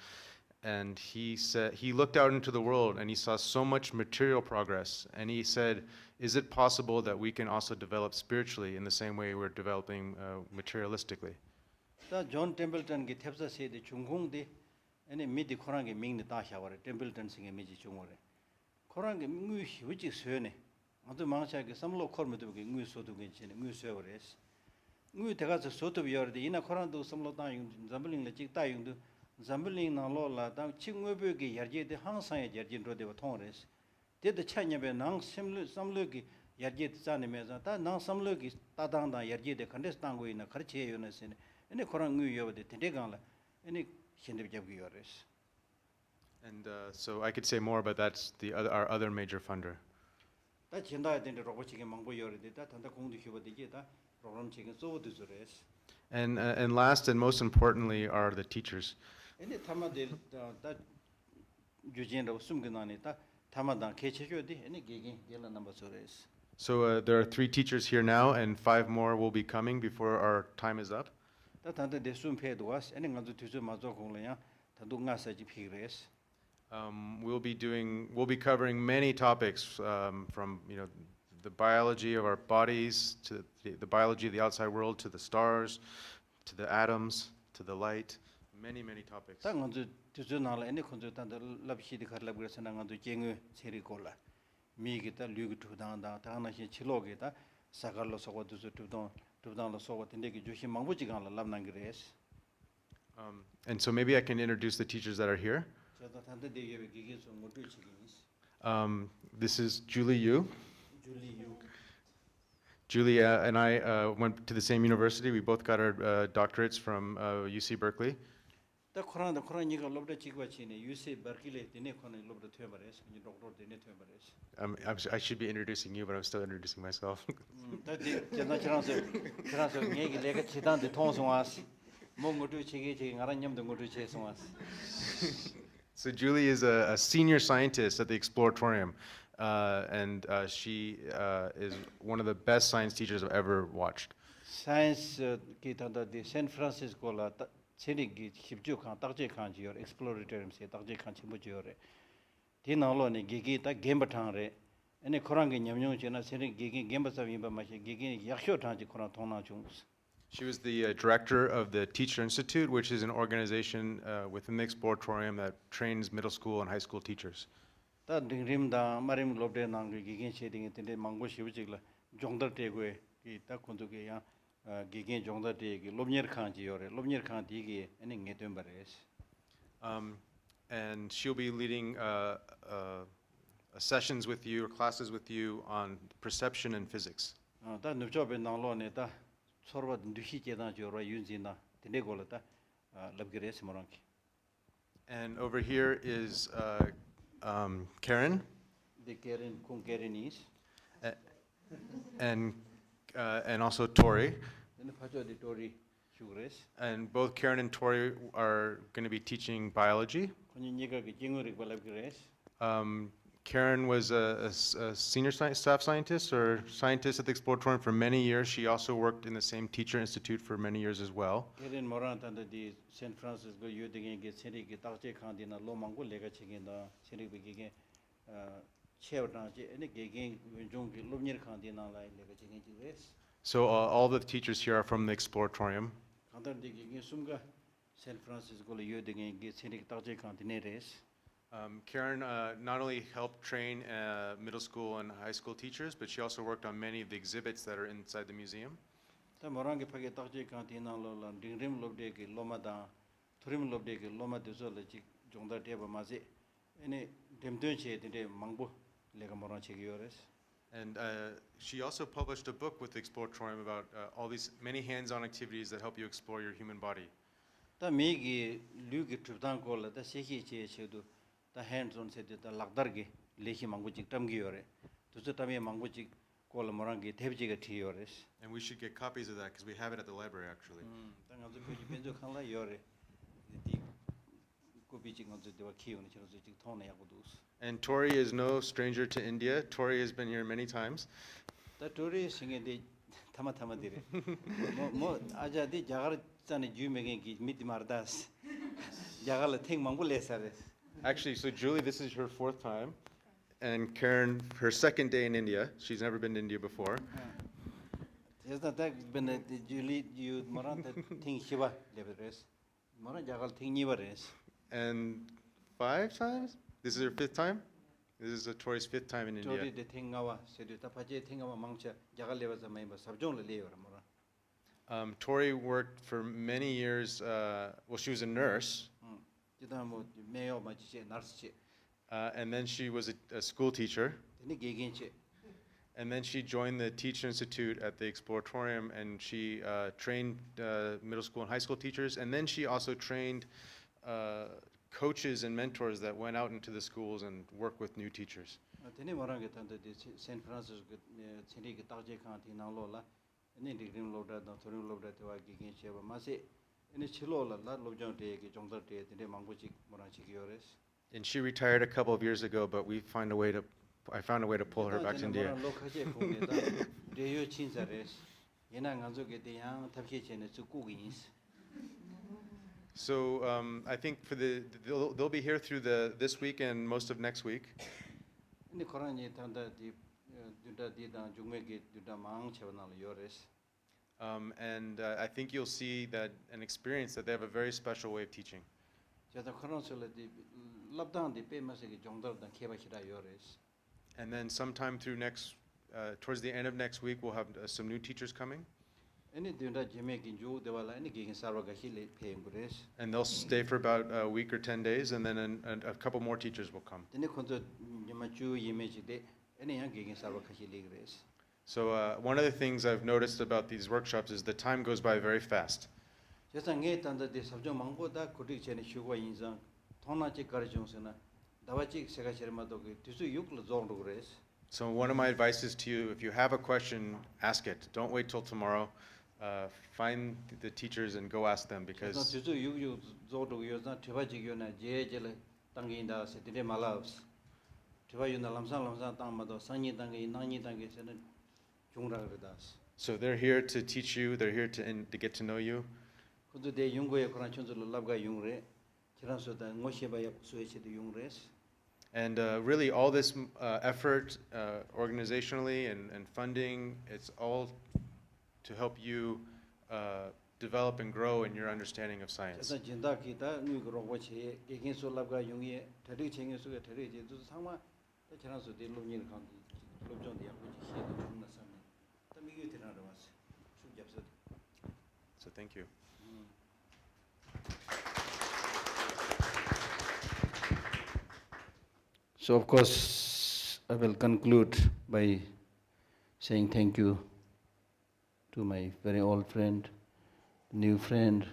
And he said he looked out into the world and he saw so much material progress. And he said, is it possible that we can also develop spiritually in the same way we're developing uh, materialistically? ད་John Templeton གི་ཐེབས་རྩ་ཟེར་དེ་བྱུང་ཁུངས་དེ་ཨ་ནི་མི་དེ་ཁོ་རང་གི་མིང་ནས་བཏགས་བཞག་པ་རེད། Templeton ཟེར་མཁན་མི་ཅིག་བྱུང་བ་རེད། ཁོ་རང་གིས་དངུལ་ཞེ་པོ་ཅིག་བཟོས་ནས། ང་ཚོ་མང་ཆེ་གིས་བསམ་བློ་འཁོར་མི་ཐུབ་པའི་དངུལ་བཟོ་ཐུབ་མཁན་བྱས་ནས་དངུལ་བཟོས་པ་རེད། དངུལ་དེ་ག་ཚོད་བཟོ་ཐུབ་ཡོད་རེད་དེ། ཡིན་ན་ཁོ་རང་འདུག་བསམ་བློ་བཏང་ཡོང་དུས་འཛམ་བུ་གླིང་ལ་ཅིག་ལྟ་ཡོང་དུས། འཛམ་བུ་གླིང་ནང་ལོགས་ལ་ད་ཕྱི་དངོས་པོའི་གི་ཡར་རྒྱས་དེ་ཧང་སང་ཡ་ཡར་རྒྱས་འགྲོ་བསྡད་པ་མཐོང་བ་རེད། དེ་དང་ཆ་མཉམ་པའི་ནང་སེམས་བློས་བསམ་བློའི་གི་ཡར་རྒྱས་དེ་རྩ་ནས་མེད་ཙང་། ད་ནང་བསམ་བློའི་གི་ལྟ་སྟངས་དང་ཡར་རྒྱས་དེ་ག་འདྲས་བཏང་དགོས་ཡིན་ན། ག་རེ་བྱས་ཡོད་ན་ཟེར་ནས། ཨ་ནི་ཁོ་རང་དངུལ་ཡོད་པ་དེ་དེ་འདྲའི་སྒང་ལ་ཨ་ནི་ཞལ་འདེབས་རྒྱབ་ཀྱི་ཡོད་རེད། And uh, so I could say more, but that's the other, our other major funder. ད་སྦྱིན་བདག་དེ་འདྲ་རོགས་པ་བྱེད་མཁན་མང་པོ་ཡོད་རེད་དེ། ད་ད་ལྟ་གོང་དུ་ཞུས་པ་དེ་གྱིས་ད་རོགས་རམ་བྱེད་མཁན་གཙོ་བོ་དེ་ཚོ་རེད། And, uh, and last and most importantly are the teachers. ཨ་ནི་མཐའ་མ་དེ་ད་ད་རྒྱུ་རྐྱེན་འདྲ་བོ་གསུམ་གྱི་ནང་ནས་ད་མཐའ་མ་དང་གལ་ཆེ་ཤོས་དེ་ཨ་ནི་དགེ་རྒན་རྒན་ལགས་རྣམ་པ་ཚོ་རེད། So uh, there are three teachers here now, and five more will be coming before our time is up. ད་ད་ལྟ་དེ་གསུམ་ཕེབས་འདུག་བ། ཨ་ནི་ང་ཚོ་དུས་ཚོད་མ་རྫོགས་གོང་ལ་ཡང་ད་དུང་ལྔ་ཙམ་ཅིག་ཕེབས་ཀྱི་རེད། Um, we'll be doing, we'll be covering many topics um, from, you know, the biology of our bodies to the, the biology of the outside world to the stars to the atoms to the light, many, many topics. ད་ང་ཚོའི་དུས་ཚོད་ནང་ལ་ཨ་ནི་ཁོང་ཚོས་ད་ལྟ་བསླབ་གཞི་དེ་ག་རེ་བསླབ་ཀྱི་རེད་ཟེར་ན། ང་ཚོའི་སྐྱེ་དངོས་ཚན་རིག་སྐོར་ལ། མིའི་གི་ད་ལུས་ཀྱི་གྲུབ་སྟངས་དང་། ད་ག་ནང་བཞིན་ཕྱི་ལོགས་ཀྱི་ད་གཟའ་སྐར་ལ་སོགས་པ་དེ་ཚོའི་གྲུབ་སྟངས་གྲུབ་སྟངས་ལ་སོགས་པ་དེ་འདྲས་ཀྱི་བརྗོད་གཞི་མང་པོ་ཅིག་སྒང་ལ་བསླབ་གནང་གི་རེད། Um, and so maybe I can introduce the teachers that are here. བྱས་ཙང་ད་ལྟ་འདིར་ཡོད་པའི་དགེ་རྒན་ཚོ་ངོ་སྤྲོད་བྱེད་ཀྱི་ཡིན། Um, this is Julie Yu. Julie Yu. Julie uh, and I uh, went to the same university. We both got our uh, doctorates from uh, U C Berkeley. ད་ཁོ་རང་དང་ཁོ་རང་གཉིས་ཀ་སློབ་གྲྭ་གཅིག་པ་བྱས་ནས་ཡུ་སི་བར་ཀི་ལེ་དེ་ནས་ཁོ་ནས་སློབ་གྲྭ་ཐོན་པ་རེད། ཁོ་གཉིས་ཌོག་ཊོར་དེ་ནས་ཐོན་པ་རེད། Um, I'm, I should be introducing you, but I'm still introducing myself. ད་དེ་བྱས་ན་ཁྱེད་རང་ཚོས་ཁྱེད་རང་ཚོས་ངེད་ཀྱི་ལས་ཀ་བྱེད་སྟངས་དེ་མཐོང་སོང་ཨ། མོ་ངོ་སྤྲོད་བྱེད་ཀྱི་བྱེད་ཀྱི་ང་རང་མཉམ་དུ་ངོ་སྤྲོད་བྱས་སོང་ཨ། So Julie is a, a senior scientist at the Exploratorium, uh, and uh, she uh, is one of the best science teachers I've ever watched. Science གི་ད་ལྟ་དེ་San Francisco ལ་ཚན་རིག་གི་ཞིབ་འཇུག་ཁང་བརྟག་དཔྱད་ཁང་ཅིག་ཡོད་རེད། Exploratorium ཟེར་བརྟག་དཔྱད་ཁང་ཆེན་པོ་ཅིག་ཡོད་རེད། དེའི་ནང་ལོགས་ནས་དགེ་རྒན་ད་རྒན་པ་གྲངས་རེད། ཨ་ནི་ཁོ་རང་གི་ཉམས་མྱོང་བྱས་ན་ཚན་རིག་དགེ་རྒན་རྒན་པ་ཙམ་ཡིན་པ་མ་ཟད་དགེ་རྒན་ཡག་ཤོས་གྲངས་ཅིག་ཁོ་རང་མཐོང་སྣང་བྱུང་། She was the uh, director of the Teacher Institute, which is an organization uh, within the Exploratorium that trains middle school and high school teachers. ད་འབྲིང་རིམ་དང་དམའ་རིམ་སློབ་གྲྭའི་ནང་གི་དགེ་རྒན་བྱས་དེ་ངས་དེ་འདྲའི་མང་པོ་ཞེ་པོ་ཅིག་ལ་སྦྱོང་བརྡར་སྤྲད་དགོས་ཀྱི། ད་ཁོང་ཚོ་གི་ཡང་དགེ་རྒན་སྦྱོང་བརྡར་སྤྲད་ཀྱི་སློབ་གཉེར་ཁང་ཅིག་ཡོད་རེད། སློབ་གཉེར་ཁང་དེ་གི་ཨ་ནི་ངེས་སྟོན་པ་རེད། Um, and she'll be leading uh, uh, uh, sessions with you or classes with you on perception and physics. ད་ནུབ་ཕྱོགས་པའི་ནང་ལོགས་ནས་ད་ཚོར་བ་འདུ་ཤེས་སྐྱེ་སྟངས་ཀྱི་རོ་ཡུལ་འཛིན་སྟངས་དེ་འདྲའི་སྐོར་ལ་ད་ལབ་ཀྱི་རེད་ཟེར་མོ་རང་གིས། And over here is uh, um, Karen. འདི་ཀེ་རིན། ཁོང་ཀེ་རིན་ཡིན། A- and uh, and also Tori. དེ་ནི་ཕ་ཕྱོགས་འདི་ཏོ་རི་ཞུགས་རེད། And both Karen and Tori are going to be teaching biology. ཁོ་གཉིས་གཉིས་ཀ་གི་སྐྱེ་དངོས་རིག་པ་ལབ་ཀྱི་རེད། Um, Karen was a, a s- a senior sci- staff scientist or scientist at the Exploratorium for many years. She also worked in the same teacher institute for many years as well. ཀེ་རིན་མོ་རང་ད་ལྟ་འདི་སན་ཧྥ་རན་སིས་ཀོ་ཡོད་དེ་མཁན་གྱི་ཚན་རིག་གི་བརྟག་དཔྱད་ཁང་འདི་ན་ལོ་མང་པོ་ལས་ཀ་བྱེད་མཁན་དང་ཚན་རིག་པའི་དགེ་རྒན་ཆེ་བ་གྲངས་ཅིག་ཨ་ནི་དགེ་རྒན་འོས་སྦྱོང་གི་སློབ་གཉེར་ཁང་འདི་ནང་ལ་ལས་ཀ་བྱེད་མཁན་ཅིག་རེད། So uh, all the teachers here are from the Exploratorium. གང་ལྟར་འདི་དགེ་རྒན་གསུམ་ཀ་སན་ཧྥ་རན་སིས་ཀོ་ལ་ཡོད་དེ་མཁན་གྱི་ཚན་རིག་བརྟག་དཔྱད་ཁང་འདི་ནས་རེད། Um, Karen uh, not only helped train uh, middle school and high school teachers, but she also worked on many of the exhibits that are inside the museum. ད་མོ་རང་གི་ཕ་གི་བརྟག་དཔྱད་ཁང་དེའི་ནང་ལོགས་ལ་འབྲིང་རིམ་སློབ་གྲྭའི་གི་སློབ་མ་དང་མཐོ་རིམ་སློབ་གྲྭའི་གི་སློབ་མ་དེ་ཚོ་ལ་ཅིག་སྦྱོང་བརྡར་སྤྲད་པ་མ་ཟད། ཨ་ནི་འགྲེམས་སྟོན་བྱས་དེ་འདྲའི་མང་པོ་ལས་ཀ་མོ་རང་བྱེད་ཀྱི་ཡོད་རེད། And uh, she also published a book with the Exploratorium about uh, all these many hands on activities that help you explore your human body. ད་མིའི་གི་ལུས་ཀྱི་གྲུབ་སྟངས་སྐོར་ལ་ད་གསལ་བཤད་བྱེད་ཆེད་དུ་ད་ཧེན་ཌི་ཨོན་ཟེར་དུས་ད་ལག་བརྡར་གྱི་ལས་གཞི་མང་པོ་ཅིག་བཀྲམ་གྱི་ཡོད་རེད། དུས་ཚོད་བཀྲམ་ཡས་མང་པོ་ཅིག་སྐོར་ལ་མོ་རང་གིས་དེབ་ཅིག་ག་བྲིས་ཡོད་རེད། And we should get copies of that because we have it at the library actually. ད་ང་ཚོ་བོད་ཀྱི་དཔེ་མཛོད་ཁང་ལ་ཡོད་རེད། དེ་ཀོ་པི་ཅིག་ང་ཚོས་དེ་བ་ཁྱེར་ཡོང་ནས་ཁྱེད་རང་ཚོས་ཅིག་མཐོང་ན་ཡག་པོ་འདུག And Tori is no stranger to India. Tori has been here many times. ད་ཏོ་རི་ཟེར་མཁན་དེ་ཐ་མ་ཐ་མ་དེ་རེད། མོ་མོ་ཨ་ཅག་དེ་རྒྱ་གར་རྩ་ནས་རྒྱུས་མེད་མཁན་གྱི་མི་དེ་མ་རེད་ད། རྒྱ་གར་ལ་ཐེངས་མང་པོ་སླེབས་ཚར་རེད། Actually, so Julie, this is her fourth time, and Karen, her second day in India. She's never been to India before. དེ་ད་ད་བེ་ན་དེ་ཇུ་ལི་ཡུ་མོ་རང་ད་ཐེངས་བཞི་པ་སླེབས་པ་རེད། མོ་རང་རྒྱ་གར་ལ་ཐེངས་གཉིས་པ་རེད། And five times? This is her fifth time? This is a Tori's fifth time in ཏོ་རི་India. དེ་ཐེངས་ལྔ་པ་ཟེར་དུས་ད་ཕལ་ཆེར་ཐེངས་ལྔ་པ་མང་ཆེ་རྒྱ་གར་སླེབས་པ་ཙམ་མ་ཡིན་པར་ཟབ་སྦྱོང་ལ་སླེབས་ཡོད་རེད་མོ་རང་། Um, Tori worked for many years. Uh, well, she was a nurse. ཅི་ལྟར་མོ་སྨན་གཡོག་མ་ཅིག་བྱས། ནར་སི་བྱས། Uh, and then she was a, a school teacher. དེ་ནི་དགེ་རྒན་བྱས། And then she joined the Teacher Institute at the Exploratorium, and she uh, trained uh, middle school and high school teachers. And then she also trained uh, coaches and mentors that went out into the schools and worked with new teachers. དེ་ནི་མོ་རང་གི་ད་ལྟ་དེ་སན་ཧྥ་རན་སིས་ཀོ་གི་ཚན་རིག་གི་བརྟག་དཔྱད་ཁང་དེའི་ནང་ལོགས་ལ་ཨ་ནི་འབྲིང་རིམ་སློབ་གྲྭ་དང་མཐོ་རིམ་སློབ་གྲྭ་དེ་བ་དགེ་རྒན་བྱས་པ་མ་ཟད། ཨ་ནི་ཕྱི་ལོགས་ལ་ལ་སློབ་སྦྱོང་སྤྲད་ཀྱི་སྦྱོང་བརྡར་སྤྲད་དེ་འདྲའི་མང་པོ་ཅིག་མོ་རང་བྱེད་ཀྱི་ཡོད་རེད། And she retired a couple of years ago, but we find a way to, I found a way to pull her back to India. ལོ་ཁ་ཤས་གོང་ནས་ད་བགྲེས་ཡོལ་ཕྱིན་ཚར་རེད། ཡིན་ན་ང་ཚོ་གི་དེ་ཡང་ཐབས་ཤེས་བྱས་ནས་ཚུར་བསྐུར་གི་ཡིན། So um, I think for the they'll, they'll be here through the this week and most of next week. ཨ་ནི་ཁོ་རང་གཉིས་ད་ལྟ་དེ་བདུན་ཕྲག་འདི་དང་མཇུག་མའི་གི་བདུན་ཕྲག་མང་ཆེ་བ་ནང་ལ་ཡོད་རེད། Um, and uh, I think you'll see that and experience that they have a very special way of teaching. བྱས་ཙང་ཁོ་རང་ཚོ་ལ་དེ་བསླབ་སྟངས་དེ་དཔེ་མ་སྲིད་ཀྱི་སྦྱོང་བརྡར་དང་མཁས་པ་ཞེ་དྲག་ཡོད་རེད། And then sometime through next, uh, towards the end of next week, we'll have uh, some new teachers coming. ཨ་ནི་བདུན་ཕྲག་རྗེས་མའི་གི་མཇུག་དེ་བ་ལ་ཨ་ནི་དགེ་རྒན་གསར་པ་འགའ་ཤས་ལས་ཕེབས་ཡོང་གི་རེད། And they'll stay for about a week or ten days, and then an, an, a couple more teachers will come. དེ་ནི་ཁོ་ཚོ་ཉི་མ་བཅུ་ཡས་མས་ཅིག་བསྡད། ཨ་ནི་ཡང་དགེ་རྒན་གསར་པ་ཁ་ཤས་སླེབས་ཀྱི་རེད། So uh, one of the things I've noticed about these workshops is the time goes by very fast. བྱས་ཙང་ངས་ད་ལྟ་དེ་ཟབ་སྦྱོང་མང་པོ་ད་གོ་སྒྲིག་བྱས་ནས་ཞུགས་པ་ཡིན་ཙང་མཐོང་སྣང་ཅིག་ག་རེ་བྱུང་ཟེར་ན། ཟླ་བ་གཅིག་ཕྱེད་ཀ་ཕྱེད་མ་གཏོགས་ཀྱི་དུས་ཚོད་ཡུག་ལ་རྫོགས་འགྲོ་གི་རེད། So one of my advices to you, if you have a question, ask it. Don't wait till tomorrow. Uh, find the teachers and go ask them བྱས་ཙང་because དུས་ཚོད་ཡུག་ཡུག་རྫོགས་འགྲོ་གི་ཡོད་ཙང་དྲི་བ་ཅིག་ཡོད་ན་རྗེས་རྗེས་ལ་བཏང་གི་ཡིན་ད་ཟེར་དེ་འདྲས་མ་ལབ། དྲི་བ་ཡོད་ན་ལམ་སང་ལམ་སང་བཏང་མ་གཏོགས་སང་ཉིན་བཏང་གི་ཡིན། གནངས་ཉིན་བཏང་གི་ཡིན་ཟེར་ན་བྱུང་རག་གི་རེད་ད། So they're here to teach you. They're here to, in, to get to know you. ཁོ་ཚོ་དེ་ཡོང་དགོས་ཡ་ཁོ་རང་ཁྱོད་ཚོ་ལ་བསླབ་ག་ཡོང་རེད། ཁྱེད་རང་ཚོ་ད་ངོ་ཤེས་པ་ཡག་པོ་བཟོ་ཡའི་ཆེད་དུ་ཡོང་རེད། And uh, really, all this uh, effort, uh, organizationally and, and funding, it's all to help you uh, develop and grow in your understanding of science. དེ་ལྟར་སྦྱིན་བདག་གིས་ད་དངུལ་གྱི་རོགས་པ་བྱེད་ཡས། དགེ་རྒན་ཚོ་བསླབ་གར་ཡོང་ཡས། གྲ་སྒྲིག་བྱེད་མཁན་ཚོ་གིས་གྲ་སྒྲིག་བྱེད་ཡས། འདི་ཚོ་ཚང་མ་ད་ཁྱེད་རང་ཚོ་དེ་སློབ་གཉེར་ཁང་གི་སློབ་སྦྱོང་དེ་ཡག་པོ་ཅིག་ཤེས་ཏེ་བྱུང་ན་བསམ་ནས། ད་དམིགས་ཡུལ་དེ་རང་རེད་བ། ཤུགས་རྒྱབ་ས་དེ། So thank you. So, of course, I will conclude by saying thank you to my very old friend, new friend,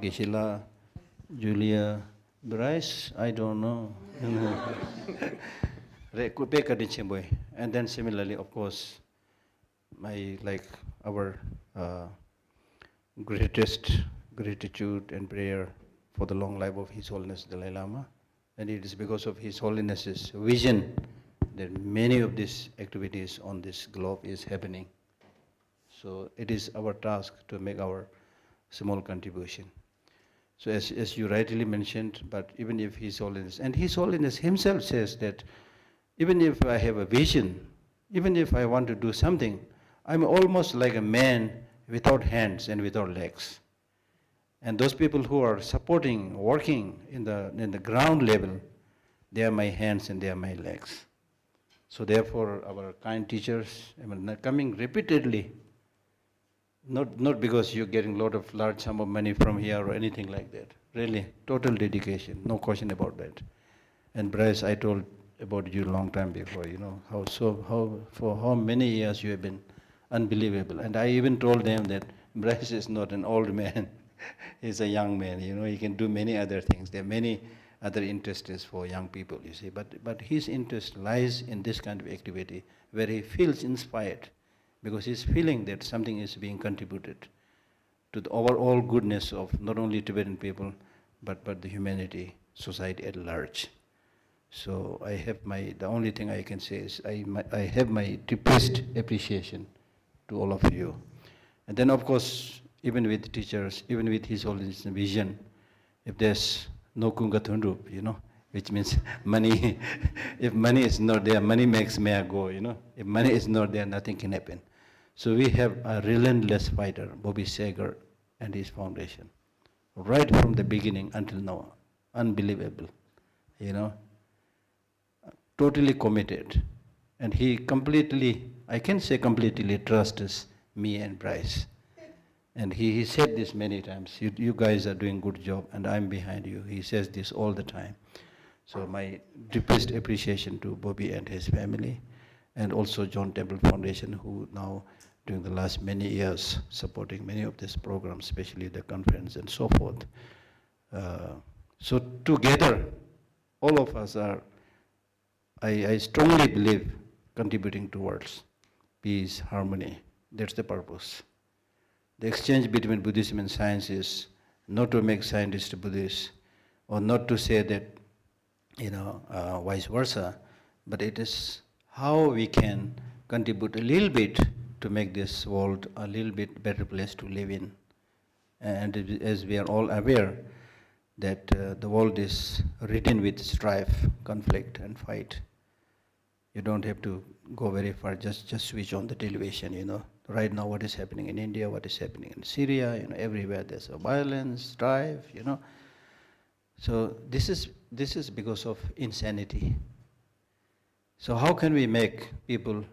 Geshe-la, Julia, Bryce, I don't know. རེད། ཁོ་དཔེ་བཀའ་དྲིན་ཆེན་པོ་ཡིན། And then similarly, of course, my, like, our uh, greatest gratitude and prayer for the long life of His Holiness Dalai Lama. And it is because of His Holiness's vision that many of these activities on this globe is happening. So it is our task to make our small contribution. So as, as you rightly mentioned, but even if His Holiness, and His Holiness himself says that even if I have a vision, even if I want to do something, I'm almost like a man without hands and without legs. And those people who are supporting, working in the, in the ground level, they are my hands and they are my legs. So therefore, our kind teachers, I mean, coming repeatedly, not, not because you're getting a lot of large sum of money from here or anything like that. Really, total dedication, no question about that. And Bryce, I told about you a long time before, you know, how so, how, for how many years you have been unbelievable. And I even told them that Bryce is not an old man, he's a young man, you know, he can do many other things. There are many other interests for young people, you see. But, but his interest lies in this kind of activity where he feels inspired because he's feeling that something is being contributed to the overall goodness of not only Tibetan people, but, but the humanity, society at large. So I have my, the only thing I can say is I, my, I have my deepest appreciation to all of you. And then, of course, even with teachers, even with His Holiness' vision, if there's no kunga thundrup, you know, which means money, if money is not there, money makes maya go, you know. If money is not there, nothing can happen. So we have a relentless fighter, Bobby Seger and his foundation, right from the beginning until now. Unbelievable, you know, totally committed. And he completely, I can say completely trusts me and Bryce. And he, he said this many times, you, you guys are doing good job and I'm behind you. He says this all the time. So my deepest appreciation to Bobby and his family, and also John Temple Foundation, who now during the last many years supporting many of these programs, especially the conference and so forth. Uh, so together, all of us are, I, I strongly believe, contributing towards peace, harmony. That's the purpose. The exchange between Buddhism and science is not to make scientists Buddhists, or not to say that, you know, uh, vice versa, but it is how we can contribute a little bit to make this world a little bit better place to live in. And as we are all aware that uh, the world is ridden with strife, conflict, and fight. You don't have to go very far. Just, just switch on the television, you know. Right now, what is happening in India, what is happening in Syria, you know, everywhere there's a violence, strife, you know. So this is, this is because of insanity. So how can we make people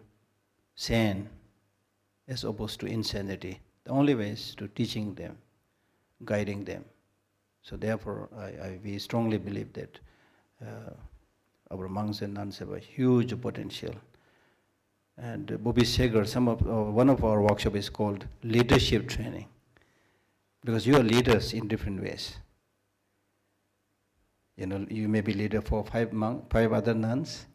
sane as opposed to insanity? The only way is to teaching them, guiding them. So therefore, I, I, we strongly believe that uh, our monks and nuns have a huge potential. And Bobby Seger, some of, uh, one of our workshop is called leadership training, because you are leaders in different ways. You know, you may be leader for five monk, five other nuns,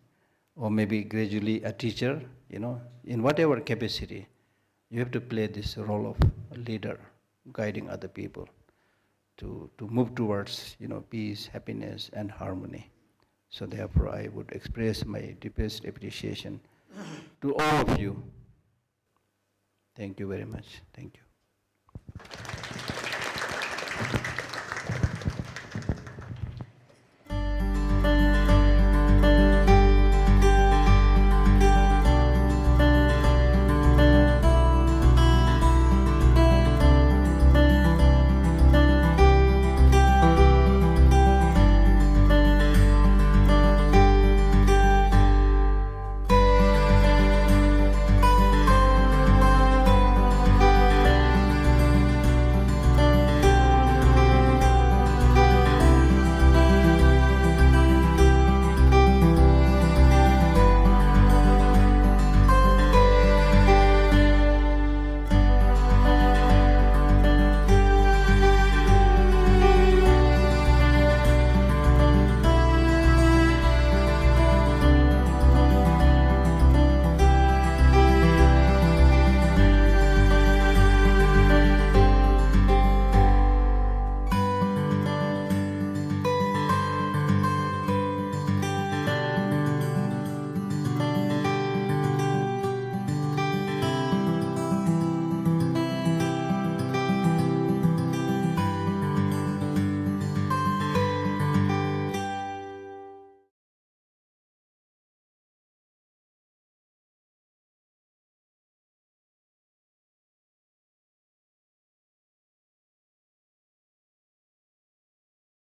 or maybe gradually a teacher. You know, in whatever capacity, you have to play this role of a leader, guiding other people to, to move towards, you know, peace, happiness, and harmony. So therefore, I would express my deepest appreciation to all of you. Thank you very much. Thank you.